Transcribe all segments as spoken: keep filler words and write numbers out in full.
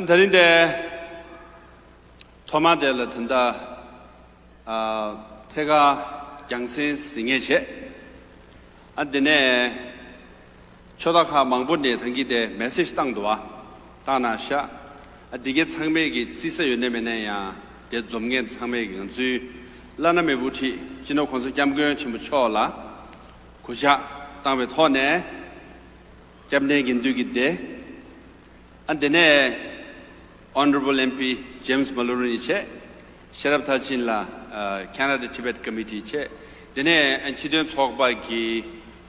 ད་རིང་དེ་ཐོག་མ་དེ་ལ་ད་ལྟ་ཨ་ཐད་ཀར་རྒྱང་སྲིང་གཟིགས་ངེས་བྱས། ཨ་དེ་ནས་ཕྱོགས་མཐའ་ཁག་མང་པོ་ནས་ད་གིན་དེ་མེ་སེ་ཇི་བཏང་འདུག་བ། བཏང་གནང་ཤག་ཨ་དེ་གའི་ཚང་མས་ཀྱི་བརྩི་ས་ཡོད་ན་མེད་ན་ཡང་དེ་འཛོམས་མཁན་ཚང་མས་ཀྱི་ང་ཚོའི་བླ་ན་མེད་པོ་ཁྲི་སྤྱི་ནོར་༸གོང་ས་༸སྐྱབས་མགོན་ཆེན་པོ་མཆོག་ལ་གུས་ཕྱག་བཏང་བའི་ཐོག་ནས་སྐྱབས་གནས་དགེ་འདུན་གྱི་སྡེ། ཨ་དེ་ནས་Honorable M P James Mulloorie བྱས། ཤེས་རབ་མཐར་ཕྱིན་ལགས་ཨ་Canada Tibet Committee བྱས། དེ་ནས་ཨ་སྤྱི་མཐུན་ཚོགས་པ་གི་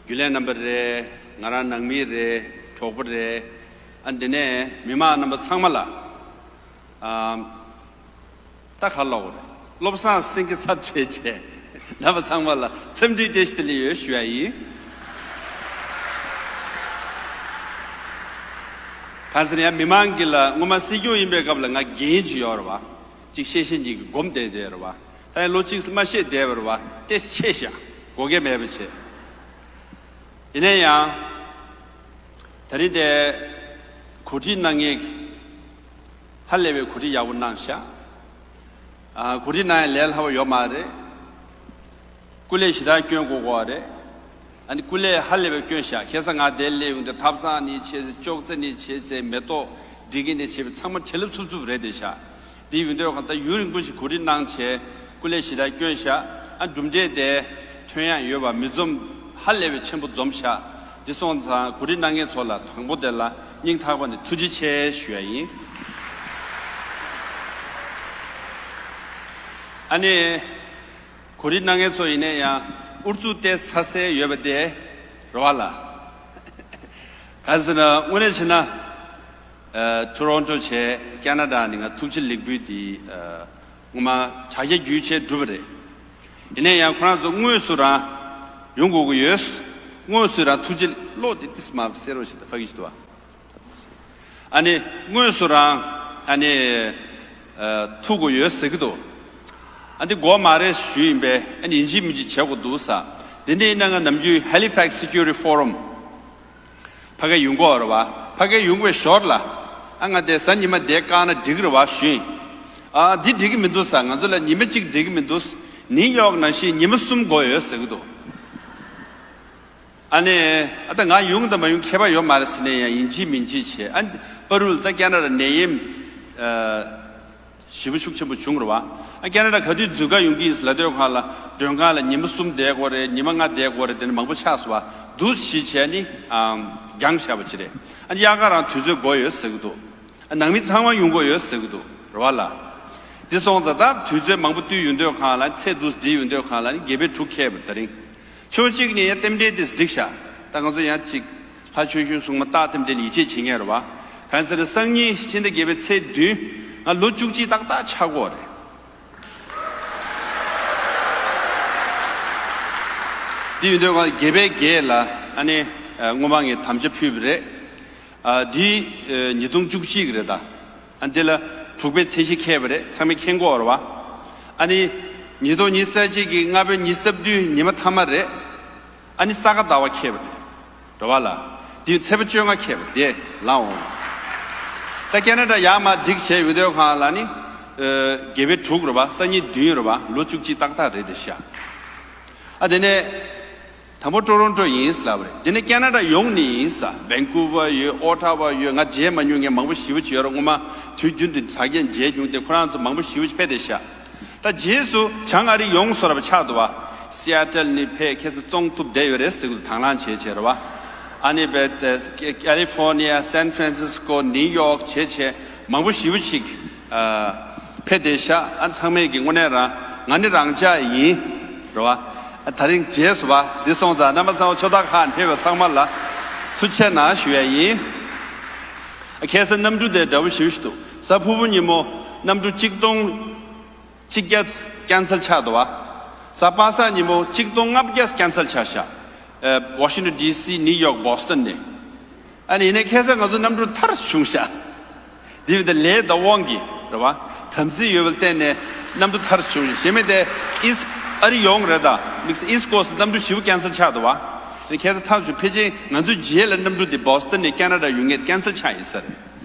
རྒྱུན་ལས་རྣམ་པ་རེད། ང་རང་ནང་མི་རེད། གྲོགས་པོ་རེད། ཨ་དེ་ནས་མི་མང་རྣམ་པ་ཚང་མ་ལ་ཨ་ད་ག་ལབ་དགོས་རེད། བློ་བཟང་སེང་གེ་ཚབ་བྱས་བྱས་རྣམ་པ་ཚང་མ་ལ་འཚམས་འདྲི་བཀྲ་ཤིས་བདེ་ལེགས་ཡོད་ཞུ་ཡ་ཡིན། གང་ཟེར་ན་ཡང་མི་མང་གི་ལ་སྔོན་མ་སྲིད་སྐྱོང་ཡིན་པའི་སྐབས་ལ་ང་འགན་ཅིག་ཡོད་རེད་བ། ཅིག་བཤད་བཤད་ཅིག་གི་སྒོམ་བསྡད་བསྡད་རེད་བ། ད་ཡང་ལོ་གཅིག་མ་བཤད་བསྡད་པ་རེད་བ། ཏེ་ཆེ་ཤག་དགོས་གལ་མེད་པ་བྱས། ཡིན་ན་ཡང་། ད་རིང་དེ་གོ་སྒྲིག་གནང་མཁན་ཧ་ལས་པའི་གོ་སྒྲིག་ཡག་པོ་གནང་ཤག་ཨ་གོ་སྒྲིག་གནང་ཡ་ལས་སླ་པོ་ཡོད་མ་རེད། སྐུ་ལས་ཞེ་དྲག་སྐྱོན་དགོས་དགོས་པ་རེད། ཨ་ནི་སྐུ་ལས་ཧ་ལས་པའི་སྐྱོན་ཤག་ཁ་སང་ང་དེར་སླེབས་ཡོང་དུས་ཐབ་ཚང་ནས་བྱས་ཙང་ཅོག་ཙེ་ནས་བྱས་ཙང་མེ་ཏོག་སྒྲིག་གི་ནས་བྱས་པའི་ཚང་མ་བྱིན་རླབས་འཚུབ་འཚུབ་རེད་དེ་ཤག་དེ་ཡིན་དུས་གང་ལྟར་ཡུན་རིང་པོ་ཞིག་གོ་སྒྲིག་གནང་བྱས་སྐུ་ལས་ཞེ་དྲག་སྐྱོན་ཤག་ཨ་གྲུབ་འབྲས་དེ་ཐོན་ཡག་ཡོད་པ་མི་འཛོམས་ཧ་ལས་པའི་ཆེན་པོ་འཛོམས་ཤག་དེ་སོང་ཙང་གོ་སྒྲིག་གནང་མཁན་ཚོ་ལ་དང་པོ་དེ་ལ་སྙིང་ཐག་པ་ནས་ཐུགས་རྗེ་ཆེ་ཞུ་ཡ་ཡིན། ཨ་ནི། གོ་སྒྲིག་གནང་མཁན་ཚོ་ཡིན་ན་ཡང་ཨུ་ཚུགས་ཏེ་ཚ་སེ་ཡོད་པ་དེ་རེད་བ་ལ། གང་ཟེར་ན་དངོས་གནས་བྱས་ན། ཨ་ཊོ་རོན་ཊོ་བྱས་ཀེ་ན་ཌ་ནས་ང་ཐུགས་རྗེ་ལེགས་འབུལ་དེ་ཨ་ངོ་མ་དྲ་རྒྱ་བརྒྱུད་བྱས་བསྒྲུབས་པ་རེད། ཡིན་ན་ཡང་ཁོ་རང་ཚོ་དངོས་སུ་རང་ཡོང་དགོས་ཀྱི་ཡོད། དངོས་སུ་རང་ཐུགས་རྗེ་བློ་དེ་ཏིས་མ་གསལ་རོ་ཞིག་ད་ཕ་གི་ཞིག་འདུག་བ། ཨ་ནི་དངོས་སུ་རང་ཨ་ནི་ཨ་ཐུག་དགོས་ཡོད་ཟེར་གི་འདུག་ཨ་འདི་དགོས་མ་རེད་ཞུས་ཡིན་པས་ཨ་ནི་ཡིན་གཅིག་མིན་གཅིག་བྱེད་དགོས་འདུག་ས། དེ་འདྲ་ཡིན་ན་ང་ནམ་རྒྱུན་Halifax Security Forum་ཕ་གི་ཡོང་གི་ཡོད་རེད་བ། ཕ་གི་ཡོང་བའི་ཞོར་ལ་ཨ་ང་དེ་གཟའ་ཉི་མ་དེ་བཀག་ན་འགྲིག་གི་རེད་བ་ཞུས་ཡིན། ཨ་འདི་འགྲིག་གི་མི་འདུག་ས། ང་ཚོ་ལ་ཉི་མ་གཅིག་འགྲིག་གི་མི་འདུག་ནིའུ་ཡོག་ནང་བཞིན་ཉི་མ་གསུམ་དགོས་ཡོད་ཟེར་གི་འདུག་ཨ་ནི་ཨ་ད་ང་ཡོང་དང་མ་ཡོང་ཁྱད་པར་ཡོད་མ་རེད་ཟེར་ནས་ཡང་ཡིན་གཅིག་མིན་གཅིག་བྱས། ཨ་ནི་པ་རུལ་ད་ཀེ་ན་ཌ་ནད་ཡམས་ཨ་ཞེ་པོ་ཤུགས་ཆེན་པོ་བྱུང་རེད་བ། ཨ་ཀེ་ན་ཌ་ག་དུས་འཛུལ་ག་ཡོང་གི་ཡིན་ཟེར་ལབ་དུས་སྒང་ལ་མགྲོན་ཁང་ལ་ཉི་མ་གསུམ་བསྡད་དགོས་རེད། ཉི་མ་ལྔ་བསྡད་དགོས་རེད། དེ་ནི་མང་པོ་ཆགས་སོང་བ། འདུག་སེ་བྱས་ནི་ཨ་འགྱངས་བཞག་པ་ཅིག་རེད། ཨ་ནི་དབྱར་ཁ་རང་དུས་ཚོད་དགོས་ཡོད་ཟེར་གི་འདུག་ཨ་ནང་མི་ཚང་མ་ཡོང་དགོས་ཡོད་ཟེར་གི་འདུག་རེད་བ་ལ། དེ་སོང་ཙང་ད་དུས་ཚོད་མང་པོ་བསྟུད་ཡོང་དུས་སྒང་ལ་ཚེས་འདུག་སེ་བསྒྲིགས་ཡོང་དུས་སྒང་ལ་ནི་དགེ་བའི་དྲུག་འཁེལ་བ་རེད་ད་རིང་། ཕྱོགས་གཅིག་ནས་རྟེན་འབྲེལ་དེ་འགྲིག་ཤག་ད་ང་ཚོ་ཡང་གཅིག་ལྷ་ཆོས་གཞུང་སྲུང་མ་སྟག་རྟེན་འབྲེལ་ཡིད་ཆེས་བྱེད་མཁན་རེད་བ། གང་ཟེར་ན་སང་ཉིན་ཕྱི་ཟླ་བརྒྱད་པའི་ཚེས་བདུན་ང་ལོ་བཅུ་གཅིག་ཏག་ཏག་ཆགས་ཀྱི་ཡོད་རེད། དེ་ཡིན་དུས་ང་བརྒྱད་པའི་བརྒྱད་ལ་ཨ་ནི་སྔོན་མ་ངས་དམ་བཅའ་ཕུལ་བ་རེད། ཨ་འདི་ཨ་ཉིས་སྟོང་བཅུ་གཅིག་རེད་ད། ཨ་འདི་ལ་དྲུག་པའི་ཚེས་བཞི་འཁེལ་བ་རེད། ཚང་མས་མཁྱེན་གྱི་ཡོད་རེད་བ། ཨ་ནི་ཉིས་སྟོང་ཉི་ཤུ་རྩ་གཅིག་གི་ལྔ་པའི་ཉི་ཤུ་རྩ་བདུན་ཉི་མ་མཐའ་མ་རེད། ཨ་ནི་ས་ག་ཟླ་བ་འཁེལ་བ་རེད། རེད་བ་ལ། འདི་ཚེས་པ་བཅོ་ལྔ་འཁེལ་བ་དེ་ལངས་འོང་། ད་ཀེ་ན་ཌ་ཡར་མར་སྒྲིག་བྱས་ཡོང་དུས་སྒང་ལ་ནི། ཨ་བརྒྱད་པའི་དྲུག་རེད་བ། སང་ཉིན་བདུན་རེད་བ། ལོ་བཅུ་གཅིག་ཏག་ཏག་རེད་དེ་ཤག་ཨ་དེ་ནས། དང་པོ་ཊོ་རོན་ཊོ་ཡིན་ལབ་རེད། དེ་ནས་ཀེ་ན་ཌ་ཡོང་ནི་ཡིན་ས། ཝན་ཀུ་ཝར་ཡོད། ཨོ་ཊ་ཝ་ཡོད། ང་མཇལ་མ་མྱོང་མཁན་མང་པོ་ཞེ་པོ་ཅིག་ཡོད་རེད། སྔོན་མ་དུས་རྒྱུན་དུ་དྲ་རྒྱ་མཇལ་མྱོང་སྟེ་ཁོ་རང་ཚོ་མང་པོ་ཞེ་པོ་ཅིག་ཕེབས་བསྡད་ཤག་ད་རྗེས་སུ་བྱང་ཨ་རི་ཡོང་བཟོ་འདྲ་པོ་ཆགས་འདུག་བ། སི་ཨེ་ཊལ་ནས་ཕེབས། ཁ་སང་བཙོང་ཐུབ་བསྡད་ཡོད་རེད་ཟེར་གི་འདུག་དང་བླངས་བྱས་བྱས་རེད་བ། ཨ་ནི་བེ་ཀེ་ལི་ཧྥོར་ནི་ཡ། སན་ཧྥ་རན་སིས་ཀོ། ནིའུ་ཡོག་བྱས་བྱས་མང་པོ་ཞེ་པོ་ཅིག་ཨ་ཕེབས་བསྡད་ཤག་ཨ་ཚང་མས་ཀྱི་དངོས་གནས་རང་ང་ནི་རང་ཅག་ཡིན། རེད་བ། ཨ་ད་རིང་མཇལ་སོང་བ། འདི་སོང་ཙང་རྣམ་པ་ཚང་མ་ཕྱོགས་མཐའ་ཁག་ནས་ཕེབས་པ་ཚང་མ་ལ་ཐུགས་རྗེ་གནང་ཞུ་ཡ་ཡིན། ཨ་ཁ་སང་གནམ་གྲུ་དེ་འདྲ་པོ་ཞེ་པོ་ཞིག་འདུག་གཟའ་ཕུར་བུ་ཉིན་མོ་གནམ་གྲུ་གཅིག་སྟོང་གཅིག་བརྒྱ་ཀན་སེལ་ཆགས་འདུག་བ། གཟའ་པ་སངས་ཉིན་མོ་གཅིག་སྟོང་ལྔ་བརྒྱ་ཀན་སེལ་ཆགས་ཤག་ཨ་ཝ་ཤིང་ཊོན་ཌི་སི། ནིའུ་ཡོག་བོ་སི་ཊོན་ནས། ཨ་ནི་ཡིན་ནའི་ཁ་སང་ང་ཚོ་གནམ་གྲུ་མཐར་བྱུང་ཤག་དེ་བས་ད་ལས་ད་དབང་གིས་རེད་བ། དམ་ཚིག་ཡོད་པ་བརྟེན་ནས་གནམ་གྲུ་མཐར་བྱུང་ཡོད། གཞན་མེད་དེ་ཨིསི་ཨ་རི་ཡོང་རེད་ད། དམིགས་བསལ་ཨིསི་ཀོ་སི་གནམ་གྲུ་ཞེ་པོ་ཀན་སེལ་ཆགས་འདུག་བ། ཨ་ནི་ཁ་སང་མཐར་བྱུང་ཕལ་ཆེར་ང་ཚོའི་རྗེས་ལ་གནམ་གྲུ་དེ་བོ་སི་ཊོན་ནས་ཀེ་ན་ཌ་ཡོང་མཁན་ཀན་སེལ་ཆགས་ཡིན་ས་རེད།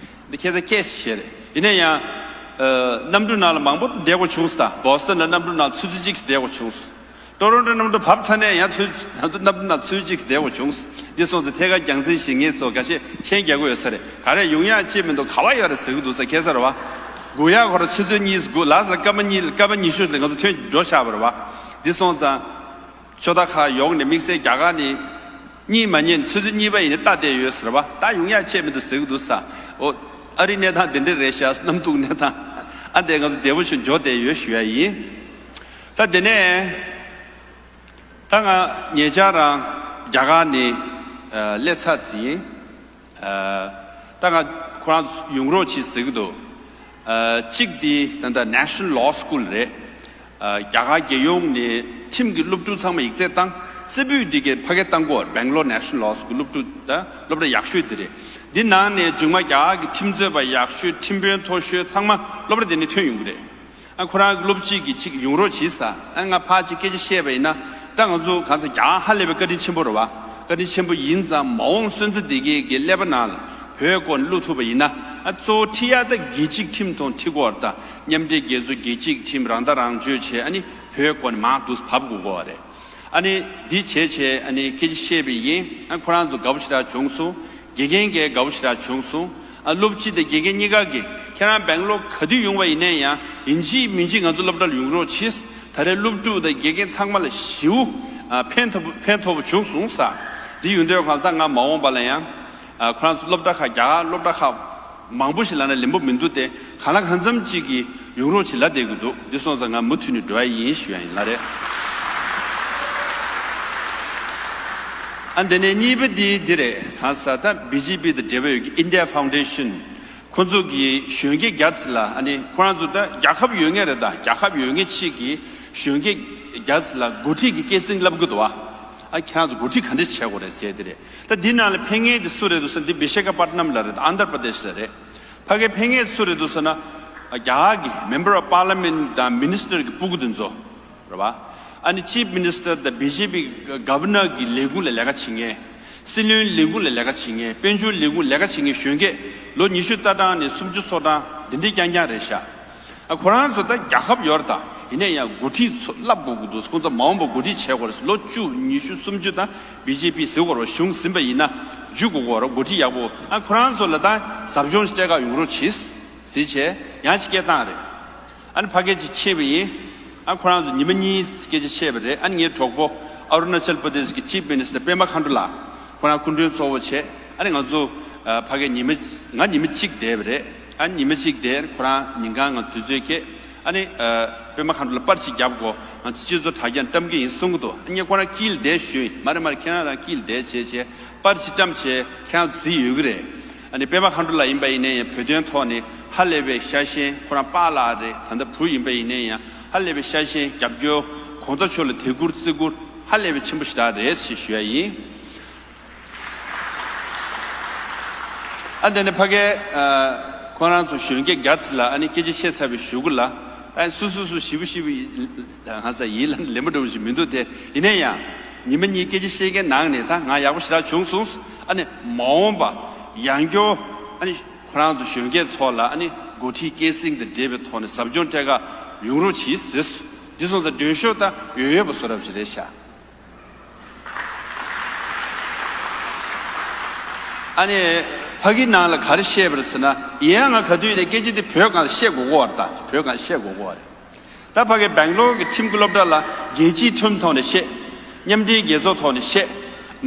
འདི་ཁ་སང་སྐད་ཆ་བཤད་རེད། ཡིན་ན་ཡང་། ཨ། གནམ་གྲུ་ནང་ལ་མང་པོ་བསྡད་དགོས་བྱུང་ཟེར། ད་བོ་སི་ཊོན་ལ་གནམ་གྲུ་ནང་ཆུ་ཚོད་གཅིག་བསྡད་དགོས་བྱུང་ཟེར། ཊོ་རོན་ཊོ་གནམ་གྲུ་བབས་ཚར་ནས་ཡང་ཆུ། གནམ་གྲུ་ནང་ཆུ་ཚོད་གཅིག་བསྡད་དགོས་བྱུང་ཟེར། འདི་སོང་ཙང་ཐད་ཀར་རྒྱང་སྲིང་བྱེད་མཁན་ཚོ་འགའ་ཤས་མཆན་རྒྱག་གི་ཡོད་ས་རེད། ག་རེ་ཡོང་ཡག་ཅིག་མི་འདུག་ག་བ་ཡོད་རེད་ཟེར་གི་འདུག་ས། ཁ་སང་རེད་བ། སྒུག་ཡག་ཁོ་རང་ཆུ་ཚོད་གཉིས་སྒུག་ལ་ས་ལ་སྐར་མ་གཉིས། སྐར་མ་ཉི་ཤུ་ལ་ང་ཚོ་ཐོན་འགྲོ་བཞག་པ་རེད་བ། འདི་སོང་ཙང་། ཤོ་ད་ཁ་ཡོང་ནས་དམིགས་བསལ་རྒྱ་གར་ནས་གཉིད་མ་ཉལ་ནས་ཆུ་ཚོད་གཉིས་པ་ཡིན་ནས་ལྟ་བསྡད་ཡོད་ཟེར་བ། ད་ཡོང་ཡག་ཆེད་མི་འདུག་ཟེར་གི་འདུག་ས། འོ། ཨ་རིའི་གནས་སྟངས་འདི་འདྲ་རེད་ཤག་གནམ་གདུང་གནས་སྟངས། ཨ། འདི་ང་ཚོ་བདེ་པོ་ཞིག་འཇོག་བསྡད་ཡོད་ཞུ་ཡ་ཡིན། ད་དེ་ནས། ད་ང་ཉེ་ཆར་རང་རྒྱ་གར་ནས། ཨ། སླེབས་ཚར་ཟིན། ཨ། ད་ང་ཁོ་རང་ཡོང་རོགས་གྱིས་ཟེར་གི་འདུག་ཨ། གཅིག་དེ་ད་ལྟ་National Law School རེད། ཨ། རྒྱ་གར་རྒྱལ་ཡོངས་ནས་ཁྲིམས་ཀྱི་སློབ་ཕྲུག་ཚང་མ་ཡིག་ཚད་བཏང་། རྩེ་ཕུད་འདི་གའི་ཕ་གིར་བཏང་གོ། Bangalore National Law School སློབ་ཕྲུག་ད་སློབ་གྲྭ་ཡག་ཤོས་དེ་རེད། འདི་ནང་ནས་རྗུང་མ་རྒྱ་གར་གྱི་ཁྲིམས་རྩོད་པ་ཡག་ཤོས། ཁྲིམས་དཔོན་མཐོ་ཤོས་ཚང་མ་སློབ་གྲྭ་དེ་ནས་ཐོན་ཡོང་གི་རེད། ཨ། ཁོ་རང་གི་སློབ་སྤྱི་གིས་ཅིག་ཡོང་རོགས་གྱིས་ཟེར། ཨ། ང་ཕར་ཅིག་སྐད་ཆ་བཤད་པ་ཡིན་ན། ད་ང་ཚོ་གང་ཟེར། རྒྱ་གར་ཧ་ལས་པའི་བཀའ་དྲིན་ཆེན་པོ་རེད་བ། བཀའ་དྲིན་ཆེན་པོ་ཡིན་ཙང་། མ་འོངས་སོན་རྩ་དེ་གའི་གི་ཀླད་པ་ནང་ལ་བོད་སྐོར་ནས་བླུག་ཐུབ་པ་ཡིན་ན། ཨ། གཙོ་བོ་ཁྲིད་ཡག་ད་རྒྱལ་སྤྱིའི་ཁྲིམས་དང་ཁྲིད་དགོས་རེད། ད་མཉམ་འབྲེལ་རྒྱལ་ཚོགས། རྒྱལ་སྤྱིའི་ཁྲིམས། རང་ཐག་རང་གཅོད་བྱས། ཨ་ནི་བོད་སྐོར་ནས་མར་འདུག་བབས་དགོས་ཀྱི་རེད། ཨ་ནི་འདི་བྱས་བྱས། ཨ་ནི་སྐད་ཆ་བཤད་པ་ཡིན། ཨ། ཁོ་རང་ཚོ་དགའ་པོ་ཞེ་དྲག་བྱུང་སོང་། དགེ་རྒན་གྱིས་དགའ་པོ་ཞེ་དྲག་བྱུང་སོང་། ཨ། སློབ་སྤྱི་དང་དགེ་རྒན་གཉིས་ཀ་གིས། ཁྱེད་རང་སྦེང་ལོར་ག་དུས་ཡོང་བ་ཡིན་ནའི་ཡང་། ཡིན་གཅིག་མིན་གཅིག་ང་ཚོ་སློབ་གྲྭ་ལ་ཡོང་རོགས་གྱིས། ད་རེས་སློབ་ཕྲུག་དང་དགེ་རྒན་ཚང་མ་ལ་ཞེ་པོ། ཨ། ཕན་ཐོགས་ཕན་ཐོགས་པོ་བྱུང་སོང་ཟེར། འདི་ཡོང་དུས་སྒང་ལ་ད་ང་མ་འོངས་པ་ལ་ཡང་། ཨ། ཁོ་རང་ཚོ་སློབ་གྲྭ་ཁག་རྒྱ་གར་སློབ་གྲྭ་ཁག་མང་པོ་ཞིག་ལབ་ན་ལན་པོ་མི་འདུག་སྟེ། གང་ལ་གང་འཚམ་ཅིག་གིས་ཡོང་རོགས་བྱེད་ལབ་བསྡད་ཀྱི་འདུག་འདི་སོང་ཙང་ང་མུ་མཐུད་ནས་འགྲོ་ཡ་ཡིན་ཞུ་ཡ་ཡིན་ལ་རེད། ཨ། འདི་ནས་གཉིས་པ་འདི་འདི་རེད། གང་ཟེར། ད་བི་ཇེ་པི་དང་འབྲེལ་བ་ཡོད་ཀྱི་India Foundation། ཁོ་ཚོ་གིས་གཞོན་སྐྱེས་རྒྱ་ཚོ་ལ། ཨ་ནི་ཁོ་རང་ཚོ་ད་རྒྱལ་ཁབ་ཡོད་མཁན་རེད། ད་རྒྱལ་ཁབ་ཡོད་མཁན་ཅིག་གིས་གཞོན་སྐྱེས་རྒྱ་ཚོ་ལ་འགོ་ཁྲིད་ཀྱི་སྐྱེད་སྲིང་བསླབ་ཀྱི་འདུག་བ། ཨ། ཁྱེད་རང་ཚོ་འགོ་ཁྲིད་ག་འདྲ་བྱེད་དགོས་རེད་ཟེར་དེ་རེད། ད་འདི་ནང་ལ་ཕེབས་མཁན་དེ་སུ་རེད་འདུག་ཟེར་ན། འདི་བི་ཤ་ཁ་པ་ཏ་ནམ་ལ་རེད། ཨན་དྷར་པྲ་དེཤ་ལ་རེད། ཕ་གིར་ཕེབས་མཁན་སུ་རེད་འདུག་ཟེར་ན། རྒྱ་གར་གྱི་Member of Parliament དང་Minister གྱི་སྤུ་གུ་དེ་ཚོ་རེད་བ། ཨ་ནི་Chief Minister དང་བི་ཇེ་པི་Governor གྱི་ལས་ཁུངས་ལ་ལས་ཀ་བྱེད་མཁན། སྲིད་བློན་ལས་ཁུངས་ལ་ལས་ཀ་བྱེད་མཁན། དཔལ་འབྱོར་ལས་ཁུངས་ལས་ཀ་བྱེད་མཁན། གཞོན་སྐྱེས་ལོ་ཉི་ཤུ་རྩ་གྲངས་ནས་སུམ་ཅུ་སོ་གྲངས་འདི་འདྲའི་རྐྱང་རྐྱང་རེད་ཤག་ཨ། ཁོ་རང་ཚོ་ད་རྒྱལ་ཁབ་ཡོད་རེད། ད་ཡིན་ན་ཡང་འགོ་ཁྲིད་ཚོ་བསླབ་དགོས་ཀྱི་འདུག་ཁོང་ཚོ་མ་འོངས་པ་འགོ་ཁྲིད་བྱེད་དགོས་རེད། ལོ་བཅུ། ཉི་ཤུ། སུམ་ཅུ་ད་བི་ཇེ་པི་ཟེར་དགོས་རེད། གཞུང་ཟིན་པ་ཡིན་ན་འཇུ་དགོས་ཀྱི་རེད། འགོ་ཁྲིད་ཡག་པོ། ཨ། ཁོ་རང་ཚོ་ལ་ད་ཟབ་སྦྱོང་ཞིག་སྤྲད་ག་ཡོང་རོགས་གྱིས་ཟེར་བྱས་ཡང་ཅིག་སྐད་བཏང་རེད། ཨ་ནི་ཕ་གི་ཅིག་ཕེབས་པ་ཡིན། ཨ། ཁོ་རང་ཚོ་ཉི་མ་གཉིས་སྐད་ཆ་བཤད་པ་རེད། ཨ་ནི་ངའི་གྲོགས་པོ་ཨ་རུ་ན་ཅལ་པྲ་དེཤ་གི་Chief Minister པད་མ་ཁ་འགྲོ་ལགས། ཁོ་རང་སྐུ་མགྲོན་གཙོ་བོ་བྱས། ཨ་ནི་ང་ཚོ། ཨ། ཕ་གི་ཉི་མ། ང་ཉི་མ་གཅིག་བསྡད་པ་རེད། ཨ་ཉི་མ་གཅིག་བསྡད། ཁོ་རང་ཉིན་གང་ང་དུས་ཚོད་སྐྱེལ། ཨ་ནི། ཨ། པད་མ་ཁ་འགྲོ་ལ་པར་ཞིག་བརྒྱབ་གོ། ང་ཚོ་སྤྱི་ཚོགས་དྲ་རྒྱ་བཀྲམ་གྱི་ཡིན་གསུང་གི་འདུག་ཨ་ནི་ཁོ་རང་དཀྱིལ་བསྡད་ཞུས་ཡིན། མ་རེད་མ་རེད། ཁྱེད་རང་རང་དཀྱིལ་བསྡད་བྱས་བྱས་པར་ཞིག་བཀྲམ་བྱས་ཁྱེད་རང་གཟིགས་ཡོད་ཀྱི་རེད། ཨ་ནི་པད་མ་ཁ་འགྲོ་ལགས་ཡིན་པ་ཡིན་ནའི་ཡང་བོད་དོན་ཐོག་ནས་ཧ་ལས་པའི་ཤ་ཞེན། ཁོ་རང་པཱ་ལགས་རེད། ད་ལྟ་བུ་ཡིན་པ་ཡིན་ནའི་ཡང་ཧ་ལས་པའི་ཤ་ཞེན། རྒྱབ་སྐྱོར། གོང་ས་མཆོག་ལ་དད་བཀུར་བརྩི་བཀུར་ཧ་ལས་པའི་ཆེན་པོ་ཞེ་དྲག་རེད་ཞེས་ཞུ་ཡ་ཡིན། ཨ། དེ་ནས་ཕ་གིར། ཨ། ཁོ་རང་ཚོ་གཞོན་སྐྱེས་རྒྱ་ཚོ་ལ་ཨ་ནི་སྐད་ཆ་བཤད་ཚར་བའི་གཞུག་གུ་ལ། ཨ། སུ་སུ་སུ་ཞེ་པོ་ཞེ་པོ་ཡིན། ང་ས་ཡིད་ལ་ལེན་པ་འདྲ་བོ་ཞིག་མི་འདུག་སྟེ། ཡིན་ན་ཡང་ཉི་མ་གཉིས་སྐད་ཆ་བཤད་མཁན་ནང་ནས་ད་ང་ཡག་པོ་ཞེ་དྲག་བྱུང་སོང་། ཨ་ནི་མ་འོངས་པ་ཡང་བསྐྱར། ཨ་ནི་ཁོ་རང་ཚོ་གཞོན་སྐྱེས་ཚོ་ལ་ཨ་ནི་འགོ་ཁྲིད་སྐྱེད་སྲིང་དང་འབྲེལ་བའི་ཐོག་ནས་ཟབ་སྦྱོང་སྤྲད་ག་ཡོང་རོགས་གྱིས་ཟེར། འདི་སོང་ཙང་མགྲོན་ཤོག་ད་ཡོད་ཡོད་པ་བཟོ་འདྲ་ཞིག་རེད་ཤག་ཨ་ནི་ཕ་གི་ནང་ལ་ག་རེ་བཤད་པ་རེད་ཟེར་ན། ཡིན་ཡང་ང་ག་དུས་ནས་སྐད་ཆ་འདི་བོད་སྒང་ལ་བཤད་དགོས་ཀྱི་ཡོད་རེད། ད་བོད་སྒང་ལ་བཤད་དགོས་ཀྱི་ཡོད་རེད། ད་ཕ་གི་སྦེང་ལོར་གྱི་ཁྲིམས་ཀྱི་སློབ་གྲྭ་ལ་རྒྱལ་སྤྱིའི་ཁྲིམས་ཐོག་ནས་བཤད། མཉམ་འབྲེལ་རྒྱལ་ཚོགས་ཐོག་ནས་བཤད།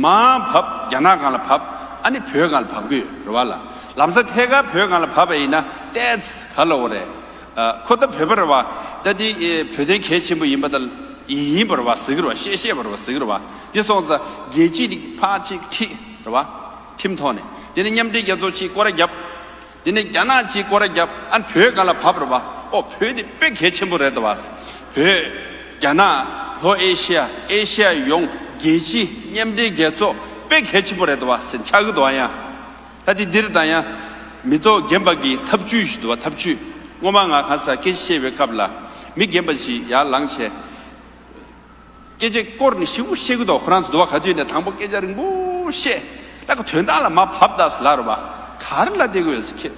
མར་བབས། རྒྱ་ནག་སྒང་ལ་བབས། ཨ་ནི་བོད་སྒང་ལ་བབས་ཀྱི་ཡོད་རེད་བ་ལ། ལམ་སང་ཐད་ཀར་བོད་སྒང་ལ་བབས་པ་ཡིན་ན་ཏོག་ཙམ་ག་ལབ་དགོས་རེད། ཨ། ཁོ་ད་བོད་པ་རེད་བ། ད་འདི་བོད་དོན་གལ་ཆེན་པོ་ཡིན་པ་ད་ཡིན་པ་རེད་བ་ཟེར་གི་རེད་བ། བཤད་བཤད་པ་རེད་བ་ཟེར་གི་རེད་བ། འདི་སོང་ཙང་རྒྱལ་སྤྱི་ནས་ཕར་གཅིག་ཁྲིད་རེད་བ། ཁྲིམས་ཐོག་ནས། དེ་ནས་མཉམ་འབྲེལ་རྒྱལ་ཚོགས་གཅིག་སྐོར་ར་བརྒྱབ། དེ་ནས་རྒྱ་ནག་གཅིག་སྐོར་ར་བརྒྱབ། ཨ་ནི་བོད་སྒང་ལ་བབས་རེད་བ། ཨོ། བོད་འདི་དཔེ་གལ་ཆེན་པོ་རེད་ད་བ། བོད། རྒྱ་ནག། ལྷོ་ཨེ་ཤི་ཡ། ཨེ་ཤི་ཡ་ཡོངས། རྒྱལ་སྤྱི། མཉམ་འབྲེལ་རྒྱལ་ཚོགས། དཔེ་གལ་ཆེན་པོ་རེད་ད་བ་ཟེར་ཆགས་ཀྱི་འདུག་ཨ། ཡང་ད་དེ་འདིར་ད་ཡང་མི་ཐོག་རྒན་པ་གི་ཐབས་ཇུས་ཞིག་འདུག་བ། ཐབས་ཇུས། སྔོན་མ་ང་གང་ཟག་སྐད་ཆ་བཤད་པའི་སྐབས་ལ་མི་རྒན་པ་ཞིག་ཡར་ལངས་བྱས། སྐད་ཆ་བསྐོར་ནས་ཞིབ་པོ་བཤད་ཀྱི་འདུག་ཁོ་རང་ཚོ་འདུག་བ། ག་དུས་ནས་དང་པོ་སྐད་ཆ་རིང་པོ་བཤད། ད་ཁོ་དོན་དག་ལ་མར་བབས་ད་ཟེར་ལབ་རེད་བ། ག་རེ་ལབ་བསྡད་ཀྱི་ཡོད་ཟེར། ཁྱེད་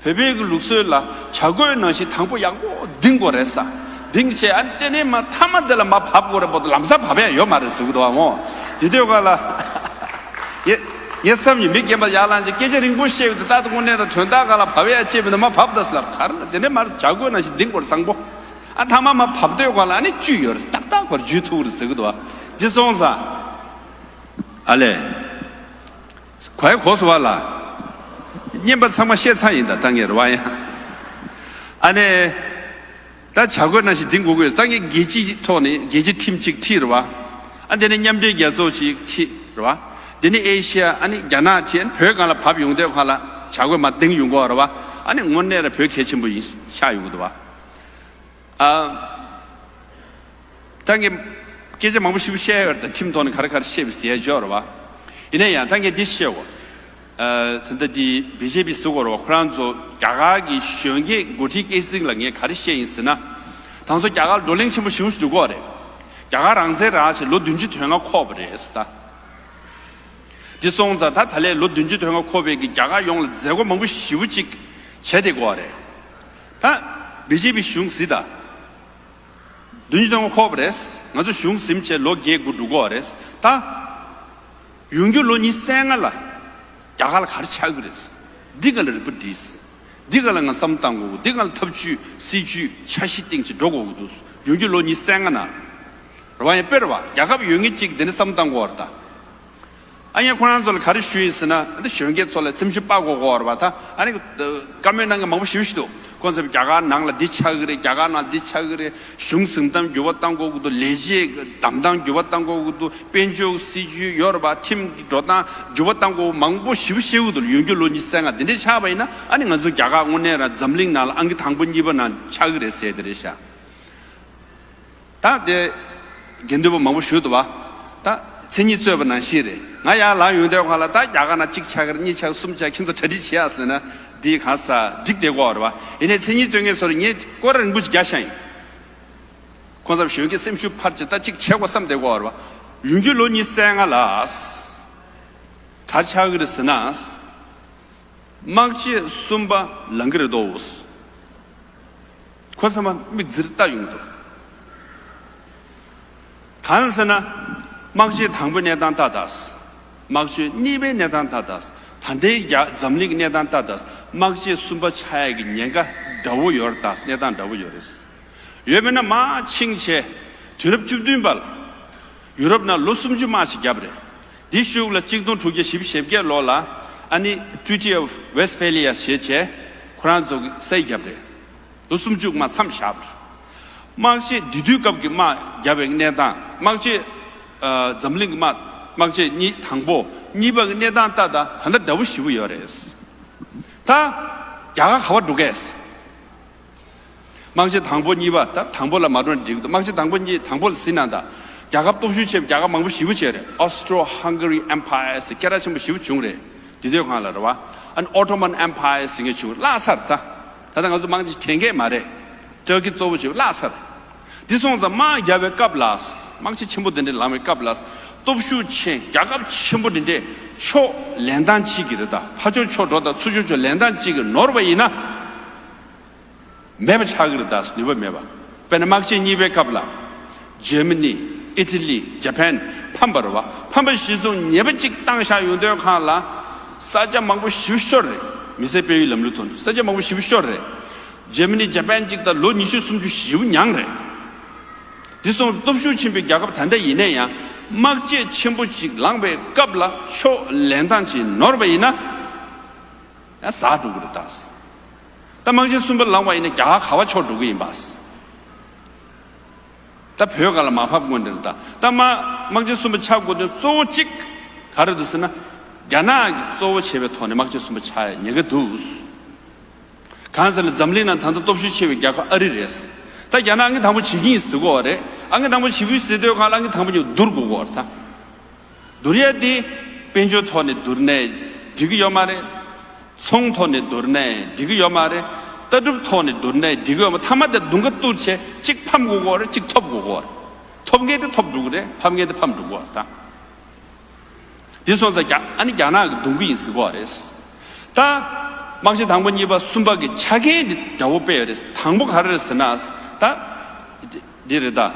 བོད་པའི་གི་ལུགས་སྲོལ་ལ་བྱ་རྒོད་ནང་བཞིན་དང་པོ་ཡག་པོ་ལྡིང་དགོས་རེད་ས། ལྡིང་བྱས་ཨ་ནི་དེ་ནས་མ་མཐའ་མ་དེ་ལ་མ་བབས་དགོས་རེད་པོ། ལམ་སང་བབས་ཡ་ཡོད་མ་རེད་ཟེར་གི་འདུག་བ་མོ། དེ་དུས་ག་ལ། ཡེ། ངས་བསམ་ཡིན་མི་རྒན་པ་ཡར་ལངས་ཀྱི་སྐད་ཆ་རིང་པོ་བཤད་ཡོད་དུས་ད་དུང་དངོས་གནས་ལ་དོན་དག་ག་ལ་བབས་ཡ་ཅེས་མི་འདུག་མ་བབས་ད་ཟེར་ལ་ག་རེ་ལ་དེ་ནས་མར་བྱ་རྒོད་ནང་བཞིན་ལྡིང་དགོས་རེད་དང་པོ། ཨ་མཐའ་མ་མ་བབས་དུས་ག་ལ་ཨ་ནི་བཅུད་ཡོད་རེད། ཏག་ཏག་བར་འཇུས་ཐུབ་རེད་ཟེར་གི་འདུག་བ། འདི་སོང་ཙང་། ཨ་ལས། གོ་ཡ་གོ་སོང་བ་ལ། བརྙན་པ་ཚང་མ་བཤད་ཚར་ཡིན་ད་ད་ངས་རེད་བ་ཡ། ཨ་ནི། ད་བྱ་རྒོད་ནང་བཞིན་ལྡིང་དགོས་ཀྱི་ཡོད། ད་ངས་རྒྱལ་སྤྱིའི་ཐོག་ནས་རྒྱལ་སྤྱི་ཁྲིམས་གཅིག་ཁྲིད་རེད་བ། ཨ་དེ་ནས་མཉམ་འབྲེལ་རྒྱལ་ཚོགས་གཅིག་ཁྲིད་རེད་བ། དེ་ནས་ཨེ་ཤི་ཡ་ཨ་ནི་རྒྱ་ནག་ཁྲིད། ཨ་ནི་བོད་སྒང་ལ་བབས་ཡོང་དུས་སྒང་ལ་བྱ་རྒོད་མར་ལྡིང་ཡོང་གི་ཡོད་རེད་བ། ཨ་ནི་དངོས་གནས་ལ་བོད་གལ་ཆེན་པོ་ཡིན་ཆགས་ཡོང་གི་འདུག་བ། ཨ། ད་ངས་སྐད་ཆ་མང་པོ་ཞིག་བཤད་ཡོད་རེད། ད་ཁྲིམས་ཐོག་ནས་ག་རེ་ག་རེ་བཤད་པའི་ཟེར་ཡ་ཅིག་ཡོད་རེད་བ། ཡིན་ན་ཡང་ད་ངས་འདི་བཤད་འོ། ཨ། ད་ལྟ་འདི་བི་ཇེ་པི་ཟེར་གོ་རེད་བ། ཁོ་རང་ཚོ་རྒྱ་གར་གྱི་གཞོན་སྐྱེས་འགོ་ཁྲིད་སྐྱེད་སྲིང་ལ་ངས་ག་རེ་བཤད་ཡིན་ཟེར་ན། ད་ཚོ་རྒྱ་གར་བགྲོ་གླེང་ཆེན་པོ་ཞེ་པོ་ཞིག་འགྲོ་གི་ཡོད་རེད། རྒྱ་གར་རང་བཙན་རག་བྱས་ལོ་བདུན་ཅུ་དོན་ལྔ་འཁོར་བ་རེད་ཟེར་ད། འདི་སོང་ཙང་ད་ད་ལས་ལོ་བདུན་ཅུ་དོན་ལྔ་འཁོར་བའི་གི་རྒྱ་གར་ཡོངས་ལ་མཛད་སྒོ་མང་པོ་ཞེ་པོ་ཅིག་བྱས་བསྡད་ཀྱི་ཡོད་རེད། ད་བི་ཇེ་པི་གཞུང་ཟེར་ད། བདུན་ཅུ་དོན་ལྔ་འཁོར་བ་རེད། ང་ཚོ་གཞུང་ཟིན་བྱས་ལོ་བརྒྱད་དགུ་འགྲོ་གི་ཡོད་རེད། ད་ཡོང་རྒྱུ་ལོ་ཉི་ཤུ་རྩ་ལྔ་ལ་རྒྱ་གར་ལ་ག་རེ་ཆགས་ཀྱི་རེད། འདི་སྒང་ལ་རིག་པ་སྒྲིལ། འདི་སྒང་ལ་ང་བསམ་བཏང་དགོས། འདི་སྒང་ལ་ཐབས་ཇུས་སྲིད་ཇུས་འཆར་གཞི་བཏིང་བྱས་འགྲོ་དགོས་ཀྱི་འདུག་ཡོང་རྒྱུ་ལོ་ཉི་ཤུ་རྩ་ལྔ་ནང་། རེད་བ། ཡང་དཔེར་བ་རྒྱལ་ཁབ་ཡོད་མཁན་གཅིག་འདི་འདྲ་བསམ་བཏང་དགོས་པ་རེད་ད། ཨ་ཡང་ཁོ་རང་ཚོ་ལ་ག་རེ་ཞུས་ཡིན་ཟེར་ན། འདི་གཞོན་སྐྱེས་ཚོ་ལ་སེམས་ཤུགས་སྤར་དགོས་ཀྱི་ཡོད་རེད་བ་ད། ཨ་ནི་བཀའ་མོལ་གནང་མཁན་མང་པོ་ཞེ་པོ་ཞིག་འདུག་ཁོང་ཚོས་རྒྱ་གར་ནང་ལ་འདི་ཆགས་ཀྱི་རེད། རྒྱ་གར་ནང་འདི་ཆགས་ཀྱི་རེད། གཞུང་ཟིན་སྟངས་འགྱུར་བ་གཏང་དགོས་ཀྱི་འདུག་ལས་བྱེད་གདམ་སྟངས་འགྱུར་བ་གཏང་དགོས་ཀྱི་འདུག་དཔལ་འབྱོར་སྲིད་ཇུས་ཡོད་རེད་བ། ཁྲིམས་ཀྱི་འགྲོ་སྟངས་འགྱུར་བ་གཏང་དགོས་མང་པོ་ཞེ་པོ་བཤད་ཀྱི་འདུག་ཡོང་རྒྱུ་ལོ་ཉི་ཤུ་རྩ་ལྔ་འདི་འདྲས་ཆགས་པ་ཡིན་ན། ཨ་ནི་ང་ཚོ་རྒྱ་གར་དངོས་གནས་རང་འཛམ་གླིང་ནང་ལ་ཨང་ཀི་དང་པོ་གཉིས་པ་ནང་ཆགས་ཀྱི་རེད་ཟེར་དེ་རེད་ཤག་ད་དེ་དགེ་འདུན་པ་མང་པོ་ཞུ་འདུག་བ། ད་མཚན་ཉིད་རྩོད་པ་ནང་བཞིན་རེད། ང་ཡར་ལངས་ཡོང་དུས་སྒང་ལ་ད་རྒྱ་གར་ནང་གཅིག་ཆགས་ཀྱི་རེད། གཉིས་ཆགས། གསུམ་ཆགས། ཁྱེད་ཚོ་གྲ་སྒྲིག་བྱེད་ཨ་ཟེར་ན། འདི་གང་ཟག་འཇིགས་བསྡད་ཀྱི་ཡོད་རེད་བ། ཡིན་ནའི་མཚན་ཉིད་རྩོད་མཁན་ཚོར་ངས་སྐོར་ར་རིང་པོ་ཞིག་རྒྱག་བཞག་ཡིན། ཁོང་ཚོ་གཞོན་སྐྱེས་སེམས་ཤུགས་འཕར་བྱས་ད་གཅིག་བྱེད་དགོས་བསམ་བསྡད་ཀྱི་ཡོད་རེད་བ། ཡོང་རྒྱུ་ལོ་ཉི་ཤུ་རྩ་ལྔ་ལ་ག་རེ་ཆགས་ཀྱི་རེད་ཟེར་ན། དམག་བྱེད་གསུམ་པ་ལངས་ཀྱི་རེད་དོ། ཁོ་ཚང་མ་མིག་ཟིར་ལྟ་ཡོང་འདུག་གང་ཟེར་ན། དམག་བྱེད་དང་པོའི་གནས་སྟངས་ལྟ་དང་། དམག་བྱེད་གཉིས་པའི་གནས་སྟངས་ལྟ་དང་། ད་ལྟའི་རྒྱ་འཛམ་གླིང་གི་གནས་སྟངས་ལྟ་དང་། དམག་བྱེད་གསུམ་པ་ཆགས་ཡ་གི་ཉེན་ཁ་འདྲ་བོ་ཡོད་རེད་དང་། གནས་སྟངས་འདྲ་བོ་ཡོད་རེད། ཡོད་མེད་ན་མར་ཕྱིན་བྱས། དུས་རབས་བཅུ་བདུན་པར་ཡུ་རོབ་ནང་ལོ་སུམ་ཅུ་དམག་ཅིག་བརྒྱབ་རེད། འདི་གཞུག་ལ་གཅིག་སྟོང་དྲུག་བརྒྱ་བཞི་བཅུ་ཞེ་བརྒྱད་ལོ་ལ་ཨ་ནི་Treaty of Westphalia ཞེས་བྱས་ཁོ་རང་ཚོ་གིས་སེལ་བརྒྱབ་རེད། ལོ་སུམ་ཅུ་དམག་མཚམས་བཞག་པ་རེད། དམག་བྱེད་དེ་དུས་སྐབས་ཀྱི་དམག་བརྒྱབ་པའི་གནས་སྟངས། དམག་བྱེད། ཨ། འཛམ་གླིང་གི་དམག་དམག་བྱེད་གཉིས། དང་པོ་གཉིས་པ་གི་གནས་སྟངས་ལྟ་ད་ད་ལྟ་འདྲ་བོ་ཞེ་པོ་ཡོད་རེད། ད་རྒྱ་གར་ག་པར་འགྲོ་གས། དམག་བྱེད་དང་པོ་གཉིས་པ། ད་དང་པོ་ལ་མ་འགྲོ་ན་འགྲིག་འདུག་དམག་བྱེད་དང་པོ་གཉིས། དང་པོ་ལ་ཟིན་ན་ད་རྒྱལ་ཁབ་སྟོབས་ཤུགས་ཆེ་བའི་རྒྱལ་ཁབ་མང་པོ་ཞེ་པོ་བྱས་རེད། Austro-Hungary Empire ཟེར་སྐད་གྲགས་ཆེན་པོ་ཞེ་པོ་བྱུང་རེད། དེ་དུས་སྒང་ལ་རེད་བ། ཨ་ནི་Ottoman Empire ཟེར་མཁན་བྱུང་བརླག་ཚར་ད། ད་ལྟ་ང་ཚོ་དམག་སྤྱི་དྲན་གྱི་མ་རེད། ཊར་ཀི་གཙོ་བོ་བྱས་བརླག་ཚར། དེ་སོང་ཙང་དམག་བརྒྱབ་པའི་སྐབས་ལ། དམག་སྤྱི་ཆེན་པོ་དེ་འདྲ་ལངས་པའི་སྐབས་ལ། སྟོབས་ཤུགས་ཆེ། རྒྱལ་ཁབ་ཆེན་པོ་དེ་འདྲས་ཕྱོགས་ལེན་སྟངས་གཅིག་གི་རེད་ད། ཕར་ཕྱོགས་ཕྱོགས་འགྲོ་དང་ཚུར་ཕྱོགས་ཕྱོགས་ལེན་སྟངས་གཅིག་གི་ནོར་བ་ཡིན་ན། མེད་པ་ཆགས་ཀྱི་རེད་ད། ནུས་པ་མེད་པ། དཔེར་ན་དམག་ཆེན་གཉིས་པའི་སྐབས་ལ། ཇར་མ་ནི། ཨི་ཊ་ལི། ཇ་པན་ཕམ་པ་རེད་བ། ཕམ་པ་གཞི་བཟུང་ཉེས་པ་གཅིག་བཏང་བཞག་ཡོང་དུས་སྒང་ལ། ས་ཆ་མང་པོ་ཞེ་པོ་ཤོར་རེད། མི་སེར་སྤེལ་ཡུལ་ལམ་ལུགས་ཐོག་ནས་ས་ཆ་མང་པོ་ཞེ་པོ་ཤོར་རེད། ཇར་མ་ནི་ཇ་པན་གཅིག་དང་ལོ་ཉི་ཤུ་སུམ་ཅུ་ཞེ་པོ་མྱངས་རེད། དེ་སོང་སྟོབས་ཤུགས་ཆེན་པོའི་རྒྱལ་ཁབ་ད་ལྟ་ཡིན་ན་ཡང་། དམག་ཆེན་ཆེན་པོ་གཅིག་ལངས་པའི་སྐབས་ལ་ཕྱོགས་ལེན་སྟངས་གཅིག་ནོར་བ་ཡིན་ན། ཡང་ཟག་འགྲོ་གི་རེད་ད། ད་དམག་ཆེན་གསུམ་པ་ལངས་པ་ཡིན་ན་རྒྱ་གར་ག་པར་ཕྱོགས་འགྲོ་གི་ཡིན་པ། ད་བོད་སྒང་ལ་མར་ཕབ་དགོས་འདྲ་རེད་ད། ད་དམག་དམག་ཆེན་གསུམ་པ་ཆགས་དགོས་དོན་གཙོ་བོ་གཅིག་ག་རེ་འདུག་ཟེར་ན། རྒྱ་ནག་གིས་གཙོ་བོ་བྱས་པའི་ཐོག་ནས་དམག་ཆེན་གསུམ་པ་ཆགས་ཡ་ཉེན་ཁ་འདུག་གང་ཟེར་ན་འཛམ་གླིང་ནང་ད་ལྟ་སྟོབས་ཤུགས་ཆེ་བའི་རྒྱལ་ཁབ་ཨ་རི་རེད། ད་རྒྱ་ནག་ཨང་ཀི་དང་པོ་བྱེད་ཀྱི་ཡིན་ཟེར་གོ་བ་རེད། ཨང་ཀི་དང་པོ་བྱེད་ཀྱི་ཡོད་ཟེར་དུས་སྒང་ལ་ཨང་ཀི་དང་པོ་གཉིས་བསྡུར་དགོས་གོ་བ་རེད་ད། བསྡུར་ཡ་དེ་དཔལ་འབྱོར་ཐོག་ནས་བསྡུར་ནའི་འགྲིག་གི་ཡོད་མ་རེད། ཚོང་ཐོག་ནས་བསྡུར་ནའི་འགྲིག་གི་ཡོད་མ་རེད། ལྟ་གྲུབ་ཐོག་ནས་བསྡུར་ནའི་འགྲིག་གི་ཡོད་མ། མཐའ་མ་དེ་དུང་ཁ་གཏུར་བྱས་གཅིག་ཕམ་དགོས་གོ་རེད། གཅིག་ཐོབ་དགོས་གོ་རེད། ཐོབ་མཁན་དེ་ཐོབ་འགྲོ་གི་རེད། ཕམ་མཁན་དེ་ཕམ་འགྲོ་གི་རེད་ད། དེ་སོང་ཙང་རྒྱ་ཨ་ནི་རྒྱ་ནག་གི་གདུང་གི་ཡིན་ཟེར་གོ་རེད། ད་ དམག་སྤྱི་དང་པོ་གཉིས་པ་གསུམ་པ་གི་ཆ་རྐྱེན་འདི་འདྲ་བོ་དཔེ་ཡོད་རེད། དང་པོ་ག་རེ་རེད་ཟེར་ན། ད་འདི་རེད་ད།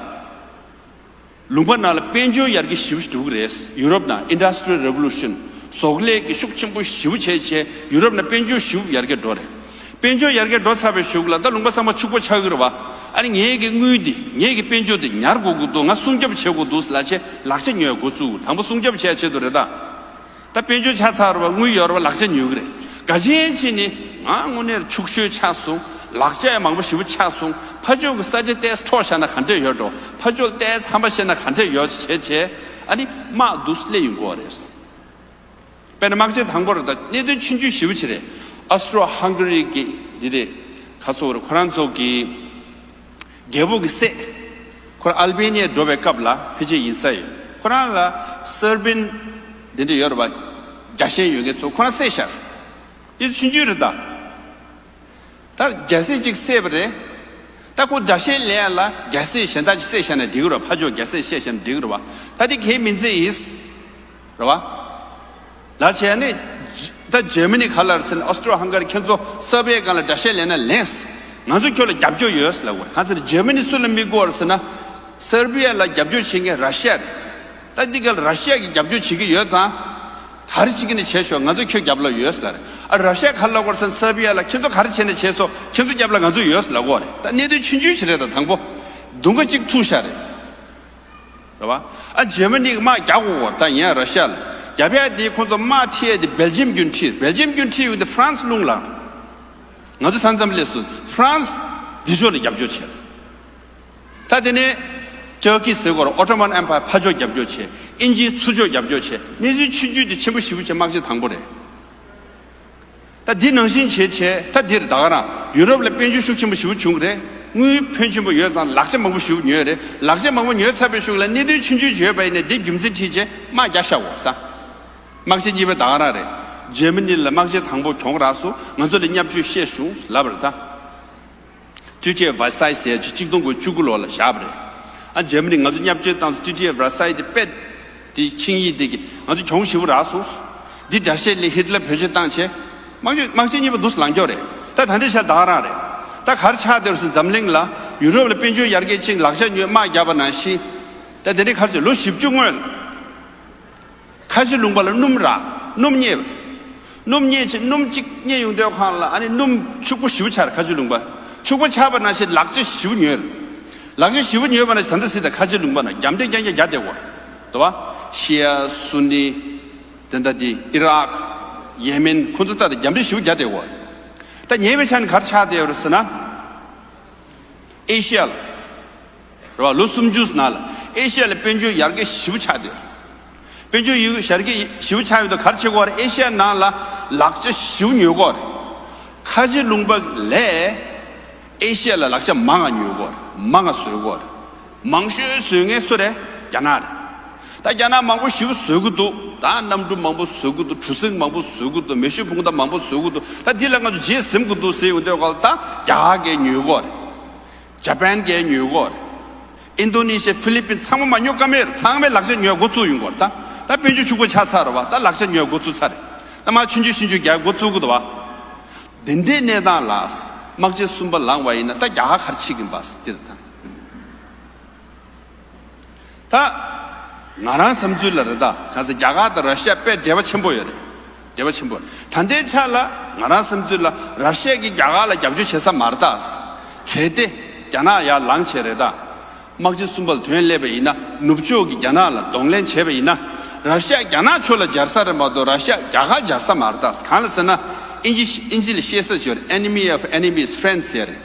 ལུང་པ་ནང་ལ་དཔལ་འབྱོར་ཡར་རྒྱས་ཞེ་པོ་ཞིག་འགྲོ་གི་རེད། ཡུ་རོབ་ནང་Industrial Revolution། ཟོག་ལས་ཀྱི་ཤུགས་ཆེན་པོ་ཞེ་པོ་བྱས་བྱས་ཡུ་རོབ་ནང་དཔལ་འབྱོར་ཞེ་པོ་ཡར་རྒྱས་འགྲོ་རེད། དཔལ་འབྱོར་ཡར་རྒྱས་འགྲོ་ཚར་བའི་གཞུག་ལ་ད་ལུང་པ་ཚང་མ་ཕྱུག་པོ་ཆགས་ཀྱི་རེད་བ། ཨ་ནི་ངེད་ཀྱི་དངུལ་འདི། ངེད་ཀྱི་དཔལ་འབྱོར་འདི་ཉར་དགོས་ཀྱི་འདུག་ང་སྲུང་སྐྱོབ་བྱེད་དགོས་འདུག་ལབ་བྱས་ལག་ཆ་ཉོས་འགོ་བཙུགས། དང་པོ་སྲུང་སྐྱོབ་བྱེད་ཆེད་དུ་རེད་ད། ད་དཔལ་འབྱོར་ཆགས་ཚར་བ། དངུལ་ཡོད་རེད་བ། ལག་ཆ་ཉོ་གི་རེད། དགའ་ཆེན་ཆེ་ནི། ང་དངོས་གནས་ཕྱུག་ཤོས་ཆགས་སོང་། ལག་ཆ་ཡང་མང་པོ་ཞེ་པོ་ཆགས་སོང་། ཕ་ཕྱོགས་ཀྱི་ས་ཆ་ཏོག་ཙམ་འཕྲོག་བཞག་ན་ག་འདྲས་ཡོད་འགྲོ། ཕ་ཕྱོགས་ཏོག་ཙམ་ཧམ་པ་བཤད་ན་ག་འདྲས་ཡོད་བྱས་བྱས། ཨ་ནི་དམག་འདི་སླེབས་ཡོང་གི་རེད། དཔེར་ན་དམག་ཆེན་དང་པོ་རེད་ད། གནད་དོན་ཆུང་ཆུང་ཞེ་པོ་ཅིག་རེད། ཨོ་སི་ཀྲོ་ཧང་ག་རི་གི་འདི་རེད། ཁ་སོ་རེད། ཁོ་རང་ཚོ་གི་རྒྱལ་པོ་གི་སྲས། ཁོ་རང་ཨལ་བེ་ནི་ཡ་འགྲོ་བའི་སྐབས་ལ་ཕལ་ཆེར་ཡིན་ས་ཡོད། ཁོ་རང་ལ་སར་བིན་དེ་འདྲ་ཡོད་རེད་བ། རྒྱལ་ཞེན་ཡོད་མཁན་ཚོ་ཁོ་རང་བསད་ཤག་ཡིན་ཆུང་ཆུང་རེད་ད། ད་རྒྱལ་སྲས་གཅིག་བསད་པ་རེད། ད་ཁོ་རྒྱལ་ཞེན་ལེན་ཡ་ལ་རྒྱལ་སྲས་གཞན་དག་ཅིག་བསད་བཞག་ན་འགྲིག་གི་རེད་བ། ཕ་ཕྱོགས་རྒྱལ་སྲས་བསད་བཞག་ན་འགྲིག་གི་རེད་བ། ད་དེ་གའི་མི་ཚེ་ཡིས། རེད་བ། ལ་བྱས་ནས། ད་ཇར་མ་ནི་ག་ལ་རེད་ཟེར་ན། ཨོ་སི་ཀྲོ་ཧང་ག་རི་ཁྱེད་ཚོ་སར་བྷི་ཡའི་སྒང་ལ་དགྲ་ཤ་ལེན་ན་ལེན། ང་ཚོ་ཁྱོད་ལ་རྒྱབ་སྐྱོར་ཡོད་ལབ་དགོས། གང་ཟེར་ཇར་མ་ནི་སུ་ལ་དམིགས་ཀྱི་ཡོད་རེད་ཟེར་ན། སར་བྷི་ཡ་ལ་རྒྱབ་སྐྱོར་བྱེད་མཁན་ར་ཤི་ཡ་རེད། ད་འདི་ག་ལ་ར་ཤི་ཡ་གིས་རྒྱབ་སྐྱོར་བྱེད་ཀྱི་ཡོད་ཙང་། ག་རེ་བྱེད་ཀྱི་ནི་བྱེད་ཤོག་ང་ཚོ་ཁྱོད་རྒྱབ་ལ་ཡོད་ལབ་རེད། ཨ་ར་ཤི་ཡ་ག་ལབ་ཀྱི་ཡོད་རེད་ཟེར་ན། སར་བྷི་ཡ་ལ་ཁྱེད་ཚོ་ག་རེ་བྱས་ནས་བྱས་སོང་། ཁྱེད་ཚོ་རྒྱབ་ལ་ང་ཚོ་ཡོད་ལབ་ཀྱི་ཡོད་རེད། ད་གནད་དོན་ཆུང་ཆུང་ཞིག་རེད། ད་དང་པོ་མདུང་ཁ་གཅིག་ཐུག་བཞག་རེད། རེད་བ། ཨ་ཇར་མ་ནི་དམག་རྒྱག་དགོས་ཀྱི་ཡོད་རེད། ད་ཡིན་ཡང་ར་ཤི་ཡ་ལ་རྒྱབ་ཡ་དེ། ཁོང་ཚོ་དམག་ཁྲིད་ཡ་དེ་སྦེལ་ཇི་ཡམ་གྱོན་ཁྲིད། སྦེལ་ཇི་ཡམ་གྱོན་ཁྲིད་ཡོང་དུས་ཧྥ་རན་སི་རླུང་ལངས། ང་ཚོ་ས་མཚམས་སླེབས་སོང་། ཧྥ་རན་སི་འདི་ཕྱོགས་ལ་རྒྱབ་སྐྱོར་བྱས། ད་དེ་ནས་ཏུར་ཀི་ཟེར་དགོས་རེད། ཨོ་ཊོ་མན་ཨེམ་པ་ཡར་ཕར་ཕྱོགས་རྒྱབ་སྐྱོར་བྱས། དབྱིན་ཇིའི་ཚུར་ཕྱོགས་རྒྱབ་སྐྱོར་བྱས། གནས་ཚུལ་ཆུང་ཆུང་དེ་ཆེན་པོ་ཞེ་པོ་བྱས། དམག་ཆེན་དང་པོ་རེད། ད་འདི་ནང་བཞིན་བྱས་བྱས། ད་འདིར་ད་ག་རང་ཡུ་རོབ་ལ་དཔལ་འབྱོར་ཤུགས་ཆེན་པོ་ཞེ་པོ་བྱུང་གི་རེད། དངུལ་ཕོན་ཆེན་པོ་ཡོད་ཙང་ལག་ཆ་མང་པོ་ཞེ་པོ་ཉོས་རེད། ལག་ཆ་མང་པོ་ཉོས་ཚར་བའི་གཞུག་ལ་གནད་དོན་ཆུང་ཆུང་ཡོད་པ་ཡིན་ན་འདི་རྒྱུ་མཚན་ཁྲིད་བྱས་དམག་རྒྱག་ཤག་འོ་ད། དམག་ཆེན་གཉིས་པ་ད་ག་རང་རེད། ཇར་མ་ནི་ལ་དམག་ཆེན་དང་པོ་གྱོང་རག་སོང་། ང་ཚོ་ལ་བརྙས་བཅོས་བཤད་བྱུང་ལབ་པ་རེད་ད། ཊི་ཊི་ཨེཕ་ཝར་སའི་ཟེར་ཅིག་གཅིག་སྟོང་དགུ་བརྒྱ་བཅུ་དགུ་ལོ་ལ་བཞག་པ་རེད། ཨ་ཇར་མ་ནི་ང་ཚོ་བརྙས་བཅོས་བཏང་སོང་། ཊི་ཊི་ཨེཕ་ཝར་སའི་དེ་དཔེ་དེ་ཆིངས་ཡིག་དེ་གིས་ང་ཚོ་གྱོང་ཞེ་པོ་རག་སོང་། འདི་འདྲ་བཤད་ལས་ཧིཊ་ལར་བེད་སྤྱོད་བཏང་བྱས། དམག་སྤྱི་དམག་ཆེན་གཉིས་པ་འདུག་སེ་ལངས་ཀྱོག་རེད། ད་ད་ལྟའི་ཆར་ད་ག་རང་རེད། ད་ག་རེ་ཆགས་བསྡད་ཡོད་ཟེར། འཛམ་གླིང་ལ་ཡུ་རོབ་ལ་དཔལ་འབྱོར་ཡར་རྒྱས་ཕྱིན། ལག་ཆ་ཉོས། དམག་རྒྱག་པ་ནང་བཞིན། ད་དེ་འདྲའི་ག་རེ་བྱས། ལོ་བཞི་བཅུ་སྔོན་ལ། ཁ་ཆེ་ལུང་པ་ལ་སྣུམ་རག་སྣུམ་རྙེད་པ། སྣུམ་རྙེད་བྱས། སྣུམ་གཅིག་རྙེད་ཡོང་དུས་ཁོང་ལ་ཨ་ནི་སྣུམ་ཕྱུག་པོ་ཞེ་པོ་ཆགས་རེད། ཁ་ཆེ་ལུང་པ་ཕྱུག་པོ་ཆགས་པ་ནང་བཞིན་ལག་ཆ་ཞེ་པོ་ཉོས་རེད། ལག་ཆ་ཞེ་པོ་ཉོས་པ་ནང་བཞིན་ད་ལྟ་གཟིགས་དང་། ཁ་ཆེ་ལུང་པ་ནང་རྒྱབ་འདྲེ་རྐྱང་རྐྱང་རྒྱག་བསྡད་ཡོད་རེད། འདུག་བ། ཤི་ཡ་སུ་ནི། དེ་འདྲ་དེ་ཨི་རག་ཡེ་མེན། ཁོང་ཚོ་ད་ལྟ་རྒྱབ་འདྲེ་ཞེ་པོ་རྒྱག་བསྡད་ཡོད་རེད། ད་ཉེ་བའི་ཆར་ནས་ག་རེ་ཆགས་བསྡད་ཡོད་རེད་ཟེར་ན། ཨེ་ཤི་ཡ་ལ། རེད་བ། ལོ་སུམ་ཅུ་ནང་ལ་ཨེ་ཤི་ཡ་ལ་དཔལ་འབྱོར་ཡར་རྒྱས་ཞེ་པོ་ཆགས་བསྡད་ཡོད་རེད། དཔལ་འབྱོར་ཡར་རྒྱས་ཞེ་པོ་ཆགས་ཡོད་དུས་ག་རེ་བྱེད་ཀྱི་ཡོད་རེད། ཨེ་ཤི་ཡ་ནང་ལ་ལག་ཆ་ཞེ་པོ་ཉོ་གི་ཡོད་རེད། ཁ་ཆེ་ལུང་པ་ལས་ཨེ་ཤི་ཡ་ལ་ལག་ཆ་མང་ང་ཉོ་གི་ཡོད་རེད། མང་ང་བཟོ་གི་ཡོད་རེད། མང་ཤོས་བཟོ་མཁན་སུ་རེད། རྒྱ་ནག་རེད། ད་རྒྱ་ནག་མང་པོ་ཞེ་པོ་བཟོ་གི་འདུག་ད་གནམ་གྲུ་མང་པོ་བཟོ་གི་འདུག་གྲུ་གཟིངས་མང་པོ་བཟོ་གི་འདུག་མེ་ཤུགས་འཕུར་མདའ་མང་པོ་བཟོ་གི་འདུག་ད་འདི་ལ་ང་ཚོ་རྗེས་ཟིན་དགོས་འདུག་ཟེར་ཡོང་དུས་ག་ལ། ད་རྒྱ་གར་གྱིས་ཉོ་གི་ཡོད་རེད། ཇ་པན་གྱིས་ཉོ་གི་ཡོད་རེད། ཨིན་དོ་ནེ་ཤི་ཡ། ཧྥི་ལི་པིན། ཚང་མ་མ་ཉོ་ཀ་མེད་རེད། ཚང་མས་ལག་ཆ་ཉོ་འགོ་བཙུགས་ཡོང་གི་ཡོད་རེད། ད་ད་དཔལ་འབྱོར་ཕྱུག་པོ་ཆགས་ཚར་རེད་བ། ད་ལག་ཆ་ཉོ་འགོ་བཙུགས་ཚར་རེད། ད་མར་ཆུང་ཆུང་ཆུང་ཆུང་རྒྱག་འགོ་བཙུགས་གི་འདུག་བ། འདི་འདྲའི་གནས་སྟངས་ལ་དམག་ཆེན་གསུམ་པ་ལངས་པ་ཡིན་ན། ད་རྒྱ་གར་ག་རེ་བྱེད་ཀྱི་ཡིན་པ་འདི་རེད་ད། ད་ང་རང་བསམ་ཚུལ་ལ་རེད་ད། གང་ཟེར། རྒྱ་གར་དང་ར་ཤི་ཡ་དཔེ་འབྲེལ་བ་ཆེན་པོ་ཡོད་རེད། འབྲེལ་བ་ཆེན་པོ། ད་ལྟའི་ཆ་ལ་ང་རང་བསམ་ཚུལ་ལ་ར་ཤི་ཡ་གིས་རྒྱ་གར་ལ་རྒྱབ་སྐྱོར་བྱེད་ས་མ་རེད་ད། གལ་ཏེ་རྒྱ་ནག་ཡར་ལངས་བྱས་རེད་ད། དམག་ཆེན་གསུམ་པ་ལ་དོན་སླེབས་པ་ཡིན་ན། ནུབ་ཕྱོགས་ཀྱིས་རྒྱ་ནག་ལ་གདོང་ལེན་བྱས་པ་ཡིན་ན། ར་ཤི་ཡ་རྒྱ་ནག་ཕྱོགས་ལ་འབྱར་ས་རེད་མ་གཏོགས་ར་ཤི་ཡ་རྒྱ་གར་འབྱར་ས་མ་རེད་ད། གང་ལ་ཟེར་ན། ཨིན་ཇི་ཨིན་ཇི་ལ་བཤད་ས་ཅིག་ཡོད་རེད། Enemy of enemy's friend ཟེར་རེད།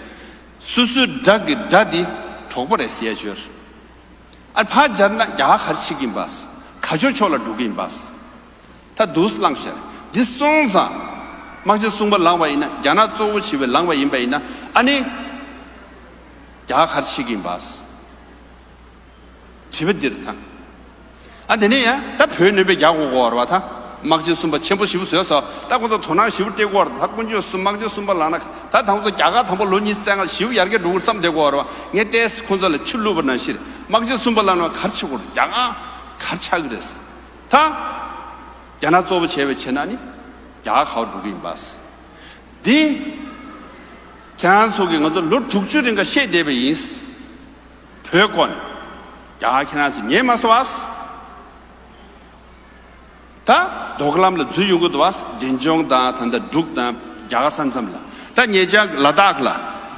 སོ་སོའི་དགྲ་གི་དགྲ་དེ་གྲོགས་པོ་རེད་ཟེར་ཡ་ཅིག་ཡོད་རེད། ཨ་ཕར་འབྱར་ན་རྒྱ་གར་ག་རེ་བྱེད་ཀྱི་ཡིན་པ། ག་ཕྱོགས་ཕྱོགས་ལ་འགྲོ་གི་ཡིན་པ། ད་འདུག་སེ་བླངས་ཤག་འདི་སོང་ཙང་། དམག་ཆེན་གསུམ་པ་ལངས་པ་ཡིན་ན། རྒྱ་ནག་གཙོ་བོ་བྱས་པའི་ལངས་པ་ཡིན་པ་ཡིན་ན། ཨ་ནི་རྒྱ་གར་ག་རེ་བྱེད་ཀྱི་ཡིན་པ། དྲི་བ་འདི་རེད་ད། ཨ་དེ་ནས་ཡང་ད་བོད་ནོན་པས་རྒྱག་དགོས་ཀྱི་ཡོད་རེད་བ། ད་དམག་ཆེན་གསུམ་པ་ཆེན་པོ་ཞེ་པོ་བཟོས་སོང་། ད་ཁོང་ཚོ་དོ་སྣང་ཞེ་པོ་སྤྲད་ཀྱི་ཡོད་རེད། ད་དཀོན་མཆོག་གསུམ། དམག་ཆེན་གསུམ་པ་ལངས་ན། ད་ད་ཁོང་ཚོ་རྒྱ་གར་དང་པོ་ལོ་ཉི་ཤུ་རྩ་ལྔ་ཞེ་པོ་ཡར་རྒྱས་འགྲོ་གི་རེད་བསམ་བསྡད་ཀྱི་ཡོད་རེད་བ། ངས་ཏོག་ཙམ་ཁོང་ཚོ་ལ་ཆུ་བླུགས་པ་ནང་བཞིན། དམག་ཆེན་གསུམ་པ་ལངས་ན་ག་རེ་བྱེད་དགོས་རེད། རྒྱ་གར་ག་རེ་ཆགས་ཀྱི་རེད། ད་རྒྱ་ནག་གཙོ་བོ་བྱས་པའི་བྱས་ན་ནི་རྒྱ་གར་ག་པར་འགྲོ་གི་ཡིན་པ། འདི་ཁྱེད་རང་ཚོ་གིས་ང་ཚོ་ལོ་དྲུག་ཅུ་རིང་ག་བཤད་བསྡད་པ་ཡིན། བོད་སྐོར་ནས་རྒྱ་གར་ཁྱེད་རང་ཚོ་ཉན་མ་སོང་ཨ། ད་རྡོ་ཁ་ལམ་ལ་འཛུལ་ཡོང་གི་འདུག་བ། འབྲས་ལྗོངས་དང་ད་ལྟ་འབྲུག་དང་རྒྱ་གར་ས་མཚམས་ལ། ད་ཉེ་ཆར་ལ་དྭགས་ལ་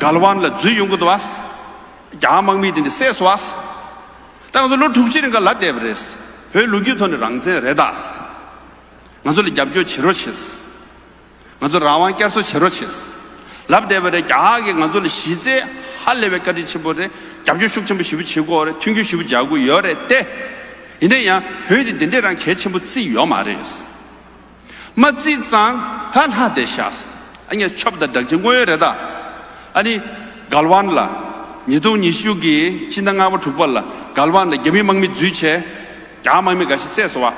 གལ་ཝན་ལ་འཛུལ་ཡོང་གི་འདུག་བ། རྒྱ་གར་དམག་མིས་དེ་འདྲ་བསད་སོང་བ། ད་ང་ཚོ་ལོ་དྲུག་ཅུ་རིང་ག་ལབ་བསྡད་པ་རེད། བོད་ལོ་རྒྱུས་ཐོག་ནས་རང་བཙན་རེད་ད། ང་ཚོ་ལ་རྒྱབ་སྐྱོར་བྱེད་རོགས་བྱེད། ང་ཚོ་རང་དབང་བསྐྱར་གསོ་བྱེད་རོགས་བྱེད། ལབ་བསྡད་པ་རེད། རྒྱ་གར་གྱིས་ང་ཚོ་ལ་གཞི་རྩའི་ཧ་ལས་པའི་བཀའ་དྲིན་ཆེན་པོ་རེད། རྒྱབ་སྐྱོར་ཤུགས་ཆེན་པོ་ཞེ་པོ་བྱེད་ཀྱི་ཡོད་རེད། མཐུན་འགྱུར་ཞེ་པོ་རྒྱག་གི་ཡོད་རེད་དེ། ཡིན་ན་ཡང་བོད་འདི་དེ་འདྲས་རང་གལ་ཆེན་པོ་བརྩིས་ཡོད་མ་རེད། མ་བརྩིས་ཙང་ད་ལྷག་བསྡད་ཤག་ཨ་ངས་ཆོབ་དང་སྦྲགས་ཅིག་དངོས་ཡོད་རེད་ད། ཨ་ནི་གལ་ཝན་ལ་ཉིས་སྟོང་ཉི་ཤུ་གི་ཕྱི་ཟླ་ལྔ་པ་དྲུག་པ་ལ་གལ་ཝན་ལ་རྒྱ་མི་དམག་མི་འཛུལ་བྱས། རྒྱ་དམག་མི་འགའ་ཞིག་བསད་སོང་བ།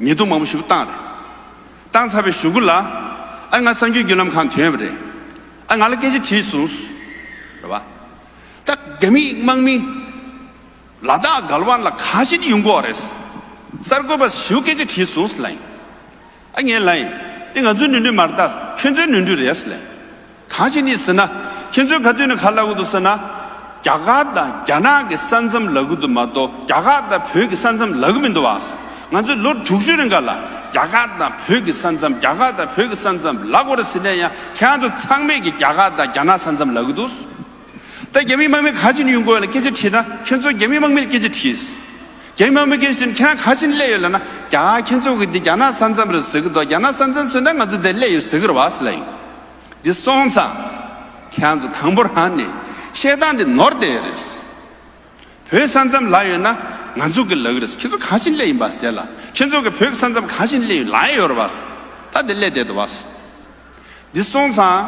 ཉེས་རྡུང་མང་པོ་ཞེ་པོ་བཏང་རེད། བཏང་ཚར་བའི་གཞུག་གུ་ལ། ཨ་ང་གསར་འགྱུར་བརྒྱུད་ལམ་ཁང་ཐོན་པ་རེད། ཨ་ང་ལ་སྐད་ཆ་དྲིས་སོང་། རེད་བ། ད་རྒྱ་མི་དམག་མི་ལ་དྭགས་གལ་ཝན་ལ་ག་ཞིག་ཡོང་གི་ཡོད་རེད། གསར་འགོད་པ་ཞིག་སྐད་ཆ་དྲིས་སོང་ལབ་ཡིན། ཨ་ངས་ལབ་ཡིན། འདི་ང་ཚོའི་ནོར་འཁྲུལ་མ་རེད་ད། ཁྱོད་ཚོའི་ནོར་འཁྲུལ་རེད་ལབ་ཡིན། གང་བྱས་ནས་ཟེར་ན། ཁྱེད་ཚོས་ག་དུས་ནས་ག་ལབ་གི་འདུག་ཟེར་ན། རྒྱ་གར་དང་རྒྱ་ནག་གི་ས་མཚམས་ལབ་གི་འདུག་མ་གཏོགས་རྒྱ་གར་དང་བོད་ཀྱི་ས་མཚམས་ལབ་གི་མི་འདུག་བ། ང་ཚོས་ལོ་དྲུག་ཅུ་རིང་ག་ལ་རྒྱ་གར་དང་བོད་ཀྱི་ས་མཚམས། རྒྱ་གར་དང་བོད་ཀྱི་ས་མཚམས་ལབ་དགོས་རེད་ཟེར་ནས་ཡང་ཁྱེད་རང་ཚོ་ཚང་མས་ཀྱི་རྒྱ་གར་དང་རྒྱ་ནག་ས་མཚམས་ལབ་གི་འདུག་ད་རྒྱ་མི་དམག་མི་ག་ཅིག་ནས་ཡོང་གི་ཡོད་ལ་སྐད་ཆ་དྲིས་ན། ཁྱེད་ཚོ་རྒྱ་མི་དམག་མི་ལ་སྐད་ཆ་དྲིས། རྒྱ་མི་དམག་མི་སྐད་ཆ་དྲིས་ན་ཁྱེད་རང་ག་ཅིག་ནས་སླེབས་ཡོད་ལབ་ན། རྒྱ་གར་ཁྱེད་ཚོ་གི་འདི་རྒྱ་ནག་ས་མཚམས་རེད་ཟེར་གི་འདུག་རྒྱ་ནག་ས་མཚམས་ཟེར་ན་ང་ཚོ་འདིར་སླེབས་ཡོད་ཟེར་གི་རེད་བ་ཟེར་ལབ་ཡིན། འདི་སོང་ཙང་། ཁྱེད་རང་ཚོ་དང་པོ་རང་ནས་བཤད་སྟངས་འདི་ནོར་བསྡད་ཡོད་རེད། བོད་ས་མཚམས་ལབ་ཡོད་ན་ང་ཚོ་གི་ལབ་གི་རེད། ཁྱེད་ཚོ་ག་ཅིག་ནས་སླེབས་ཡིན་པ་ཟེར་ལ། ཁྱེད་ཚོ་གི་བོད་ཀྱི་ས་མཚམས་ག་ཅིག་ནས་སླེབས་ཡོད་ལབ་ཡོད་རེད་བ། ད་འདི་སླེབས་བསྡད་འདུག་བ། འདི་སོང་ཙང་།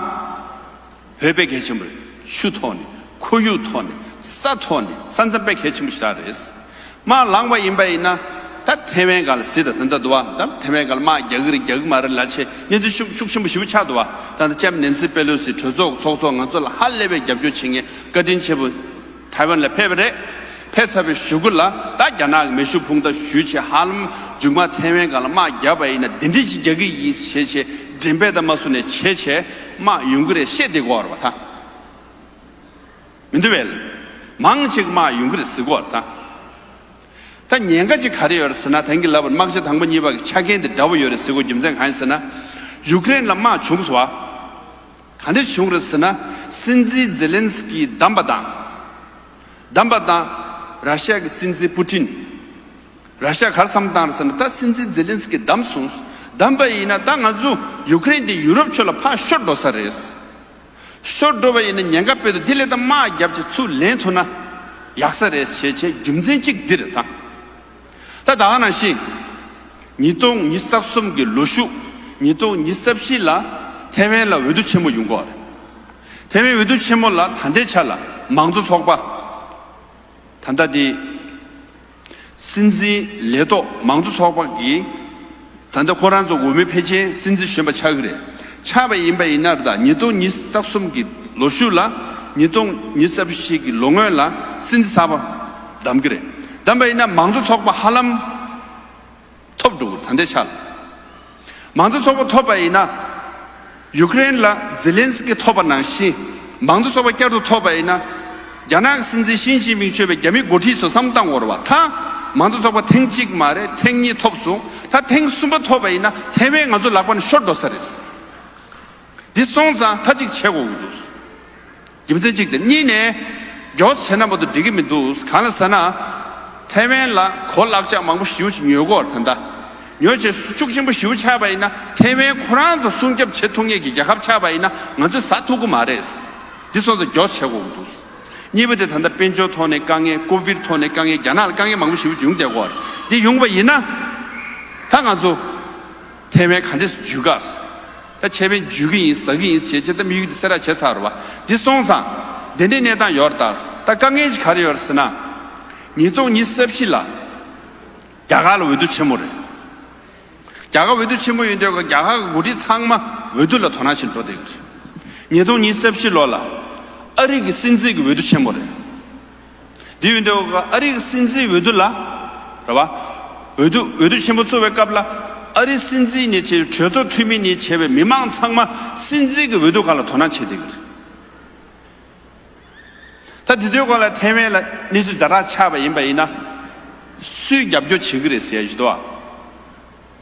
བོད་དཔེ་གལ་ཆེན་པོ་རེད། ཆུ་ཐོག་ནས། ཁོར་ཡུག་ཐོག་ནས། ས་ཐོག་ནས། ས་མཚམས་དཔེ་གལ་ཆེན་པོ་ཞེ་དྲག་རེད། དམག་ལངས་པ་ཡིན་པ་ཡིན་ན། ད་ཐེ་ཝན་སྒང་ལ་གཟིགས་དང་། ད་ལྟ་འདུག་བ། ད་ཐེ་ཝན་སྒང་ལ་དམག་རྒྱག་གི་རེད་རྒྱག་གི་མ་རེད་ལབ་བྱས་གནས་ཚུལ་ཤུགས་ཤུགས་ཆེན་པོ་ཞེ་པོ་ཆགས་འདུག་བ། ད་ལྟ་ལྕམ་ནེན་སི་པེ་ལོ་སི་གྲོས་ཚོགས་ཚོགས་གཙོ་ང་ཚོ་ལ་ཧ་ལས་པའི་རྒྱབ་སྐྱོར་བྱེད་མཁན་བཀའ་དྲིན་ཆེ་བོ། ཐའེ་ཝན་ལ་ཕེབས་པ་རེད། ཕེབས་ཚར་བའི་གཞུག་གུ་ལ་ད་རྒྱ་ནག་གི་མེ་ཤུགས་འཕུར་མདའ་གཞུས་བྱས། ཧ་ལམ་མཇུག་མ་ཐའེ་ཝན་སྒང་ལ་དམག་བརྒྱབ་པ་ཡིན་ན་འདི་འདྲ་ཞིག་རྒྱག་གི་ཡིན་ཞེས་བྱས་འགྲེམས་སྤེལ་དང་མ་སུ་ནས་བྱས་བྱས་དམག་ཡོང་གི་རེད་བཤད་བསྡད་ཀྱི་ཡོད་རེད་བ་ད། མི་འདུག་བས། མང་ཆེ་གི་དམག་ཡོང་གི་རེད་ཟེར་གྱི་ཡོད་རེད་ད། ད་ཉེན་ཁ་ཅིག་ག་རེ་ཡོད་རེད་ཟེར་ན། དེང་གི་ལབ་པར་དམག་ཆ་དང་པོ་གཉིས་པ་གི་ཆ་རྐྱེན་དེ་འདྲ་བོ་ཡོད་རེད་ཟེར་དགོས་རྒྱུ་མཚན་གང་ཡིན་ཟེར་ན། ཡུཀ་རེན་ལ་དམག་བྱུང་སོང་བ། ག་འདྲ་བྱུང་རེད་ཟེར་ན། སྲིད་འཛིན་ཛེ་ལན་སི་ཀི་བདམས་པ་དང་། བདམས་པ་དང་། ར་ཤ་གི་སྲིད་འཛིན་པུ་ཏིན། ར་ཤ་ག་རེ་བསམ་བཏང་རེད་ཟེར་ན། ད་སྲིད་འཛིན་ཛེ་ལན་སི་ཀི་བདམས་སོང་། བདམས་པ་ཡིན་ན་ད་ང་ཚོ་ཡུཀ་རེན་དེ་ཡུ་རོབ་ཕྱོགས་ལ་ཕར་ཤོར་འགྲོ་ས་རེད། ཤོར་འགྲོ་བ་ཡིན་ན་ཉེན་ཁ་དཔེ་འདུག་དེ་ལས་ད་དམག་བརྒྱབ་བྱས་ཚུར་ལེན་ཐུབ་ན་ཡག་ས་རེད་ཞེས་བྱས་རྒྱུ་མཚན་གཅིག་འདི་རེད་ད། ད་ད་ག་ནང་བཞིན། ཉིས་སྟོང་ཉི་ཤུ་རྩ་གསུམ་གྱི་ལོ་གཞུག་ཉིས་སྟོང་ཉི་ཤུ་རྩ་བཞི་ལ་ཐའེ་ཝན་ལ་འོས་བསྡུ་ཆེན་མོ་ཡོང་གི་ཡོད་རེད། ཐའེ་ཝན་འོས་བསྡུ་ཆེན་མོ་ལ་ད་ལྟའི་ཆ་ལ་མང་གཙོ་ཚོགས་པ། ད་ལྟ་དེ་སྲིད་འཛིན་ལས་ཐོག་མང་གཙོ་ཚོགས་པ་གིས་ད་ལྟ་ཁོ་རང་ཚོ་འོས་མི་ཕལ་ཆེར་སྲིད་འཛིན་གཞོན་པ་ཆགས་ཀྱི་རེད། ཆགས་པ་ཡིན་པ་ཡིན་ན་ད་ཉིས་སྟོང་ཉི་ཤུ་རྩ་གསུམ་གྱི་ལོ་གཞུག་ལ་ཉིས་སྟོང་ཉི་ཤུ་རྩ་བཞི་གི་ལོ་སྔོན་ལ་སྲིད་འཛིན་གསར་པ་བདམས་ཀྱི་རེད། བདམས་པ་ཡིན་ན་མང་གཙོ་ཚོགས་པ་ཧ་ལམ་ཐོབ་འགྲོ་གི་རེད་ད་ལྟའི་ཆ་ལ། མང་གཙོ་ཚོགས་པ་ཐོབ་པ་ཡིན་ན། ཡུཀ་རེན་ལ་ཛེ་ལན་སི་ཀི་ཐོབ་པ་ནང་བཞིན། མང་གཙོ་ཚོགས་པ་བསྐྱར་དུ་ཐོབ་པ་ཡིན་ན། རྒྱ་ནག་གི་སྲིད་འཛིན་ཞི་ཅིན་ཕིང་གཙོས་པའི་རྒྱ་མི་འགོ་ཁྲིད་ཚོ་བསམ་བཏང་དགོས་རེད་བ། ད་མང་གཙོ་ཚོགས་པ་ཐེངས་གཅིག་མ་རེད། ཐེངས་གཉིས་ཐོབ་སོང་། ད་ཐེངས་གསུམ་པ་ཐོབ་པ་ཡིན་ན་ཐའེ་ཝན་ང་ཚོ་ལག་པ་ནས་ཤོར་འགྲོ་ས་རེད། འདི་སོང་ཙང་ད་ཅིག་བྱེད་དགོས་ཀྱི་འདུག་རྒྱུ་མཚན་གཅིག་དེ། གཉིས་ནས། མགྱོགས་བྱས་ན་མ་གཏོགས་འགྲིག་གི་མི་འདུག་གང་ལ་ཟེར་ན། ཐའེ་ཝན་ལ་གོ་ལག་ཆ་མང་པོ་ཞེ་པོ་ཅིག་ཉོ་དགོས་རེད་ད། ཉོ་བྱས་ཤུགས་ཆེན་པོ་ཞེ་པོ་ཆགས་པ་ཡིན་ན་ཐའེ་ཝན་ཁོ་རང་ཚོ་སྲུང་སྐྱོབ་བྱེད་ཐུབ་མཁན་གྱི་རྒྱལ་ཁབ་ཆགས་པ་ཡིན་ན་ང་ཚོས་ཟ་ཐུབ་ཀྱི་མ་རེད། འདི་སོང་ཙང་མགྱོགས་བྱེད་དགོས་ཀྱི་འདུག་གཉིས་པ་དེ་ད་ལྟ་དཔལ་འབྱོར་ཐོག་ནས་དཀའ་ངལ། ཀོ་བིཌ་ཐོག་ནས་དཀའ་ངལ། རྒྱ་ནག་ལ་དཀའ་ངལ་མང་པོ་ཞེ་པོ་ཅིག་ཡོང་བསྡད་ཀྱི་ཡོད་རེད། འདི་ཡོང་བ་ཡིན་ན། ད་ང་ཚོ་ཐའེ་ཝན་ག་འདྲས་སེ་འཇུས་ག་ད་ཁྱེད་རང་འཇུས་ཀྱི་ཡིན། ཟ་གི་ཡིན་ཞེས་བྱས་ད་དམིགས་ཡུལ་དེ་གསལ་བསྒྲགས་བྱས་ཚར་བ། འདི་སོང་ཙང་འདི་འདྲའི་གནས་སྟངས་ཡོད་རེད་ད། ད་དཀའ་ངལ་ཞིག་ག་རེ་ཡོད་རེད་ཟེར་ན། ཉིས་སྟོང་ཉི་ཤུ་རྩ་བཞི་ལ་རྒྱ་གར་ལ་འོས་བསྡུ་ཆེན་མོ་རེད། རྒྱ་གར་འོས་བསྡུ་ཆེན་མོ་ཡིན་དུས་རྒྱ་གར་གྱི་འགོ་ཁྲིད་ཚང་མ་འོས་བསྡུ་ལ་དོ་སྣང་བྱེད་འགྲོ་བསྡད་ཀྱི་རེད། ཉིས་སྟོང་ཉི་ཤུ་རྩ་བཞི་ལོ་ལ་ཨ་རི་གི་སྲིད་འཛིན་གྱི་འོས་བསྡུ་ཆེན་མོ་རེད། འདི་ཡོད་འདུག་ཨ་རིའི་སྲིད་འཛིན་འོས་བསྡུ་ལ། རེད་བ། འོས་བསྡུ་འོས་བསྡུ་ཆེན་པོ་ཚོགས་པའི་སྐབས་ལ། ཨ་རི་སྲིད་འཛིན་ནས་བྱས་པའི་གྲོས་ཚོགས་འཐུས་མི་ནས་བྱས་པའི་མི་མང་ཚང་མ་སྲིད་འཛིན་གྱི་འོས་བསྡུ་སྒང་ལ་དོ་སྣང་བྱེད་བསྡད་ཀྱི་རེད། ད་དེ་དུས་སྒང་ལ་ཐའེ་ཝན་ལ་གནས་ཚུལ་ཛ་དྲག་ཆགས་པ་ཡིན་པ་ཡིན་ན། སུས་རྒྱབ་སྐྱོར་བྱེད་ཀྱི་རེད་ཟེར་ཡ་ཞིག་འདུག་ཨ།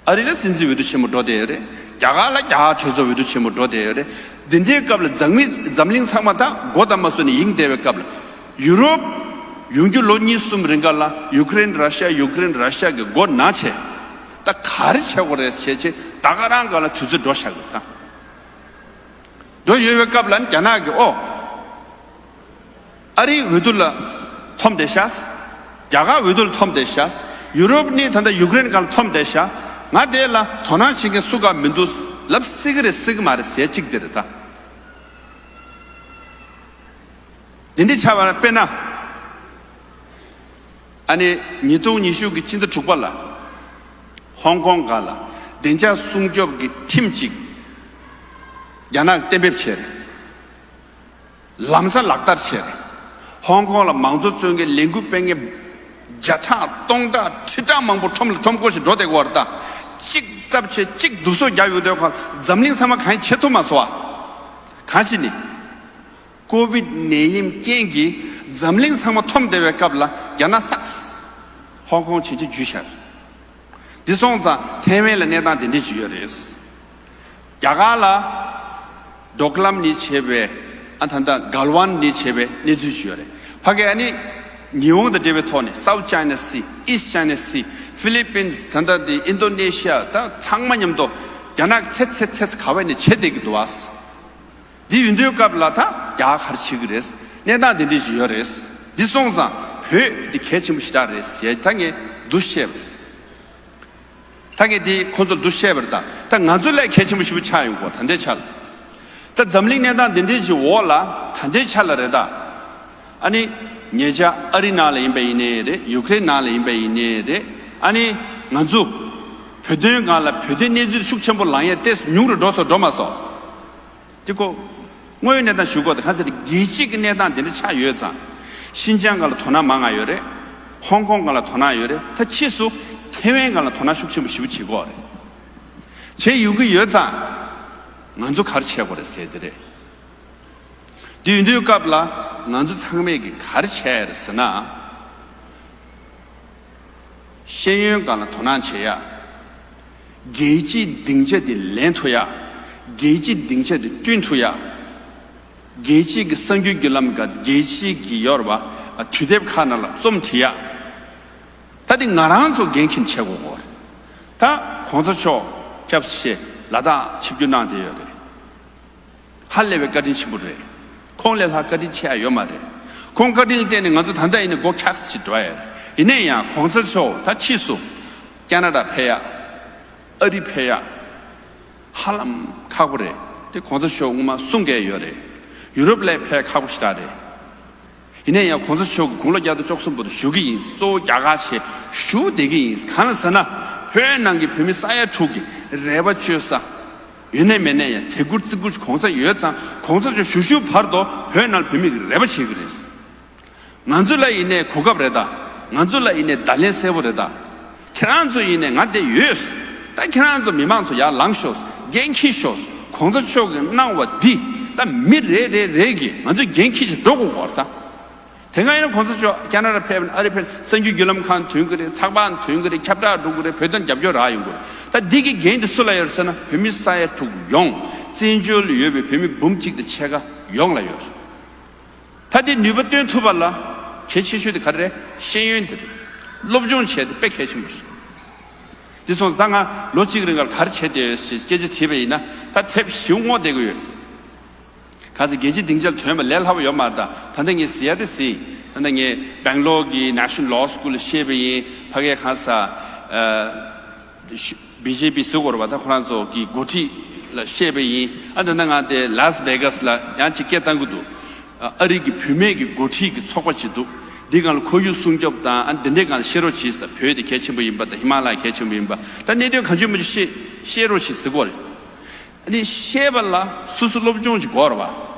ཨ་རི་ལ་སྲིད་འཛིན་འོས་བསྡུ་ཆེན་མོ་འགྲོ་བསྡད་ཡོད་རེད། རྒྱ་གར་ལ་རྒྱ་གར་གྲོས་ཚོགས་འོས་བསྡུ་ཆེན་མོ་འགྲོ་བསྡད་ཡོད་རེད། འདི་འདྲའི་སྐབས་ལ་འཛམ་གླིང་འཛམ་གླིང་ཚང་མ་ད་མགོ་བརྡབ་མ་བཟོས་ནས་ཡེངས་བསྡད་པའི་སྐབས་ལ། ཡུ་རོབ་ཡོང་རྒྱུ་ལོ་གཉིས་གསུམ་རིང་ག་ལ་ཡུ་ཀེ་རེན་ར་ཤ་ཡ་ཡུ་ཀེ་རེན་ར་ཤ་ཡ་གི་མགོ་ན་བྱས། ད་ག་རེ་བྱེད་དགོས་རེད་བྱས་བྱས་ད་ག་རང་ག་ལ་དུས་ཚོད་འགྲོ་བཞག་གི་ད། འགྲོ་ཡོད་པའི་སྐབས་ལ་རྒྱ་ནག་གིས་ཨོ། ཨ་རིའི་འོས་བསྡུ་ལ་འཐོམ་བསྡད་ཤག་རྒྱ་གར་འོས་བསྡུ་ལ་འཐོམ་བསྡད་ཤག་ཡུ་རོབ་ནི་ད་ལྟ་ཡུ་ཀེ་རེན་སྒང་ལ་འཐོམ་བསྡད་ཤག་ང་དེ་ལ་དོ་སྣང་བྱེད་མཁན་སུ་གང་མི་འདུག་ལབ་སྲིད་ཀྱི་རེད་སྲིད་ཀྱི་མ་རེད་ཟེར་གཅིག་དེ་རེད་ད། དེ་འདྲ་ཆགས་པ་ན་དཔེར་ན། ཨ་ནི་ཉིས་སྟོང་ཉི་ཤུ་གི་ཕྱི་ཟླ་དྲུག་པ་ལ་ཧོང་ཀོང་སྒང་ལ་བདེ་འཇགས་སྲུང་སྐྱོབ་ཀྱི་ཁྲིམས་གཅིག་རྒྱ་ནག་གིས་གཏན་འབེབས་བྱས་རེད། ལམ་སང་ལག་བསྟར་བྱས་རེད། ཧོང་ཀོང་ལ་མང་གཙོ་བཙོན་མཁན་ལས་འགུལ་སྤེལ་མཁན་བརྒྱ་ཕྲག་སྟོང་ཕྲག་ཁྲི་ཕྲག་མང་པོ་ཁྲོམ་ལ་ཁྲོམ་སྐོར་ཞིག་འགྲོ་བསྡད་ཀྱི་ཡོད་རེད་ད། གཅིག་བཙབ་བྱས་གཅིག་བསྡུ་གསོག་རྒྱག་ཡོང་དུས་ཁོ་འཛམ་གླིང་ཚང་མ་གང་ཡང་བྱེད་ཐུབ་མ་སོང་བ། གང་ཞིག་ནི། ཀོ་བིད་ནད་ཡམས་རྐྱེན་གྱིས་འཛམ་གླིང་ཚང་མ་འཐོམ་བསྡད་པའི་སྐབས་ལ་རྒྱ་ནག་སགས། ཧོང་ཀོང་ཇེ་ཆེར་འཇུས་ཤར། འདི་སོང་ཙང་ཐའེ་ཝན་ལ་གནས་སྟངས་དེ་འདྲ་ཞིག་ཡོད་རེད། རྒྱ་གར་ལ་ཌོག་ལམ་ནས་བྱས་པའི་ཨ་ད་ལྟ་གལ་ཝན་ནས་བྱས་པའི་གནས་ཚུལ་ཞིག་ཡོད་རེད། ཕ་གི་ཨ་ནི་ཉི་ཧོང་དང་འབྲེལ་བའི་ཐོག་ནས་South China Sea, East China Sea, Philippines, ད་ལྟ་དེ་ཨིན་དོ་ནེ་ཤི་ཡ་ད་ཚང་མ་མཉམ་དུ་རྒྱ་ནག་ཚེ་ཚེ་ཚེ་ག་བས་ནས་བྱེད་བསྡད་ཀྱི་འདུག་བ། འདི་ཡིན་དུས་སྐབས་ལ་ད་རྒྱ་གར་ག་རེ་བྱེད་ཀྱི་རེད། གནས་སྟངས་འདི་འདྲ་ཞིག་ཡོད་རེད། འདི་སོང་ཙང་བོད་འདི་གལ་ཆེན་པོ་ཞེ་དྲག་རེད་ཟེར་ད་ངས་འདུ་བཤད་པ་རེད། ད་ངས་འདི་ཁོང་ཚོར་འདུ་བཤད་པ་རེད་ད། ད་ང་ཚོ་ལས་གལ་ཆེན་པོ་ཞེ་པོ་ཆགས་ཡོང་གོ་ད་ལྟའི་ཆ་ལ། ད་འཛམ་གླིང་གནས་སྟངས་འདི་འདྲ་ཞིག་འོག་ལ་ད་ལྟའི་ཆ་ལ་རེད་ད། ཨ་ནི་ཉེ་ཆར་ཨ་རི་ནང་ལ་ཡིན་པ་ཡིན་ནའི་རེད། ཡུ་ཀེ་རེན་ནང་ལ་ཡིན་པ་ཡིན་ནའི་རེད། ཨ་ནི་ང་ཚོ་བོད་དོན་སྒང་ལ་བོད་དོན་གནས་ཚུལ་ཤུགས་ཆེན་པོ་ལངས་ཡས་ཏོག་ཙམ་ཉུང་རུ་འགྲོ་སོང་འགྲོ་མ་སོང་། དེ་ཁོ་དངོས་ཡོད་གནས་སྟངས་ཞུ་དགོས་ཏེ་གང་ཟེར་རྒྱལ་སྤྱི་གི་གནས་སྟངས་དེ་འདྲ་ཆགས་ཡོད་ཙང་། ཤིན་ཅང་སྒང་ལ་དོ་སྣང་མང་ང་ཡོད་རེད། ཧོང་ཀོང་སྒང་ལ་དོ་སྣང་ཡོད་རེད། ད་ཕྱིས་སུ་ཐེ་ཝན་སྒང་ལ་དོ་སྣང་ཤུགས་ཆེན་པོ་ཞེ་པོ་བྱེད་དགོས་རེད། བྱེད་ཡོང་གི་ཡོད་ཙང་། ང་ཚོ་ག་རེ་བྱེད་དགོས་རེད་ཟེར་དེ་རེད། དེ་ཡིན་དུས་སྐབས་ལ་ང་ཚོ་ཚང་མས་ཀྱི་ག་རེ་བྱས་རེད་ཟེར་ན། ཤེས་ཡོན་སྒང་ལ་དོ་སྣང་བྱེད་ཡ། རྒྱལ་སྤྱིའི་སྡིངས་ཆ་དེ་ལེན་ཐུབ་ཡ། རྒྱལ་སྤྱིའི་སྡིངས་ཆ་དེ་བསྐྲུན་ཐུབ་ཡ། རྒྱལ་སྤྱིའི་གི་གསར་འགྱུར་བརྒྱུད་ལམ་སྒང་རྒྱལ་སྤྱིའི་གི་ཡོད་རེད་པ། དུས་དེབ་ཁག་ནང་ལ་རྩོམ་བྲིས་ཡ། ད་དེ་ང་རང་ཚོ་འགན་འཁྱེར་བྱེད་དགོས་གོ། ད་གོང་ས་མཆོག་སྐྱབས་སུ་མཆི་ལ་དྭགས་ཆིབས་བསྒྱུར་གནང་བསྡད་ཡོད་རེད། ཧ་ལས་པའི་བཀའ་དྲིན་ཆེན་པོ་རེད། ཁོང་ལས་ལྷག་བཀའ་དྲིན་ཆེ་ཡ་ཡོད་མ་རེད། ཁོང་བཀའ་དྲིན་ལ་བརྟེན་ནས་ང་ཚོ་ད་ལྟ་ཡིན་ན་སྒོ་འཁྱག་ས་ཅིག་འགྲོ་ཡ་རེད། ཡིན་ན་ཡང་གོང་ས་མཆོག་ད་ཕྱིས་སུ་ཀ་ན་ཌ་ཕེབས་ཡ། ཨ་རི་ཕེབས་ཡ། ཧ་ལམ་ཁག་པོ་རེད། དེ་གོང་ས་མཆོག་སྔོན་མ་གསུང་མཁན་ཡོད་རེད། ཡུ་རོབ་ལ་ཕེབས་ཁག་པོ་ཞེ་དྲག་རེད། ཡིན་ན་ཡང་གོང་ས་མཆོག་གི་དགུང་ལོ་བརྒྱ་དང་བཅུ་གསུམ་བར་དུ་བཞུགས་ཀྱི་ཡིན། གཙོ་བོ་རྒྱ་གར་ཆེད་བཞུགས་བསྡད་ཀྱི་ཡིན། གང་ལ་ཟེར་ན། བོད་ནང་གི་བོད་མི་ས་ཡ་དྲུག་གི་རེ་བ་བཅོལ་ས་ཡོད་ནའི་མེད་ནའི་ཡང་དད་བཀུར་བརྩི་བཀུར་གོང་ས་ཡོད་ཙང་། གོང་ས་མཆོག་བཞུགས་བཞུགས་བར་དུ་བོད་ནང་བོད་མི་གི་རེ་བ་བྱེད་ཀྱི་རེད། ང་ཚོ་ལ་ཡིན་ནའི་གོ་སྐབས་རེད་ད། ང་ཚོ་ལ་ཡིན་ནའི་བརྡ་ལན་གསལ་པོ་རེད་ད། ཁྱེད་རང་ཚོ་ཡིན་ནའི་ང་འདི་ཡོད། ད་ཁྱེད་རང་ཚོ་མི་མང་ཚོ་ཡར་ལངས་ཤོག་འགན་འཁྱེར་ཤོག་གོང་ས་མཆོག་གི་གནང་བ་འདི་ད་མི་རེ་རེ་རེ་གིས་ང་ཚོས་འགན་འཁྱེར་ཞིག་འགྲོ་དགོས་གོ་རེད་ད། དེ་སྔ་ཡིན་ན་གོང་ས་མཆོག་ཀ་ན་ཌ་ཕེབས་ན་ཨ་རི་ཕེབས་ན་གསར་འགྱུར་བརྒྱུད་ལམ་ཁང་ཐོན་གི་རེད། ཚགས་པར་ཐོན་གི་རེད། ཁྱབ་བསྒྲགས་འགྲོ་གི་རེད། བོད་དོན་རྒྱབ་སྐྱོར་རག་ཡོང་གི་རེད། ད་འདི་གི་འགན་འདི་སུ་ལ་ཡོད་རེད་ཟེར་ན་བོད་མི་ས་ཡ་དྲུག་ཡོངས། བཙན་བྱོལ་ལ་ཡོད་པའི་བོད་མི་འབུམ་གཅིག་དང་ཕྱེད་ཀ་ཡོངས་ལ་ཡོད་རེད། ད་འདི་ནུས་པ་བཏོན་ཐུབ་པ་ལ་གལ་ཆེ་ཤོས་དེ་ག་རེ་རེད། ཤེས་ཡོན་དེ་རེད། སློབ་སྦྱོང་བྱས་ཏེ་དཔེ་གལ་ཆེན་པོ་རེད། འདི་སོང་ཙང་ད་ང་ལོ་གཅིག་རིང་ག་ལ་ག་རེ་བྱས་བསྡད་ཡོད་ཞེས་སྐད་ཆ་དྲིས་པ་ཡིན་ན་ད་དེབ་ཞིག་བསྔོག་བསྡད་ཀྱི་ཡོད། གང་ཟེར་རྒྱལ་སྤྱིའི་སྡིངས་ཆར་ཐོན་པ་ལས་སླ་པོ་ཡོད་མ་རེད་ད། ད་ལྟ་ངས་ཟེར་ཡ་དེ་ཟེར་ཡིན། ད་ལྟ་ངས་སྦེང་ལོར་གྱི་National Law School་ལ་བཤད་པ་ཡིན། ཕ་གིའི་གང་ཟེར། བི་ཇེ་པི་ཟེར་དགོས་རེད་པ། ད་ཁོ་རང་ཚོ་གི་འགོ་ཁྲིད་ལ་བཤད་པ་ཡིན། ཨ་ད་ལྟ་ང་དེ་ལཱས་ཝེ་གཱས་ལ་ཡང་ཅིག་སྐད་བཏང་གི་འདུག་ཨ་རི་གི་བུད་མེད་ཀྱི་འགོ་ཁྲིད་ཀྱི་ཚོགས་པ་ཅིག་འདུག་འདི་སྒང་ལ་ཁོར་ཡུག་སྲུང་སྐྱོབ་དང་ཨ་འདི་འདྲའི་སྒང་ལ་བཤད་རོགས་གྱིས་ཟེར། བོད་དེ་གལ་ཆེན་པོ་ཡིན་པ་དང་ཧི་མ་ལ་ཡ་གལ་ཆེན་པོ་ཡིན་པ། ད་གནད་དོན་གང་བྱུང་མང་བྱུང་བཤད་བཤད་རོགས་གྱིས་ཟེར་གོ་རེད། ཨ་ནི་བཤད་པ་ལ་སོ་སོ་སློབ་སྦྱོང་ཅིག་དགོས་རེད་པ།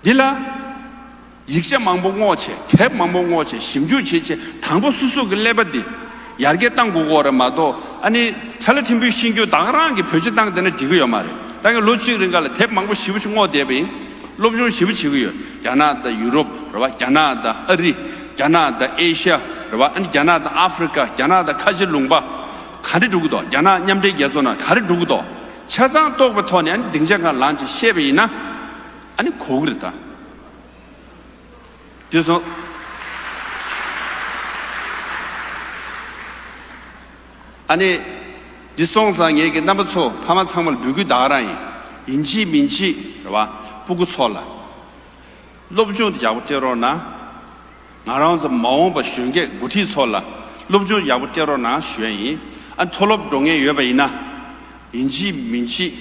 འདི་ལ་ ཡིག་ཆ་མང་པོ་བསྔོགས་བྱས། དེབ་མང་པོ་བསྔོགས་བྱས། ཞིབ་འཇུག་བྱས་བྱས། དང་པོ་སོ་སོ་གི་ཀླད་པ་འདི་ཡར་རྒྱས་བཏང་དགོས་ཀྱི་ཡོད་རེད་མ་གཏོགས། ཨ་ནི་ཚ་ལ་ཕྲན་བུའི་ཤེས་རྒྱུ་ད་ག་རང་གི་བེད་སྤྱོད་བཏང་བསྡད་ན་འགྲིག་གི་ཡོད་མ་རེད། ད་ངས་ལོ་གཅིག་རིང་ག་ལ་དེབ་མང་པོ་ཞེ་པོ་ཞིག་བསྔོགས་བསྡད་པ་ཡིན། སློབ་སྦྱོང་ཞེ་པོ་བྱེད་ཀྱི་ཡོད། རྒྱ་ནག་དང་ཡུ་རོབ་རེད་བ། རྒྱ་ནག་དང་ཨ་རི། རྒྱ་ནག་དང་ཨེ་ཤ་ཡ་རེད་བ། ཨ་ནི་རྒྱ་ནག་དང་ཨ་ཧྥི་རི་ཀ། རྒྱ་ནག་དང་ཁ་ཆེ་ལུང་པ་ག་འདྲ་འགྲོ་གི་འདུག་རྒྱ་ནག་མཉམ་འབྲེལ་རྒྱལ་ཚོགས་ནང་ག་རེ་འགྲོ་གི་འདུག་ཆ་ཚང་རྟོགས་པའི་ཐོག་ནས། ཨ་ནི་སྡིངས་ཆ་སྒང་ལངས་བྱས་བཤད་པ་ཡིན་ན། ཨ་ནི་གོ་གི་རེད་ད། འདི་སོང་། ཨ་ནི་འདི་སོང་ཙང་ངེད་ཀྱི་རྣམ་པ་ཚོ་ཕ་མ་ཚང་མ་ལ་འབོད་སྐུལ་ད་ག་རང་ཡིན། ཡིན་གཅིག་མིན་གཅིག་རེད་བ། སྤུ་གུ་ཚོ་ལ་སློབ་སྦྱོང་དེ་ཡག་པོ་སྤྲད་རོགས་གནང་། ང་རང་ཚོ་མ་འོངས་པ་གཞོན་སྐྱེས་འགོ་ཁྲིད་ཚོ་ལ་སློབ་སྦྱོང་ཡག་པོ་སྤྲད་རོགས་གནང་ཞུ་ཡ་ཡིན། ཨ་མཐོ་སློབ་འགྲོ་མཁན་ཡོད་པ་ཡིན་ན། ཡིན་གཅིག་མིན་གཅིག་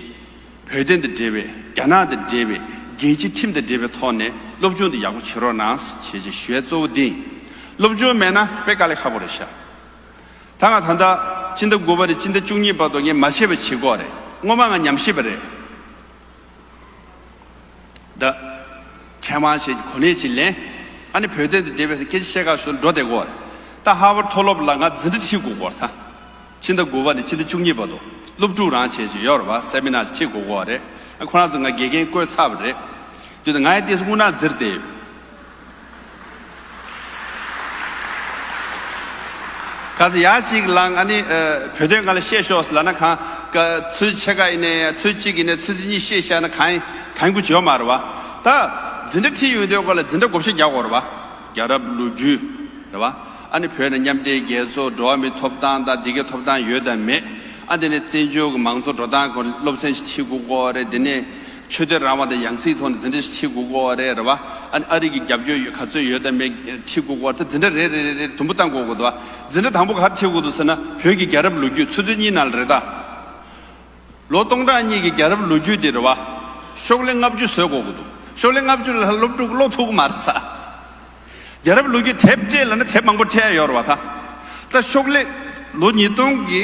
བོད་དོན་དང་འབྲེལ་བའི། རྒྱ་ནག་དང་འབྲེལ་བའི། རྒྱལ་སྤྱིའི་ཁྲིམས་དང་འབྲེལ་བའི་ཐོག་ནས་སློབ་སྦྱོང་དེ་ཡག་པོ་བྱེད་རོགས་གནང་ཞེས་ཞུ་ཡ་གཙོ་བོ་འདི་ཡིན། སློབ་སྦྱོང་མེད་ན་དཔེ་དཀའ་ལས་ཁག་པོ་རེད་ཤག་ད་ང་ད་ལྟ་སྤྱི་ཟླ་དགུ་པ་ནས་སྤྱི་ཟླ་བཅུ་གཉིས་བར་དུ་ངས་མ་བྱས་པ་བྱེད་ཀྱི་ཡོད་རེད། སྔོན་མ་ང་ཉམས་ཞིབ་པ་རེད། ད་མཁས་དབང་ཞིག་གོ་གནས་ཅིག་ལེན། ཨ་ནི་བོད་དོན་དང་འབྲེལ་བའི་སྐད་ཆ་བཤད་ག་ཞུ་འགྲོ་བསྡད་ཀྱི་ཡོད་རེད། ད་ཧར་ཝརཌ་མཐོ་སློབ་ལ་ང་འཛིན་གྲྭ་ཁྲིད་དགོས་ཀྱི་ཡོད་རེད་ད། ཕྱི་ཟླ་དགུ་པ་ནས་ཕྱི་ཟླ་བཅུ་གཉིས་བར་དུ་སློབ་ཕྲུག་རང་བྱས་བྱས་ཡོད་རེད་བ། སེ་མི་ནར་ཁྲིད་དགོས་ཀྱི་ཡོད་རེད། ཁོ་རང་ཚོ་ང་དགེ་རྒན་བསྐོས་ཚར་བ་རེད། དེ་ནས་ང་ཡང་ཏོག་ཙམ་དངོས་གནས་འཛིར་བསྡད་ཡོད། ག་ཚོད་ཡག་ཅིག་ལངས། ཨ་ནི་ཨ་བོད་དོན་སྒང་ལ་བཤད་ཤོག་ལབ་ན་གང་། ཚོད་ཕྱེད་ཀ་ཡིན་ནའི་ཚོད་གཅིག་ཡིན་ནའི་ཚོད་གཉིས་བཤད་བཞག་ན་གང་གང་གི་བྱེད་ཡོད་མ་རེད་བ། ད་འཛིན་གྲྭ་ཁྲིད་ཡོང་དུས་སྐོར་ལ་འཛིན་གྲྭ་བགོ་བཤའ་རྒྱག་དགོས་རེད་བ། རྒྱལ་རབས་ལོ་རྒྱུས་རེད་བ། ཨ་ནི་བོད་ནང་མཉམ་འབྲེལ་རྒྱལ་ཚོགས་འགྲོ་བ་མིའི་ཐོབ་ཐང་དང་འདི་གའི་ཐོབ་ཐང་ཡོད་དང་མེད། ཨ་དེ་ནས་བཙན་བྱོལ་གྱི་མང་གཙོ་འགྲོ་སྟངས་སྐོར་སློབ་ཚན་ཞིག་ཁྲིད་དགོས་ཀྱི་ཡོད་རེད། དེ་ནས་ཆོས་དད་རང་དབང་དང་ཡང་སྲིད་ཐོག་ནས་འཛིན་གྲྭ་ཞིག་ཁྲིད་དགོས་ཀྱི་ཡོད་རེད། རེད་བ། ཨ་ནི་ཨ་རི་གི་རྒྱབ་སྐྱོར་ཡོད་ག་ཚོད་ཡོད་དང་མེད་ཁྲིད་དགོས་ཀྱི་ཡོད་རེད། ད་འཛིན་གྲྭ་རེ་རེ་རེ་རེ་དུམ་བུ་བཏང་དགོས་ཀྱི་འདུག་བ། འཛིན་གྲྭ་དང་པོ་ག་རེ་ཁྲིད་དགོས་འདུག་ཟེར་ན། བོད་ཀྱི་རྒྱལ་རབས་ལོ་རྒྱུས་ཆུ་ཚོད་གཉིས་ནང་ལ་རེད་ད། ལོ་སྟོང་ཕྲག་གཉིས་ཀྱི་རྒྱལ་རབས་ལོ་རྒྱུས་དེ་རེད་བ། ཤོག་ལྷེ་ལྔ་བཅུ་བཟོས་དགོས་ཀྱི་འདུག་ཤོག་ལྷེ་ལྔ་བཅུ་ལ་སློབ་ཕྲུག་ཀློག་ཐུབ་ཀྱི་མ་རེད་ས། རྒྱལ་རབས་ལོ་རྒྱུས་དེབ་སྤྲད་ལབ་ན་དེབ་མང་པོ་སྤྲད་ཡ་ཡོད་རེད་བ་ད། ད་ཤོག་ལྷེ་ལོ་ཉིས་སྟོང་གི་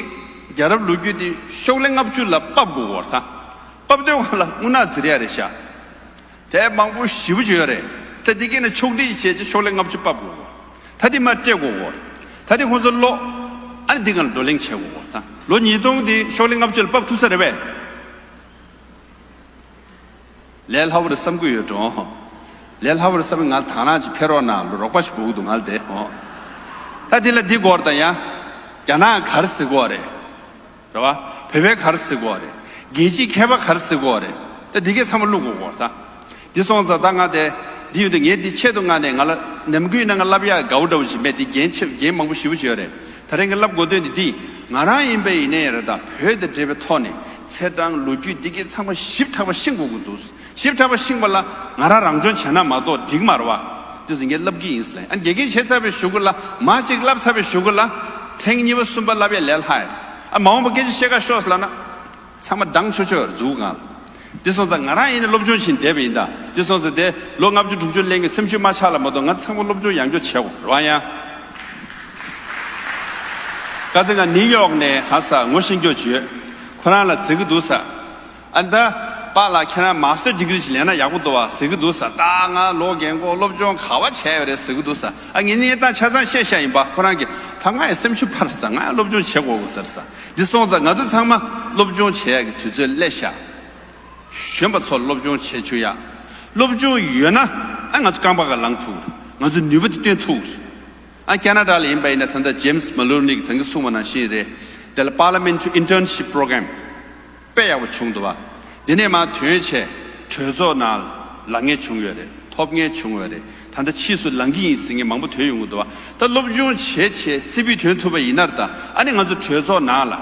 རྒྱལ་རབས་ལོ་རྒྱུས་དེ་ཤོག་ལྷེ་ལྔ་བཅུ་ལ་ཕབ་དགོས་ཀྱི་ཡོད་རེད་ད། ཕབ་དུས་སྒང་ལ་དངོས་གནས་འཛིར་ཡ་རེད་ཤག་དེབ་མང་པོ་ཞེ་པོ་ཅིག་ཡོད་རེད། ད་འདི་གས་ནས་ཕྱོགས་སྒྲིག་བྱས་ཀྱི་ཤོག་ལྷེ་ལྔ་བཅུ་ཕབ་དགོས། ད་འདི་མར་སྤྲད་དགོས་གོ། ད་འདི་ཁོང་ཚོ་ཀློག་ཨ་ནི་འདི་སྒང་ལ་བགྲོ་གླེང་བྱེད་དགོས་གོ། ད་ལོ་ཉིས་སྟོང་འདི་ཤོག་ལྷེ་ལྔ་བཅུ་ལ་ཕབ་ཐུབ་ས་རེད་པས། ལས་སླ་པོ་རེད་བསམ་གྱི་ཡོད་འགྲོ། ལས་སླ་པོ་རེད་བསམ་ང་དང་རང་ཅིག་ཕེབས་རོགས་གནང་། ལོ་རོགས་པ་ཞིག་དགོས་ཀྱི་འདུག་ང་ལ་དེ་ཨོ། ད་འདི་ལ་འདི་སྐོར་དང་ཡང་། རྒྱ་ནག་ག་རེ་ཟེར་གྱི་ཡོད་རེད། རེད་བ། བོད་པས་ག་རེ་ཟེར་གྱི་ཡོད་རེད། རྒྱལ་སྤྱིའི་མཁས་པ་ག་རེ་ཟེར་གྱི་ཡོད་རེད། ད་འདི་གས་ཚང་མ་བླུག་དགོས་ཀྱི་ཡོད་རེད་ད། འདི་སོང་ཙང་ད་ང་དེ། འདི་ཡོད་དུས་ངས་འདི་ཆེད་དུ་མངགས་ནས། ང་ལ་ནམ་རྒྱུན་ན་ང་ལབ་ཡག་དགའ་བོ་འདྲ་བོ་ཞིག་མེད། འདི་རྒན་ཆེ་རྒན་མང་པོ་ཞེ་པོ་ཅིག་ཡོད་རེད། ད་རེས་ངས་ལབ་དགོས་དོན་འདི་འདི། ང་རང་ཡིན་པ་ཡིན་ནའི་རེད་ད། བོད་དང་འབྲེལ་བའི་ཐོག་ནས་ཚེས་གྲངས་ལོ་རྒྱུས་འདི་གས་ཚང་མ་ཞིབ་ཕྲ་བ་ཤེས་དགོས་ཀྱི་འདུག་ཞིབ་ཕྲ་བ་ཤེས་པ་ལ་ང་རང་རང་སྦྱོང་བྱས་ན་མ་གཏོགས་འགྲིག་མ་རེད་བ། དེ་ཚོ་ངས་ལབ་ཀྱི་ཡིན་ཟེར་ལབ། ཨ་དགེ་རྒན་བྱས་ཚར་བའི་གཞུག་གུ་ལ། མར་ཅིག་ལབ་ཚར་བའི་གཞུག་གུ་ལ། ཐེངས་གཉིས་པ་གསུམ་པ་ལབ་ཡ་ལས་སླ་ཡ། ཨ་མ་འོངས་པ་སྐད་ཆ་བཤད་ག་ཤོག་ཟེར་ལབ་ན། ཚང་མ་འདང་ཆོ་ཆོ་འཛུགས་ང་། དེ་སོང་ཙང་ང་རང་ཡིན་ན་སློབ་སྦྱོང་བྱེད་བསྡད་པ་ཡིན་ད། དེ་སོང་ཙང་དེ་ལོ་ལྔ་བཅུ་དྲུག་ཅུ་སླེབས་མཁན་སེམས་ཤུགས་མ་ཆག་ལ་མ་གཏོགས། ང་ཚང་མ་སློབ་སྦྱོང་ཡང་བསྐྱར་བྱེད་དགོས་རེད་བ། ཡང་ཁ་སང་ང་ནིའུ་ཡོག་ནས་ཧ་ས་ངོ་ཤེས་རྒྱུ་ཅིག་ཡོད། ཁོ་རང་ལ་ཟེར་གི་འདུག་ས། ཨ་ད་པཱ་ལགས་ཁྱེད་རང་མཱ་སི་ཊར་ཌི་གི་རི་ཞིག་ལེན་ན་ཡག་པོ་འདུག་བ་ཟེར་གི་འདུག་ས། ད་ང་ལོ་རྒན་གོག་སློབ་སྦྱོང་ག་བ་བྱས་ཡོད་རེད་ཟེར་གི་འདུག་ས། ཨ་ངས་གནས་སྟངས་ཆ་ཚང་བཤད་བཞག་ཡིན་པ། ཁོ་རང་གིས་ད་ང་ཡང་སེམས་ཤུགས་འཕར་ས། ང་ཡང་སློབ་སྦྱོང་བྱེད་དགོས་གོ་ཟེར་ས། འདི་སོང་ཙང་ང་ཚོ་ཚང་མ་སློབ་སྦྱོང་བྱེད་ཡག་གི་དུས་ཚོད་སླེབས་ཤག་གཞོན་པ་ཚོ་སློབ་སྦྱོང་བྱེད་བཅུག་ཡ། སློབ་སྦྱོང་ཡོད་ན་ཨ་ང་ཚོ་རྐང་པ་སྒང་ལངས་ཐུབ་ཀྱི་རེད། ང་ཚོ་ནུས་པ་དེ་བཏོན་ཐུབ་ཀྱི་རེད། ཨ་ཁེ་ན་ཌ་ལ་ཡིན་པ་ཡིན་ན་ད་ལྟ་ཇེམ་སི་མ་ལོ་ནི་གིས་ད་གིན་གསུངས་པ་ནང་བཞིན་རེད། དེ་ལ་Parliamentary Internship Program དཔེ་ཡག་པོ་བྱུང་འདུག་བ། འདི་ནས་མར་ཐོན་བྱས་གྲོས་ཚོགས་ནང་ལངས་མཁན་བྱུང་ཡོད་རེད། ཐོབ་མཁན་བྱུང་ཡོད་རེད། ད་ལྟ་ཕྱིས་སུ་ལངས་ཀྱི་ཡིན་ཟེར་མཁན་མང་པོ་ཐོན་ཡོང་གི་འདུག་བ། ད་སློབ་སྦྱོང་བྱས་བྱས་རྩེ་ཕུད་ཐོན་ཐུབ་པ་ཡིན་ན་རེད་ད། ཨ་ནི་ང་ཚོ་གྲོས་ཚོགས་ནང་ལ།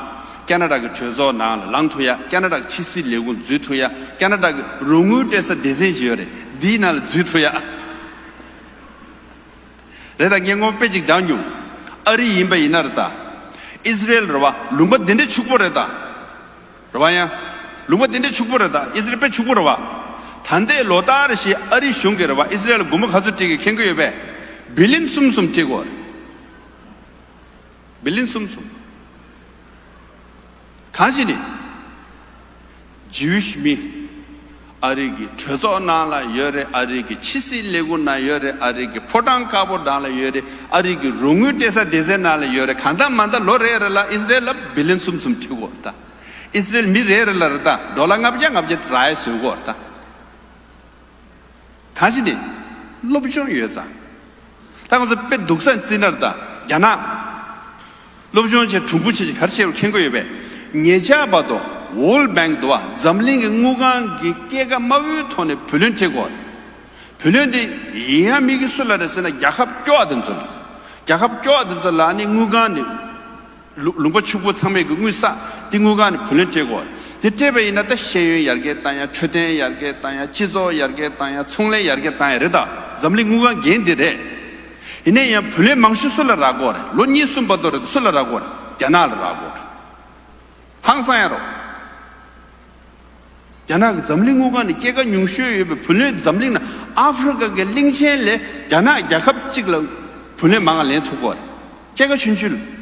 ཁེ་ན་ཌ་གི་གྲོས་ཚོགས་ནང་ལ་ལངས་ཐུབ་ཡ། ཁེ་ན་ཌ་གི་ཕྱི་སྲིད་ལས་ཁུངས་འཛུལ་ཐུབ་ཡ། ཁེ་ན་ཌ་གི་རོགས་དངུལ་སྤྲད་ས་སྡེ་ཚན་ཅིག་ཡོད་རེད། འདིའི་ནང་ལ་འཛུལ་ཐུབ་ཡ། རེད་ད། ངས་སྔོན་དཔེ་ཅིག་བགྲངས་མྱོང་། ཨ་རི་ཡིན་པ་ཡིན་ན་རེད་ད། ཨི་ཟི་རེལ་རེད་བ། ལུང་པ་འདི་འདྲའི་ཕྱུག་པོ་རེད་ད། རེད་བ། ཡང་ལུང་པ་འདི་འདྲའི་ཕྱུག་པོ་རེད་ད། ཨི་ཟི་རེལ་དཔེ་ཕྱུག་པོ་རེད་བ། ད་ལྟའི་ལོ་ལྟར་བཞིན་ཨ་རི་གཞུང་གིས་རེད་བ། ཨི་ཟི་རེལ་ལ་སྒོར་མོ་ག་ཚོད་སྤྲད་ཀྱི་མཁྱེན་གྱི་ཡོད་པས། བི་ལི་ཡོན་གསུམ་གསུམ་སྤྲད་ཀྱི་ཡོད་རེད། བི་ལི་ཡོན་གསུམ་གསུམ། གང་ཞིག་ནི། ཇིའུ་ཤི་མི། ཨ་རི་གི་གྲོས་ཚོགས་ནང་ལ་ཡོད་རེད། ཨ་རི་གི་ཕྱི་སྲིད་ལས་ཁུངས་ནང་ཡོད་རེད། ཨ་རི་གི་ཕོ་བྲང་དཀར་པོ་ནང་ལ་ཡོད་རེད། ཨ་རི་གི་རོགས་དངུལ་སྤྲད་ས་སྡེ་ཚན་ནང་ལ་ཡོད་རེད། གང་ལྟར་མ་ལྟར་ལོ་རེ་རེ་ལ་ཨི་སི་རེལ་ལ་བི་ལིན་གསུམ་གསུམ་ཁྲིད་དགོས་རེད་ད། ཨི་སི་རེལ་མི་རེ་རེ་ལ་རེད་ད་ཌོ་ལར་ལྔ་བརྒྱ་ལྔ་བརྒྱ་རག་ཡ་བཟོ་དགོས་རེད་ད། གང་ཞིག་ནི་སློབ་སྦྱོང་ཡོད་ཙང་། ད་ང་ཚོ་དཔེ་སྡུག་ས་བརྩིས་ན་རེད་ད། རྒྱ་ནག་སློབ་སྦྱོང་བྱས་གྲུང་པོ་བྱས་ཀྱི་ག་རེ་བྱས་པ་མཁྱེན་གྱི་ཡོད་པས། ཉེ་ཆར་བར་དུ་World Bank འདུག་བ། འཛམ་གླིང་གི་དངུལ་ཁང་གི་སྐྱེད་ཀ་དམའ་བོའི་ཐོག་ནས་བུ་ལོན་སྤྲད་དགོས། བུ་ལོན་དེ་ཡིན་ཡང་མི་གི་སུ་ལ་རེད་ཟེར་ན་རྒྱལ་ཁབ་སྐྱོ་བ་དེ་ཚོ་ལ། རྒྱལ་ཁབ་སྐྱོ་བ་དེ་ཚོ་ལ་ནི་དངུལ་ཁང་ནི་ལུ་ལུང་པ་ཕྱུག་པོ་ཚང་མས་གི་དངུལ་བསགས་དེ་དངུལ་ཁང་ནི་བུ་ལོན་སྤྲད་དགོས། དེ་སྤྲད་པ་ཡིན་ན་ད་ཤེས་ཡོན་ཡར་རྒྱས་བཏང་ཡ། འཕྲོད་བསྟེན་ཡར་རྒྱས་བཏང་ཡ། སྤྱི་ཚོགས་ཡར་རྒྱས་བཏང་ཡ། ཚོང་ལས་ཡར་རྒྱས་བཏང་ཡ་རེད་ད། འཛམ་གླིང་དངུལ་ཁང་འགན་དེ་རེད། ཡིན་ན་ཡང་བུ་ལོན་མང་ཤོས་སུ་ལ་རག་གི་ཡོད་རེད། ལོ་གཉིས་གསུམ་བར་དུ་རེད་སུ་ལ་རག་གི་ཡོད་རེད། རྒྱ་ནག་ལ་རག་གི་ཡོད་རེད། ཧང་སང་ཡ་རོ། རྒྱ་ནག་གི་འཛམ་གླིང་དངུལ་ཁང་ནས་སྐྱེད་ཀ་ཉུང་ཤོས་ཡོད་པའི་བུ་ལོན་འཛམ་གླིང་ནང་ཨ་ཧྥེ་རི་ཀ་གི་གླིང་ཆེན་ལས་རྒྱ་ནག་རྒྱལ་ཁབ་གཅིག་ལ་བུ་ལོན་མང་བ་ལེན་ཐུབ་ཀྱི་ཡོད་རེད། སྐྱེད་ཀ་ཆུང་ཆུང་ལ།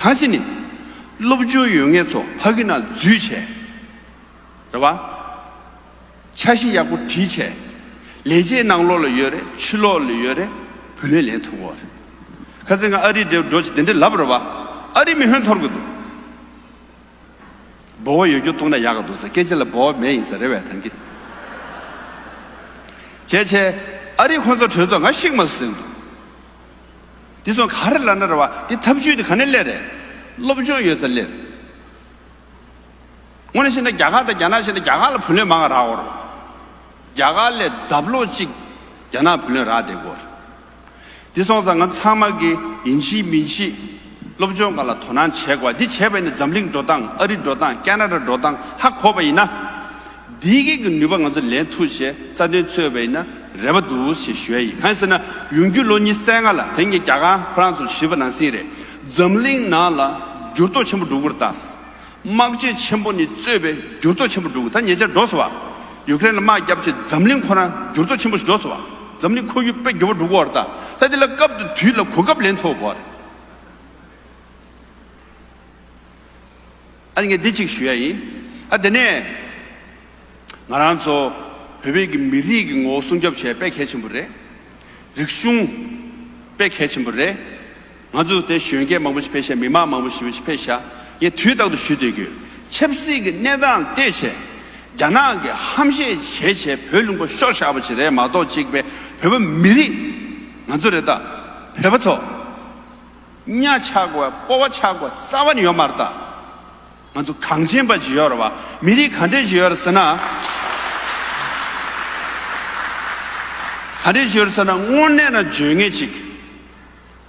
གང་ཞིག་ནི། སློབ་སྦྱོང་ཡོད་མཁན་ཚོ་ཕ་གི་ནང་འཛུལ་བྱས། རེད་བ། འཆར་གཞི་ཡག་པོ་བྲིས་བྱས། ལས་བྱེད་ནང་ལོགས་ལ་ཡོད་རེད། ཕྱི་ལོགས་ལ་ཡོད་རེད། བུ་ལོན་ལེན་ཐུབ་ཀྱི་ཡོད་རེད། ཁ་སང་ང་ཨ་རི་འདྲ་འགྲོ་ཅིག་དེ་འདྲ་ལབ་རེད་བ། ཨ་རི་མི་ཧོན་འཐོར་གི་འདུག་འབོ་བ་ཡོད་རྒྱུ་བཏུང་ན་ཡག་ག་འདུག་ཟེར། སྐད་ཆ་ལ་འབོ་བ་མེད་ཡིན་ཟེར་རེད་བས་ཐང་གི། བྱས་བྱས། ཨ་རི་ཁོང་ཚོ་གྲོས་ཚོགས་ང་ཤིག་མ་སུ་ཟེར་གི་འདུག་འདི་སོང་ག་རེ་ལབ་ན་རེད་བ། འདི་ཐབས་ཇུས་འདི་ག་ནས་སླེབས་རེད། སློབ་སྦྱོང་ཡོད་ས་སླེབས། དངོས་གནས་བཤད་ན་རྒྱ་གར་དང་རྒྱ་ནག་བཤད་ན་རྒྱ་གར་ལ་བུ་ལོན་མང་བ་རག་འོར། རྒྱ་གར་ལས་ལྡབ་ལོག་གཅིག་རྒྱ་ནག་བུ་ལོན་རག་བསྡད་ཀྱི་ཡོད་རེད། འདི་སོང་ཙང་ང་ཚང་མ་གིས་ཡིན་གཅིག་མིན་གཅིག་སློབ་སྦྱོང་སྒང་ལ་དོ་སྣང་བྱེད་དགོས། འདི་བྱས་པ་ཡིན་ན་འཛམ་གླིང་འགྲོ་སྟངས། ཨ་རི་འགྲོ་སྟངས། ཀ་ན་ཌ་འགྲོ་སྟངས་ཧ་གོ་བ་ཡིན་ན། འདི་གི་གི་ནུས་པ་ང་ཚོ་ལེན་ཐུབ་བྱས་རྩ་དོན་རྩོད་པ་ཡིན་ན་རེ་བ་འདུག་ཞེས་ཞུ་ཡ་ཡིན། གང་ཡིན་ཟེར་ན་ཡོང་རྒྱུ་ལོ་ཉི་ཤུ་རྩ་ལྔ་ལ་དེང་གི་རྒྱ་གར་ཁོ་རང་ཚོ་ཞུས་པ་ནང་བཞིན་རེད། འཛམ་གླིང་ནང་ལ་འགྱུར་ལྡོག་ཆེན་པོ་འགྲོ་གི་རེད་ད། དམག་ཆེན་ཆེན་པོ་ནས་གཙོས་པའི་འགྱུར་ལྡོག་ཆེན་པོ་འགྲོ་གི། ད་ཉེ་ཆར་འགྲོ་སོང་བ། ཡུ་ཀེ་རེན་ལ་དམག་བརྒྱབ་བྱས་འཛམ་གླིང་ཁོ་རང་འགྱུར་ལྡོག་ཆེན་པོ་ཞིག་འགྲོ་སོང་བ། འཛམ་གླིང་ཁོར་ཡུག་དཔེ་འགྱུར་བ་འགྲོ་གི་ཡོད་རེད་ད། ད་འདི་ལ་སྐབས་དང་དུས་ལ་གོ་སྐབས་ལེན་ཐུབ་དགོས་རེད། ཨ་ནི་ངས་འདི་གཅིག་ཞུ་ཡ་ཡིན། ཨ་དེ་ནས་ང་རང་ཚོ་བོད་པའི་གི་མི་རིགས་ཀྱི་ངོ་བོ་སྲུང་སྐྱོབ་བྱེད་དཔེ་གལ་ཆེན་པོ་རེད། རིག་གཞུང་དཔེ་གལ་ཆེན་པོ་རེད། ང་ཚོ་དེ་གཞོན་སྐྱེས་མང་པོ་ཞིག་ཕེབས་ཤག་མི་མང་མང་པོ་ཞིག་ཕེབས་ཤག་ངས་དུས་རྟག་ཏུ་ཞུ་སྡོད་ཀྱི་ཡོད། ཆབ་སྲིད་ཀྱི་གནས་སྟངས་བལྟས་བྱས། རྒྱ་ནག་གིས་ཧམ་བཤད་བྱས་བྱས་བོད་ལུང་པ་ཤོར་བཞག་པ་ཅིག་རེད་མ་གཏོགས་གཅིག་པའི་བོད་པ་མི་རིགས་ང་ཚོ་རེད་ད། བོད་པ་ཚོ་གཉའ་ཆག་དགོས། སྤོབས་པ་ཆག་དགོས་རྩ་བ་ནས་ཡོད་མ་རེད་ད། ང་ཚོ་གངས་ཅན་པ་ཅིག་ཡོད་རེད་བ། མི་རིགས་ག་འདྲས་ཅིག་ཡོད་རེད་ཟེར་ན། ག་འདྲས་ཅིག་ཡོད་རེད་ཟེར་ན་དངོས་གནས་ན་འཇོན་ངེས་ཅིག་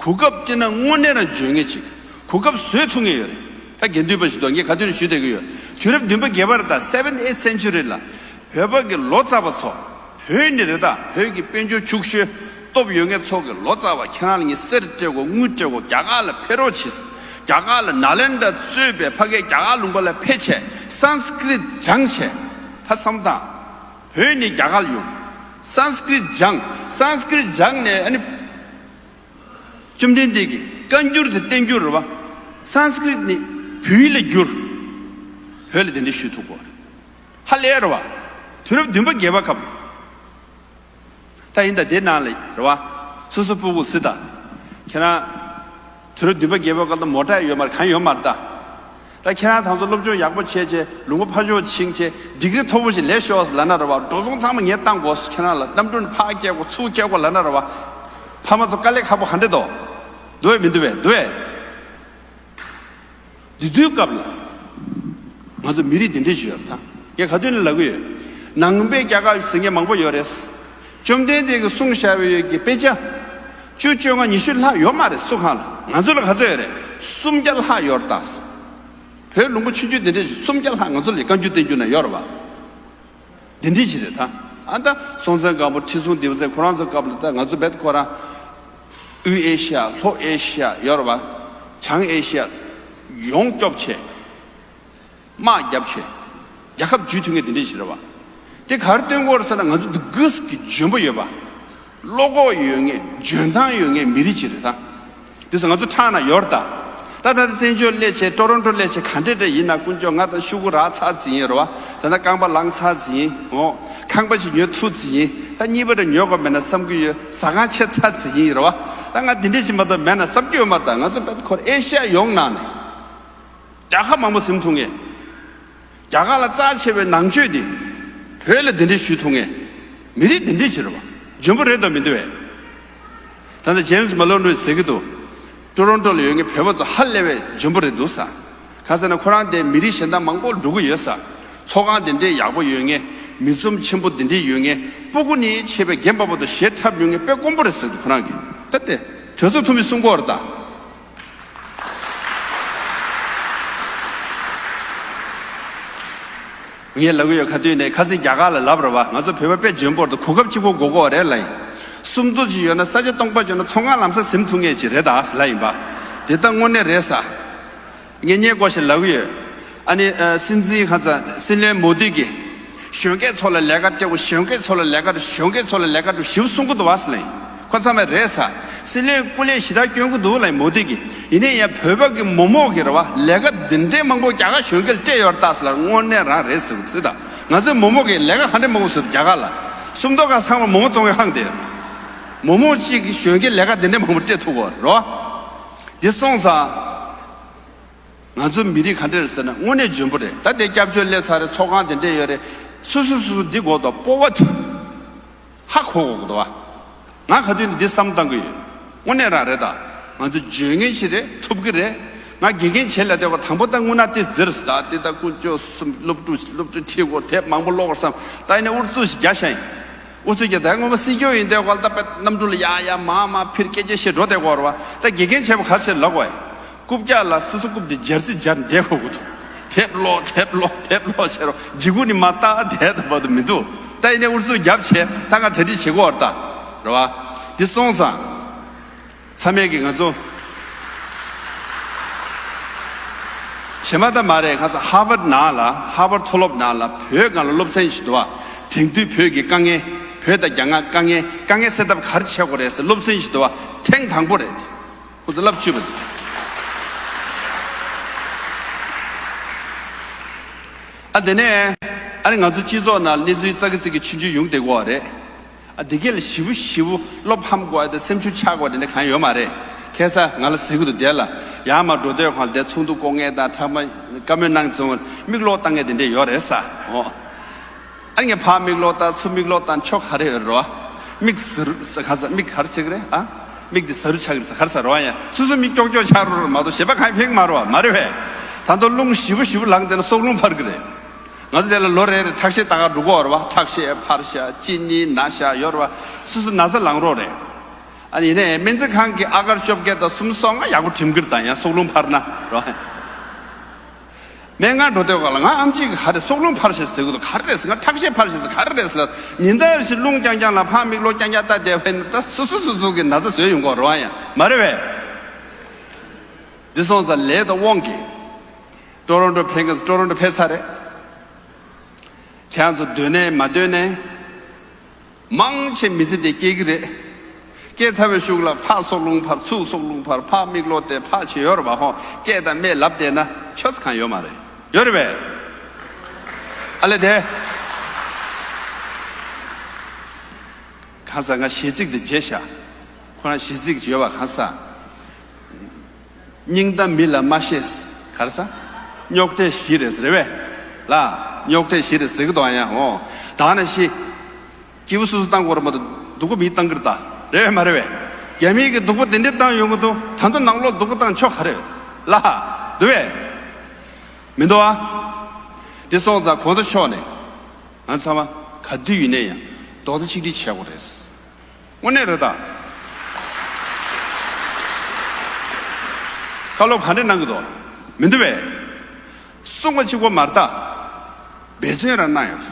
གོ་སྐབས་སྤྲད་ན་དངོས་གནས་ན་འཇོན་ངེས་ཅིག་གོ་སྐབས་བཟོས་ཐུབ་ངེས་ཡོད་རེད། ད་དགེ་འདུན་པ་ཞིག་འདུག་ངས་ག་དུས་ནས་ཞུ་བསྡད་ཀྱི་ཡོད། དུས་རབས་བདུན་པ་བརྒྱད་པར་ད་seventh eighth century ལ་བོད་པ་གི་ལོ་ཙཱ་བ་ཚོ་བོད་ནས་རེད་ད། བོད་ཀྱི་དཔལ་འབྱོར་ཕྱུག་ཤོས་སྟོབས་ཡོད་མཁན་ཚོ་གི་ལོ་ཙཱ་བ་ཁྱེད་རང་ལ་ངས་གསེར་སྤྲད་དགོས། དངུལ་སྤྲད་དགོས། རྒྱ་གར་ལ་ཕེབས་རོགས་གྱིས། རྒྱ་གར་ལ་ནཱ་ལེནྡྲ་གཙོས་པའི་ཕ་གིའི་རྒྱ་གར་ལུང་པ་ལ་ཕེབས་བྱས་སཾ་སྐྲྀཏ་སྦྱངས་བྱས། ད་བསམ་དང་། བོད་ནས་རྒྱ་གར་ལ་ཡོང་། སཾ་སྐྲྀཏ་སྦྱངས། སཾ་སྐྲྀཏ་སྦྱངས་ནས་ཨ་ནི། བཅོམ་ལྡན་འདས་ཀྱིས་བཀའ་འགྱུར་དེ་བསྟན་འགྱུར་རེད་བ། སཾ་སྐྲྀཏ་ནས་བོད་ཡིག་ལ་བསྒྱུར། བོད་ལ་དེ་འདྲ་ཞུ་ཐུབ་དགོས་རེད། ཧ་ལས་རེད་བ། དུས་རབས་བདུན་པ་བརྒྱད་པ་སྐབས། ད་ཡིན་ད་དེ་ནང་ལ་རེད་བ། སོ་སོ་སྤུ་གུ་སི་ད། ཁྱེད་རང་། དུས་རབས་བདུན་པ་བརྒྱད་པའི་སྐབས་ལ་མོ་ཊ་ཡོད་མ་རེད། གང་ཡོད་མ་རེད་ད། ད་ཁྱེད་རང་ད་ཚོ་སློབ་སྦྱོང་ཡག་པོ་བྱས་བྱས་ལུང་པ་ཕར་ཕྱོགས་ཕྱིན་བྱས་ཌིག་རི་མཐོ་པོ་ཞིག་ལེན་ཤོག་ལབ་ན་རེད་བ། འགྲོ་སོང་ཚང་མ་ངས་བཏང་དགོས། ཁྱེད་རང་ལ་གནམ་གྲུ་ནས་ཕར་སྐྱེལ་དགོས་ཚུར་སྐྱེལ་དགོས་ལབ་ན་རེད་བ། ཕ་མ་ཚོ་དཀའ་ལས་ཁག་པོ་ག་འདྲས་འདུག་འདུག་བས་མི་འདུག་བས། འདུག་བས། འདི་དུས་སྐབས་ལ་ང་ཚོ་མི་རིགས་འདི་འདྲས་ཞིག་ཡོད་རེད་ད། ངས་ག་དུས་ནས་ལབ་ཀྱི་ཡོད། ནང་པའི་རྒྱལ་ཁབ་ཟེར་མཁན་མང་པོ་ཡོད་རེད། བཅོམ་ལྡན་འདས་ཀྱིས་གསུངས་བཞག་པའི་ཡོད་ཀྱི་དཔེ་ཆ། བཅུ་བཅོ་ལྔ་ཉི་ཤུ་ལྷག་ཡོད་མ་རེད་སུ་གང་ལ། ང་ཚོ་ལ་ག་ཚོད་ཡོད་རེད། སུམ་བརྒྱ་ལྷག་ཡོད་རེད་ད། བོད་ལུང་པ་ཆུང་ཆུང་འདི་འདྲས་ཞིག་སུམ་བརྒྱ་ལྷག་ང་ཚོ་ལ་བཀའ་འགྱུར་བསྟན་འགྱུར་ན་ཡོད་རེད་བ། འདི་འདྲས་ཞིག་རེད་ད། ཨ་ད་སྲོང་བཙན་སྒམ་པོ་ཁྲི་སྲོང་ལྡེའུ་བཙན་ཁོ་རང་ཚོ་སྐབས་ལ་ད་ང་ཚོ་བེད་ཁོ་རང་། དབུས་ཨེ་ཤི་ཡ་ལྷོ་ཨེ་ཤི་ཡ་ཡོད་རེད་བ། བྱང་ཨེ་ཤི་ཡ་ཡོངས་སྐྱོབ་བྱས། དམག་བརྒྱབ་བྱས། རྒྱལ་ཁབ་ཇུས་མཐུན་ངེས་འདི་འདྲས་ཞིག་རེད་བ། དེ་ག་རེ་སྟོན་གྱི་ཡོད་རེད་ཟེར་ན་ང་ཚོ་འདི་གུས་ཀྱི་འཇོན་པོ་ཡོད་པ། བློ་ཁོག་ཡོད་ངེས་འཇོན་ཐང་ཡོད་ངེས་མི་རིགས་ཅིག་རེད་ད། དེ་ཚོ་ང་ཚོ་ཕྲག་ན་ཡོད་རེད་ད། ད་ད་ལྟ་བཙན་བྱོལ་སླེབས་བྱས་ཊོ་རོན་ཊོ་སླེབས་བྱས་ག་འདྲས་འདྲ་ཡིན་ན་དཀོན་མཆོག་ང་ད་ཤོག་གུ་རག་ཚར་ཟིན་ཡིན་རེད་བ། ད་ལྟ་རྐང་པ་ལངས་ཚར་ཟིན་ཡིན་འོ། ཁང་པ་ཞིག་ཉོ་ཐུབ་ཟིན་ཡིན། ད་གཉིས་པ་འདྲ་ཉོ་དགོས་མེད་ན་བསམ་གྱི་ཡོད། ཟ་ཁང་ཕྱེ་ཚར་ཟིན་ཡིན་རེད་བ། ད་ང་འདི་འདྲས་ཞིག་མ་གཏོགས་མེད་ན་བསམ་གྱི་ཡོད་མ་རེད། ད་ང་ཚོ་བལ་ཁོར་ཨེ་ཤ་ཡ་ཡོངས་ནང་ནས་རྒྱལ་ཁབ་མང་པོ་ཟིན་ཐུབ་ངེས། རྒྱ་གར་ལ་རྩ་ཆེ་བའི་ནང་ཆོས་དེ་བོད་ལ་འདི་འདྲས་ཞུས་ཐུབ་ངེས། མི་རིགས་འདི་འདྲས་ཅིག་རེད་བ། འཇོན་པོ་རེད་དམ་མི་འདུག་བས། ད་ལྟ་ཇེམ་སི་མ་ལོན་རུས་ཟེར་གྱི་འདུག་ཊོ་རོན་ཊོ་ལ་ཡོད་མཁན་བོད་པ་ཚོ་ཧ་ལས་པའི་འཇོན་པོ་རེད་འདུག་ས། གང་ཟེར་ན་ཁོ་རང་དེ་མི་རིགས་གཞན་དག་མང་པོ་འགྲོ་གི་ཡོད་ས། ཚོགས་ཁང་དེ་འདྲའི་ཡག་པོ་ཡོད་མཁན། མི་ཚོགས་ཆེན་པོ་དེ་འདྲའི་ཡོད་མཁན། སྤུ་གུ་ནས་ཆེ་བའི་རྒན་པ་བར་དུ་ཞེ་འཁྲབ་ཡོད་མཁན་དཔེ་དཀོན་པོ་རེད་ཟེར་འདུག་ཁོ་རང་གིས། ད་དེ་གྲོས་ཚོགས་འཐུས་མི་གསུང་གི་ཡོད་རེད་ད། ངས་ལབ་གི་ཡོད། ཁ་ཐུག་ནས་ཁ་སང་རྒྱ་གར་ལ་ལབ་རེད་བ། ང་ཚོ་བོད་པ་དཔེ་འཇོན་པོ་རེད། གོ་སྐབས་གཅིག་པོ་དགོས་ཀྱི་ཡོད་རེད་ལབ་ཡིན། སུམ་མདོ་ཅིག་ཡོད་ན་ས་ཆ་སྟོང་པ་ཅིག་ཡོད་ན་ཚོང་ཁང་ལམ་སང་ཟིན་ཐུབ་ངེས་ཅིག་རེད་ད་ལབ་ཡིན་པ། དེ་ལྟ་དངོས་གནས་རེད་ས། ངས་སྔོན་འགོ་ཞིག་ལབ་གི་ཡོད། ཨ་ནི་ཨ་སྲིད་འཛིན་ཁ་སང་སྲིད་བློན་མོ་དི་གིས་གཞོན་སྐྱེས་ཚོ་ལ་ལས་ཀ་སྤྲད་དགོས། གཞོན་སྐྱེས་ཚོ་ལ་ལས་ཀ་སྤྲད། གཞོན་སྐྱེས་ཚོ་ལ་ལས་ཀ་སྤྲད་ཞེ་པོ་གསུང་གི་འདུག་བ་ཟེར་ལབ་ཡིན། ཁོ་ཚང་མས་རེད་ས། སྲིད་བློན་སྐུ་ལས་ཞེ་དྲག་སྐྱོན་གྱི་འདུག་ལབ་ཡིན་མོ་དི་གིས། ཡིན་ནའི་ཡང་བོད་པ་གི་མོག་མོག་གིས་རེད་བ། ལས་ཀ་འདི་འདྲའི་མང་པོ་རྒྱ་གར་གཞོན་སྐྱེས་ལ་སྤྲད་ཡོད་རེད་ད་ཟེར་ལབ། དངོས་གནས་རང་རེད་ཟེར་གྱི་ཚིག་ད། ང་ཚོའི་མོག་མོག་གིས་ལས་ཀ་ག་འདྲ་མང་པོ་བཟོས་འདུག་རྒྱ་གར་ལ། སུམ་མདོ་ཁ་ཚང་མ་མོག་མོག་བཙོང་གི་ཧང་དེ། མོག་མོག་གཅིག་གིས་གཞོན་སྐྱེས་ལས་ཀ་འདི་འདྲའི་མང་པོ་སྤྲད་ཐུབ་ཀྱི་ཡོད་རེད་བ། འདི་སོང་ཙང་། ང་ཚོ་མི་རིགས་ག་འདྲ་རེད་ཟེར་ན་དངོས་གནས་འཇོན་པོ་རེད། ད་དེ་སྐྱབས་བཅོལ་སླེབས་ཚར་རེད། ཚོགས་ཁང་དེ་འདྲས་ཡོད་རེད། སུ་སུ་སུ་སུ་འདི་དགོས་འདུག་སྤོབས་པ་དེ་ཧ་གོ་དགོས་འདུག་བ། ང་ག་དུས་ནས་འདི་བསམ་བཏང་གི་ཡོད། དངོས་གནས་རང་རེད་ད། ང་ཚོ་འཇོན་མཁན་ཞིག་རེད། ཐུབ་ཀྱི་རེད། ང་དགེ་རྒན་བྱེད་ལ་བསྡད་པ་དང་པོ་ད་དངོས་གནས་དེ་ཟེར་ཟེར་ད། དེ་ད་དཀོན་མཆོག་གསུམ་སློབ་ཕྲུག་སློབ་ཕྲུག་ཁྲིད་དགོས། དེབ་མང་པོ་ཀློག་དགོས་བསམ། ད་ཡིན་ནའི་ཨུ་ཚུགས་ཤིག་རྒྱག་ཤག་ཡིན། ཨུ་ཚུགས་རྒྱག་ད་ངོ་མ་སྲིད་སྐྱོང་ཡིན་དེ་བར་ད་དཔེ་གནམ་གྲུ་ལ་ཡར་ཡར་མར་མར་འཕུར་སྐད་ཆ་བཤད་འགྲོ་དེ་བར་བ། ད་དགེ་རྒན་བྱས་པ་ག་རེ་བྱས་ལབ་དགོས། རྐུབ་བཀྱག་ལ་སོ་སོ་རྐུབ་དེ་སྦྱར་རྩི་སྦྱར་བསྡད་དགོས་ཀྱི་འདུག་དེབ་ཀློག་དེབ་ཀློག་དེབ་ཀློག་བྱས་རོགས་འཇིགས་སྐུལ་ནི་མ་བཏང་བསྡད་ད་བར་དུ་མི་འདུག་ད་ཡིན་ནའི་ཨུ་ཚུགས་རྒྱབ་བྱས་ད་ང་གྲ་སྒྲིག་བྱེད་དགོས་བར་ད་རེད་བ། འདི་སོང་ཙང་། ཚང་མས་ཀྱིས་ང་ཚོ་གཞན་མ་ད་མ་རེད། ང་ཚོ་ཧར་ཝར་ནང་ལ་ཧར་ཝར་མཐོ་སློབ་ནང་ལ་བོད་སྒང་ལ་སློབ་ཚན་ཞིག་འདུག་བ། དེང་དུས་བོད་ཀྱི་དཀའ་ངལ། བོད་དང་རྒྱ་ནག་དཀའ་ངལ་དཀའ་ངལ་སེལ་ཐབས་ག་རེ་བྱེད་དགོས་རེད་ཟེར་སློབ་ཚན་ཞིག་འདུག་བ། ཐེངས་དང་པོ་རེད། ཁོ་ཚོ་བསླབ་བཅུག་པ་རེད། ཨ་དེ་ནས་ཨ་ནི་ང་ཚོ་སྤྱི་ཚོགས་ནང་གནས་ཚུལ་ཙག་གི་ཙིག་གི་ཆུང་ཆུང་ཡོང་བསྡད་ཀྱི་ཡོད་རེད། ཨ་དེ་གས་ལ་ཞེ་པོ་ཞེ་པོ་བློ་ཕམ་དགོས་ཡ་དང་སེམས་ཤུགས་ཆག་དགོས་དེ་འདྲ་གང་ཡོད་མ་རེད། ཁ་སང་ང་ལ་ཟེར་གྱི་འདུག་དེ་ལ་ཡར་མར་འགྲོ་དུས་སྒང་ལ་དེ་ཚོགས་འདུ་སྐོང་མཁན་དང་ཁྲག་མ་བཀའ་མོལ་གནང་ཚོང་མིག་ལོག་བཏང་མཁན་དེ་འདྲ་ཡོད་རེད་ས། འོ། ཨ་ངས་ཕར་མིག་ལོག་བཏང་ཚུར་མིག་ལོག་བཏང་ཆོ་ག་རེ་ཡོད་རོ། མིག་ཟུར་ས་ག་ས་མིག་ག་རེ་བྱེད་ཀྱི་རེད་ཨ། མིག་དེ་ཟ་རུ་ཆགས་ཀྱི་རེད་ས་ག་རེ་ཟ་རོ་ཡ། སོ་སོ་མིག་ཀྱོག་ཀྱོག་ཆགས་རོ་རོ་མ་གཏོགས་གཞན་པ་གང་ཡང་ཕན་གྱི་མ་རེད་བ། མ་རེད་བས། ད་དུང་རླུང་ཞེ་པོ་ཞེ་པོ་ལངས་བསྡད་ན་སྲོག་རླུང་འཕར་གྱི་རེད། ང་ཚོ་དེ་ལ་ལོ་རེ་རེ་ཁྲག་ཤེད་ལྟ་ག་འགྲོ་གི་ཡོད་རེད་བ། ཁྲག་ཤེད་འཕར་ཤག་གཅིན་སྙི་ན་ཤག་ཡོད་རེད་བ། སོ་སོ་ན་ཚ་ལངས་རོགས་རེད། ཨ་ནི་ཡིན་ནའི་སྨན་རྩིས་ཁང་གི་ཨ་གར་བཅོ་བརྒྱད་དང་སུམ་སོ་ལྔ་ཡག་པོ་དྲིམ་གྱིར་དང་ཡང་སྲོག་རླུང་འཕར་ན་རོ། སྨན་ཁང་འགྲོ་དུས་སྒང་ལ་ང་ཨམ་ཆི་གི་ཧ་རེ་སྲོག་རླུང་འཕར་ཤག་ཟེར་གི་འདུག་ག་རེ་རེད་ཟེར། ང་ཁྲག་ཤེད་འཕར་ཤག་ཟེར་ག་རེ་རེད་ཟེར་ལ། ཉིན་ལྟར་ཞིག་རླུང་རྐྱང་རྐྱང་ལ་ཕར་མིག་ལོག་རྐྱང་རྐྱང་ལྟ་བསྡད་པ་ཡིན་ན་ད་སོ་སོ་སོ་སོ་གི་ན་ཚ་བཟོས་ཡོང་གི་རེད་བ། ཡང་མ་རེད་བས། འདི་སོང་ཙང་ལས་དང་དབང་གིས། ཊོ་རོན་ཊོ་ཕེབས་མཁན་ཚོ་ཊོ་རོན་ཊོ་ཕེབས་ཚར་རེད། ཁྱེད་རང་ཚོ་སྡོད་ནའི་མ་སྡོད་ནའི། མང་ཆེ་མི་ཚེ་འདི་སྐྱེལ་གྱི་རེད། སྐྱེལ་ཚར་བའི་གཞུག་ལ་ཕར་སྲོག་རླུང་འཕར་ཚུར་སྲོག་རླུང་འཕར་ཕར་མིག་ལོག་བལྟས་ཕར་བྱེད་ཡོད་རེད་བ། ཧོ་སྐད་དང་སྨྲས་ལབ་བསྡད་ན་ཆོ་ཚ་གང་ཡོད་མ་རེད། ཡོད་རེད་པས། ཨ་ལེ་དེ། གང་ཟག་ང་གཞས་ཚིག་དེ་བརྗེད་ཤག་ཁོ་རང་གཞས་ཚིག་ཡོད་པ་གང་ཟག་སྙིང་གཏམ་མི་ལ་མ་བཤད། ག་རེ་ཟ། རྙོག་དྲ་བཞི་རེད་ཟེར་བས། ལ། རྙོག་དྲ་བཞི་རེད་ཟེར་གི་འདུག་ཡང་འོ། ད་ནི་ཤི། སྐྱིད་པོ་སུ་སུ་བཏང་དགོས་རེད་མ་གཏོགས་སྡུག་པོ་མི་བཏང་གི་རེད་ད། རེད་བས་མ་རེད་བས། རྒྱ་མིའི་གི་སྡུག་པོ་དེ་འདྲས་བཏང་ཡོང་གི་འདུག་ད་དུང་ནང་ལོགས་སྡུག་པོ་བཏང་ཆོག་ག་རེད། ལ། འདུག་བས། མི་འདུག་ཨ། དེ་སོང་ཙང་གོང་ས་མཆོག་ནས། ང་ཚང་མ་ག་དུས་ཡིན་ནའི་ཡང་རྡོག་རྩ་གཅིག་སྒྲིལ་བྱེད་དགོས་རེད། དངོས་གནས་རེད་ད། བཀའ་སློབ་ག་འདྲས་གནང་གི་འདུག་མི་འདུག་བས། གསུང་བ་གཅིག་པོ་མ་རེད་ད། འབད་བརྩོན་རང་གནང་ཡོད།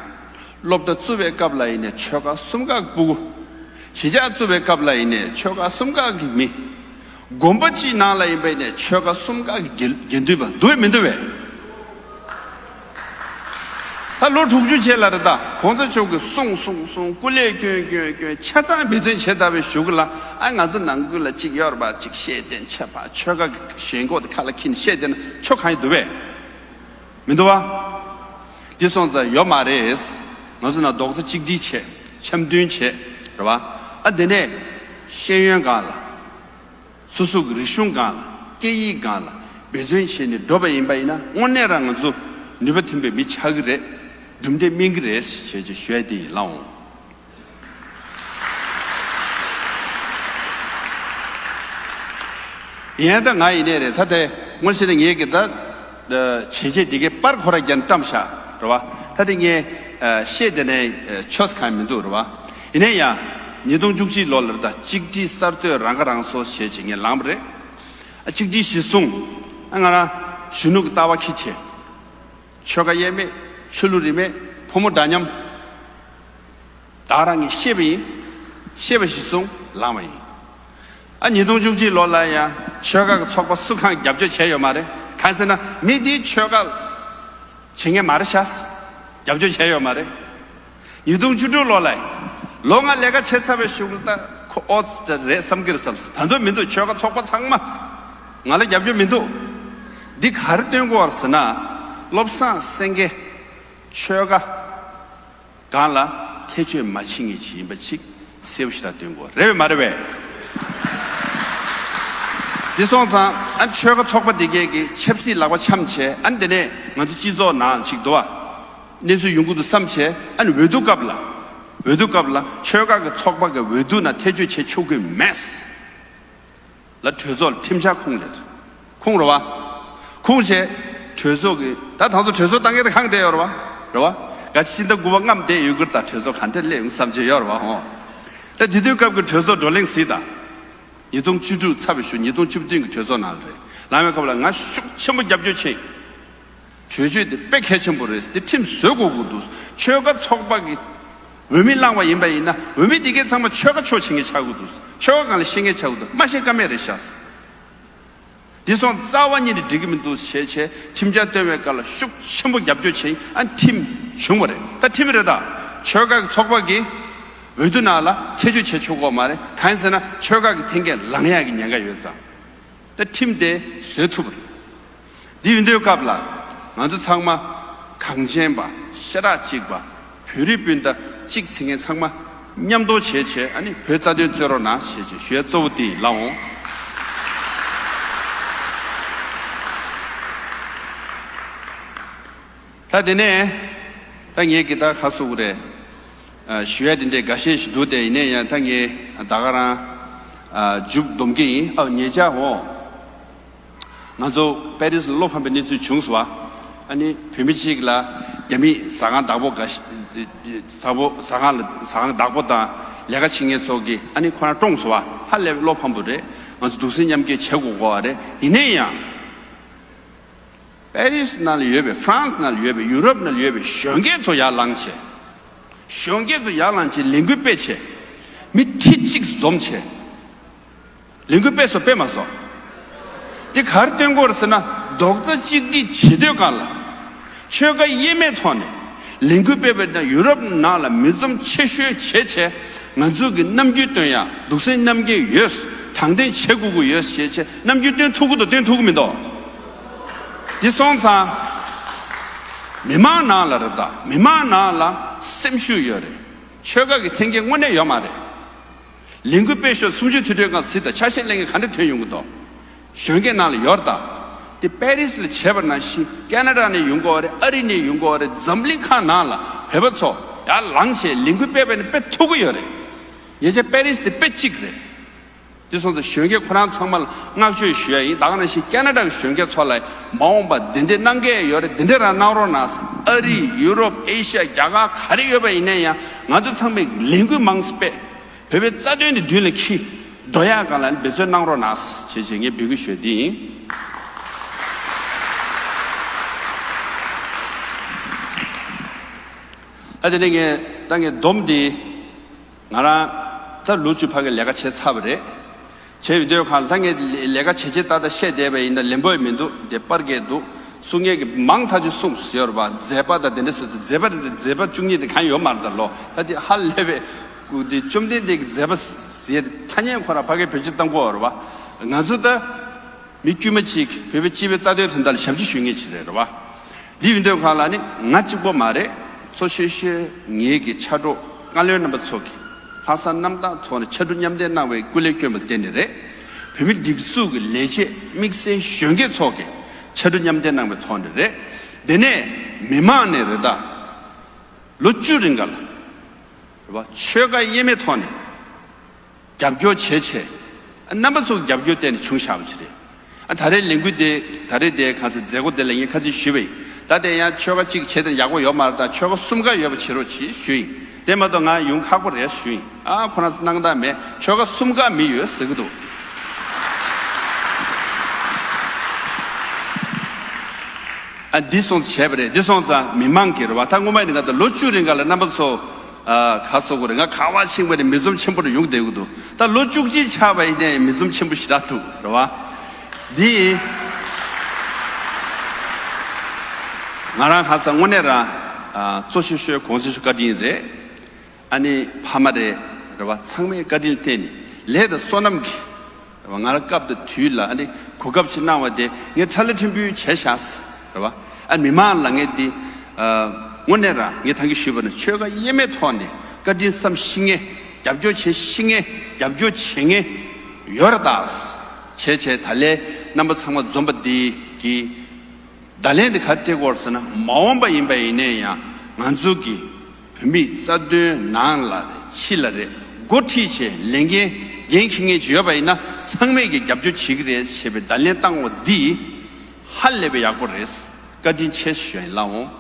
སློབ་གྲྭ་བཙུགས་པའི་སྐབས་ལ་ཡིན་ནའི་ཆོལ་ཁ་གསུམ་ཀ་གི་སྤུ་གུ། གཞིས་ཆགས་བཙུགས་པའི་སྐབས་ལ་ཡིན་ནའི་ཆོལ་ཁ་གསུམ་ཀ་གི་མི། དགོན་པ་གཅིག་ནང་ལ་ཡིན་པ་ཡིན་ནའི་ཆོལ་ཁ་གསུམ་ཀ་གི་དགེ་དགེ་འདུན་པ་འདུག་བས་མི་འདུག་བས། ད་ལོ་དྲུག་ཅུ་རྗེས་ལ་རེད། ད་གོང་ས་མཆོག་གིས་གསུངས་གསུངས་གསུངས། སྐུ་ལས་བསྐྱོན་བསྐྱོན་བསྐྱོན། ཆ་ཚང་འབད་བརྩོན་བྱས་ད་པའི་གཞུག་གུ་ལ། ཨ། ང་ཚོ་ནང་ཁུལ་ལ་གཅིག་ཡོད་རེད་པ། གཅིག་ཤེས་ལྡན་ཆོས་པ། ཆོལ་ཁ་ཞེན་ཁོག་དེ་ཁ་ལ་འཁྱེར་ནས་བཤད་བསྡད་ན་ཆོ་གང་ཡིན་འདུག་པས། མི་འདུག་པ། འདི་སོང་ཙང་ཡོད་མ་རེད། ང་ཚོ་ནང་རྡོག་རྩ་གཅིག་སྒྲིལ་བྱས། འཆམ་མཐུན་བྱས། རེད་པ། ཨ། དེ་ནས་ཤེས་ཡོན་སྒང་ལ། སོ་སོ་གི་རིག་གཞུང་སྒང་ལ། སྐད་ཡིག་སྒང་ལ་འབད་བརྩོན་བྱས་ནས་འགྲོ་བ་ཡིན་པ་ཡིན་ན། དངོས་གནས་རང་ང་ཚོ་ནུས་པ་ཐོན་པའི་མི་ཆགས་ཀྱི་རེད། གྲུབ་འབྲས་སྨིན་གྱི་རེད་ཞེས་ཞུ་ཡ་དེ་ཡིན། ལགས་འོང་། ཡིན་ད། ང་ཡིན་ནའི་རེད། ད་དེ་སྔོན་ཆད་ནས་ངས་ཀྱི་ད་བྱས་རྗེས་དེ་གའི་པར་ཁོ་ར་རྒྱན་བཀྲམ་བཞག་རེད་པ། ད་དེ་ངས་ཨ་བཤད་དེ་ནས་ཨ་ཆོས་གང་མི་འདུག་རེད་པ། ཡིན་ནའི་ཡང་ཉིས་སྟོང་བཅུ་གཅིག་ལོ་ལ་རེད། ད་གཅིག་སྒྲིལ་གསར་གཏོད་རང་ཁ་རང་གསོ་བྱས་བྱས་ངས་ལངས་པ་རེད། ཨ། གཅིག་སྒྲིལ་གཞི་བཟུང་། ཨ། ང་རང་གཞོན་ནུ་གི་ལྟ་བ་འཁྱེར་བྱས། ཆོལ་ཁ་དབྱེ་མེད། ཆོས་ལུགས་རིས་མེད། ཕོ་མོ་འདྲ་མཉམ། བདག་རང་གིས་ཤེས་པ་ཡིན། ཤེས་པ་གཞི་བཟུང་ལངས་པ་ཡིན། ཨ། ཉིས་སྟོང་བཅུ་གཅིག་ལོ་ལ་ཡང་ཆོལ་ཁ་གི་ཚོགས་པ་སུ་གང་རྒྱབ་སྐྱོར་བྱས་ཡོད་མ་རེད། གང་ཟེར་ན་མི་དེའི་ཆོལ་ཁ་བྱེད་མཁན་མ་རེད་ཤག་རྒྱབ་སྐྱོར་བྱས་ཡོད་མ་རེད། ཉིས་སྟོང་བཅུ་དྲུག་ལོ་ལ་ཡང་། ལོ་ལྔ་ལས་ཀ་བྱས་ཚར་བའི་གཞུག་ལ། ད་ཁོ་ཨོ་ཙི་རེད་བསམ་གྱི་རེད་བསམ། ད་དུང་མི་འདུག་ཆོལ་ཁ་ཚོགས་པ་ཚང་མ་ང་ལ་རྒྱབ་སྐྱོར་མི་འདུག་འདི་ག་རེ་སྟོན་གྱི་ཡོད་རེད་ཟེར་ན། བློ་བཟང་སེང་གེ་ཆོལ་ཁ་སྒང་ལ་ཐེ་བྱུས་མ་བྱེད་མཁན་ཞིག་ཡིན་པ་ཅིག་གསལ་པོ་ཞེ་དྲག་སྟོན་གྱི་ཡོད་རེད་པས། མ་རེད་པས། འདི་སོང་ཙང་། ཨ། ཆོལ་ཁ་ཚོགས་པ་དེ་གས་ཀྱི་ཆབ་སྲིད་ལག་པ་འཆང་བྱས། ཨ་ནི་དེ་ནས་ང་ཚོ་སྤྱི་ཚོགས་ནང་ཅིག་འདུག་པ། གནས་ཚུལ་ཡོང་གི་འདུག་བསམ་བྱས། ཨ་ནི་འོས་བསྡུ་སྐབས་ལ། འོས་བསྡུ་སྐབས་ལ་ཆོལ་ཁ་གི་ཚོགས་པ་གི་འོས་བསྡུ་ནང་ཐེ་བྱུས་བྱེད་ཆོག་གི་མེད་ལ། གྲོས་ཚོགས་ལ་ཁྲིམས་འཆར་ཁུངས་ལེན། ཁུངས་རེད་པ། ཁུངས་བྱས། གྲོས་ཚོགས་ཀྱི། ད་ད་ཚོ་གྲོས་ཚོགས་བཏང་མཁན་དེ་གང་བསྡད་ཡོད་རེད་པ། རེད་པ། ག་ཕྱི་ཟླ་དགུ་པ་མངམ་བསྡད་ཡོད་ཀྱི་རེད། ད་གྲོས་ཚོགས་ག་འདྲ་སླེབས་ཡོང་བསམ་བྱས་ཡོད་རེད་པ། ཧོ། ད་དེ་དུས་སྐབས་ཀྱི་གྲོས་ཚོགས་བགྲོ་གླེང་གཟིགས་དང་། ཉིས་སྟོང་བཅུ་དྲུག་ཚར་བའི་གཞུག་ཉིས་སྟོང་བཅུ་བདུན་གྱི་གྲོས་ཚོགས་ནང་ལ་རེད། ལངས་པའི་སྐབས་ལ་ང་ཤུགས་ཆེན་པོ་རྒྱབ་སྐྱོར་བྱས། གྲོས་ཆོད་དེ་དཔེ་གལ་ཆེན་པོ་རེད། དེ་ཁྲིམས་བཟོ་དགོས་ཀྱི་འདུག་ཆོལ་ཁ་ཚོགས་པ་གི་འོས་མི་བླངས་པ་ཡིན་པ་ཡིན་ན། འོས་མི་དེ་གས་ཚང་མ་ཆོལ་ཁ་ཕྱོགས་བྱེད་མཁན་ཆགས་ཀྱི་འདུག་ཆོལ་ཁ་སྒང་ལ་ཤེས་མཁན་ཆགས་ཀྱི་འདུག་མ་ཤེས་ཀ་མེད་རེད་ཤག་འདི་སོང་རྩ་བ་ཉིད་ནས་འགྲིག་གི་མི་འདུག་ཞེས་བྱས། ཁྲིམས་འཆར་བཏོན་པའི་སྐབས་ལ་ཤུགས་ཆེན་པོ་རྒྱབ་སྐྱོར་བྱས། ཨ། ཁྲིམས་བྱུང་བ་རེད། ད་ཁྲིམས་རེད། ད་ཆོལ་ཁ་གི་ཚོགས་པ་གི་འོས་བསྡུ་ནང་ལ་ཐེ་བྱུས་བྱེད་ཆོག་གི་ཡོད་མ་རེད། གང་ཡིན་ཟེར་ན་ཆོལ་ཁ་གི་འཐེན་འཁྱེར་ལངས་ཡག་གི་ཉེན་ཁ་ཡོད་ཙང་། ད་ཁྲིམས་དེ་བཟོ་ཐུབ་པ་རེད། འདི་ཡིན་དུས་སྐབས་ལ་ང་ཚོ་ཚང་མ་གངས་ཅན་པ། ཤ་ཁྲག་གཅིག་པ། བོད་རིགས་སྤུན་ཟླ་གཅིག་ཟེར་མཁན་ཚང་མ་མཉམ་དུ་བྱས་བྱས། ཨ་ནི་བོད་རྩ་དོན་རྩོད་རོགས་གནང་ཞེས་བྱས་ཞུ་ཡ་གཙོ་བོ་དེ་ཡིན། ལགས་འོང་། ད་དེ་ནས་ད་ངས་ཀྱི་ད་ག་ཟེར་དགོས་རེད། ཨ། ཞུ་ཡ་དེ་འདྲའི་འགའ་ཤས་ཤིག་འདུག་སྟེ། ཡིན་ནའི་ཡང་ད་ངས་ད་ག་རང་ཨ་མཇུག་སྡོམ་གྱི་ཡིན། ཨ། ཉེ་ཆར་འོ། ང་ཚོ་པེ་རིས་ལ་བློ་ཕམ་པའི་གནས་ཚུལ་བྱུང་སོང་བ། ཨ་ནི་བོད་མི་གཅིག་ལ་རྒྱ་མིའི་ཟ་ཁང་བདག་པོ་འགའ་ཞིག་ཟ་པོ་ཟ་ཁང་ལ་ཟ་ཁང་བདག་པོ་དང་ལས་ཀ་བྱེད་མཁན་ཚོ་གིས་ཨ་ནི་ཁོ་རང་བཀྲོངས་སོང་བ། ཧ་ལས་པའི་བློ་ཕམ་པོ་རེད། ང་ཚོ་གདུང་སེམས་མཉམ་སྐྱེད་བྱེད་དགོས་དགོས་པ་རེད། ཡིན་ནའི་ཡང་། པེ་རིས་ནང་ལ་ཡོད་པའི། ཧྥ་རན་སི་ནང་ལ་ཡོད་པའི། ཡུ་རོབ་ནང་ལ་ཡོད་པའི་གཞོན་སྐྱེས་ཚོ་ཡར་ལངས་བྱས། གཞོན་སྐྱེས་ཚོ་ཡར་ལངས་བྱས་ལས་འགུལ་སྤེལ་བྱས། མི་ཁྲི་གཅིག་འཛོམས་བྱས། ལས་འགུལ་སྤེལ་སོང་། སྤེལ་མ་སོང་། དེ་ག་རེ་སྟོན་གྱི་ཡོད་རེད་ཟེར་ན། རྡོག་རྩ་གཅིག་སྒྲིལ་བྱེད་དུས་སྒང་ལ། ཆོལ་ཁ་དབྱེ་མེད་ཐོག་ནས་ལས་འགུལ་སྤེལ་བ་ཡིན་ན་ཡུ་རོབ་ནང་ལ་མི་འཛོམས་ཆེ་ཤོས་བྱས་བྱས། ང་ཚོ་གི་རྣམ་འགྱུར་སྟོན་ཡ་གདུང་སེམས་མཉམ་སྐྱེད་ཡོད། དྲང་བདེན་བྱེད་དགོས་ཀྱི་ཡོད་ཞེས་བྱས་རྣམ་འགྱུར་སྟོན་ཐུབ་ཀྱི་འདུག་སྟོན་ཐུབ་ཀྱི་མི་འདུག་འདི་སོང་ཙང་། མི་མང་ནང་ལ་རེད། ད་མི་མང་ནང་ལ་སེམས་ཤུགས་ཡོད་རེད། ཆོལ་ཁ་གི་འཐེན་འཁྱེར་དངོས་གནས་ཡོད་མ་རེད། ལས་འགུལ་སྤེལ་ཤོག་སུམ་ཅུ་དུས་དྲན་སྒང་གཟིགས་དང་། ཆ་ཤས་ལེན་མཁན་ག་འདྲ་ཐོན་ཡོང་གི་འདུག་གཞོན་སྐྱེས་ནང་ལ་ཡོད་རེད། ད་དེ་པེ་རིས་ལ་བྱས་པ་ནང་བཞིན་ཁེ་ན་ཌ་ནས་ཡོང་གི་ཡོད་རེད། ཨ་རི་ནས་ཡོང་གི་ཡོད་རེད། འཛམ་གླིང་ཁག་ནང་ལ་བོད་པ་ཚོ་ཡར་ལངས་བྱས་ལས་འགུལ་སྤེལ་བ་ཡིན་ན་སྤེལ་ཐུབ་ཀྱི་ཡོད་རེད། ཉེ་ཆར་པེ་རིས་དེ་དཔེ་གཅིག་རེད། དེ་སོང་ཙང་གཞོན་སྐྱེས་ཁོ་རང་ཚང་མ་ལ་བསྔགས་བརྗོད་ཞུ་ཡ་ཡིན། ད་ག་ནང་བཞིན་ཁེ་ན་ཌ་གི་གཞོན་སྐྱེས་ཚོ་ལ་མ་འོངས་པ་འདི་འདྲས་གནང་གི་ཡོད་རེད། འདི་འདྲས་རང་གནང་རོགས་གནང་། ཨ་རི། ཡུ་རོབ། ཨེ་ཤ་ཡ། རྒྱ་གར་ག་རེ་ཡོད་པ་ཡིན་ན་ཡང་ང་ཚོ་ཚང་མས་ལས་འགུལ་མང་ཙམ་སྤེལ། བོད་པའི་རྩ་དོན་དེ་མདུན་ལ་འཁྱེར་འགྲོ་ཡག་སྒང་ལ་འབད་བརྩོན་གནང་རོགས་གནང་ཞེས་བྱས་ངས་འབོད་སྐུལ་ཞུ་ཡ་དེ་ཡིན། ཨ། དེ་ནས་ངས་ད་ངས་སྡོམ་དེ། ང་རང་ད་ལོ་བཅུ་ཕ་གི་ལས་ཀ་བྱས་ཚར་བ་རེད། བྱས་ཡོད་དུས་སྒང་ལ་ད་ངས་ལས་ཀ་བྱས་བྱས་ཏག་ཏག་བཤད་བསྡད་པ་ཡིན་ན་ལན་པོ་ཡང་མི་འདུག་དེ་པར་སྐད་འདུག་གསུང་མཁན་གྱིས་མང་ཐག་ཆོད་གསུངས་ཡོད་རེད་པ། མཛད་པ་དང་དེ་འདྲ་ཟེར་དུས་མཛད་པ་རེད། མཛད་པ་བཅུ་གཉིས་དེ་གང་ཡོད་མ་རེད་ད་ལོ། ད་དེ་ཧ་ལས་པའི་སྐུ་དེ་བཅོམ་ལྡན་འདས་ཀྱི་མཛད་པ་ཟེར་དེ་ཐ་སྙད་ཁོ་རང་ཕ་གིར་བེད་སྤྱོད་གཏང་གི་ཡོད་རེད་པ། ང་ཚོ་ད་མི་དཀྱུས་མ་གཅིག་བོད་པའི་སྤྱི་པའི་རྩ་དོན་དོན་དག་ལ་ཞབས་ཕྱི་ཞུ་མཁན་ཅིག་རེད་རེད་པ། འདི་ཡིན་དུས་གང་ལ་ནི་ང་གཅིག་པོ་མ་རེད། གཙོ་ཆེ་ཤོས་ངེད་ཀྱི་ཕྱག་རོགས་བཀའ་བློན་རྣམ་པ་ཚོ་གིས་ལྷག་བསམ་རྣམ་དག་ཐོག་ནས་ཕྱར་གྲུ་མཉམ་འདེགས་གནང་བའི་སྐུ་ལས་བསྐྱོན་པ་བརྟེན་ནས་རེད། བོད་མི་སྒྲིག་འཛུགས་ཀྱི་ལས་བྱེད་དམིགས་བསལ་གཞོན་སྐྱེས་ཚོ་གིས་ཕྱར་གྲུ་མཉམ་འདེགས་གནང་བའི་ཐོག་ནས་རེད། དེ་ནས་མི་མང་ནས་རེད་ད། ལོ་བཅུ་རིང་ག་ལ་རེད་པ། ཆོལ་ཁ་དབྱེ་མེད་ཐོག་ནས་རྒྱབ་སྐྱོར་བྱས་བྱས། རྣམ་པ་ཚོ་རྒྱབ་སྐྱོར་བརྟེན་ནས་བྱུང་བཞག་པ་ཅིག་རེད། ཨ་ད་རེས་ལས་འགུལ་དེ་ད་རེས་དེ་ག་ཚོད་མཛད་སྒོ་དེ་ལ་ངས་ཁ་ཚིག་ཞུས་པ་ཡིན། ད་དེ་ཡང་ཆོལ་ཁ་གཅིག་བྱས་དེ་ཡག་པོ་ཡོད་མ་རེད། ད་ཆོལ་ཁ་གསུམ་ཀ་ཡོད་པ་བྱེད་རོགས་གྱིས་ཞུས་ཡིན། དེ་མ་གཏོགས་ང་ཡོང་ཁག་པོ་རེད་ཞུས་ཡིན། ཨ་ཁོ་རང་ཚོ་སྣང་དག་མེད། ཆོལ་ཁ་གསུམ་ཀ་མི་ཡོད་ཟེར་གི་འདུག་ཨ་འདི་སོང་བྱས་པ་རེད། འདི་སོང་ཙང་མི་མང་གི་རེད་བ། ད་སྔོན་མ་ཡིན་ན་ད་ལོ་བཅུ་རིང་ག་ལ་རྣམ་པ་ཚོ་ཨ་ག་སོག་གི་རེད། ང་ག་བ་ཕྱིན་པ་རེད། མི་འཛོམས་ཆེན་པོ་རེ་ཡོང་བསྡད་གི་འདུག་ད་ལོ་བཅུ་གཅིག་ཆགས་པ་ཡིན་ནའི་མི་འཛོམས་ཆེན་པོ་ཞེ་དྲག་འདུག་རེད་བ། འདི་ང་རང་ཧ་ས་དངོས་གནས་རང་ཨ་གཙོ་ཆེ་ཤོས་གོང་ཆེ་ཤོས་བཀའ་དྲིན་རེད། ཨ་ནི་ཕ་མ་རེད་རེད་བ། ཚང་མའི་བཀའ་དྲིན་བརྟེན་ནས་ལས་དང་བསོད་ནམས་ཀྱིས་རེད་བ། ང་ལ་སྐབས་དང་དུས་ལ་ཨ་ནི་གོ་སྐབས་ཤིག་གནང་བ་དེ་ངས་ཁྲ་ལ་ཕྲན་བུ་བྱས་བཞག་རེད་བ། ཨ་མི་མང་ལ་ངས་འདི་ཨ་དངོས་གནས་རང་ངས་ད་གིན་ཞུས་པ་ནི་ཆོལ་ཁ་དབྱེ་མེད་ཐོག་ནས་བཀའ་དྲིན་བསམ་ཤེས་མཁན། རྒྱབ་སྐྱོར་བྱེད་ཤེས་མཁན། རྒྱབ་སྐྱོར་བྱེད་མཁན་ཡོད་རེད་ད། བྱས་བྱས་ད་ལས་རྣམ་པ་ཚང་མ་འཛོམས་པ་འདི་གི་བརྡ་ལན་དེ་ག་རེ་སྤྲད་དགོས་ཟེར་ན། མ་འོངས་པ་ཡིན་པ་ཡིན་ནའི་ཡང་ང་ཚོ་གི་བོད་མིའི་རྩ་དོན་ནང་ལ་རེད་ཕྱི་ལ་རེད་འགོ་ཁྲིད་བྱས་ལས་འགན་འགན་འཁྱེར་མཁན་ཅིག་ཡོད་པ་ཡིན་ན་ཚང་མས་ཀྱི་རྒྱབ་སྐྱོར་བྱེད་ཀྱི་རེད་ཞེས་པའི་བརྡ་ལན་བཏང་བ་འདི་ཧ་ལས་པའི་ཡག་པོ་རེད། བཀའ་དྲིན་ཆེ་ཞུ་ཡིན་ལགས་འོང་།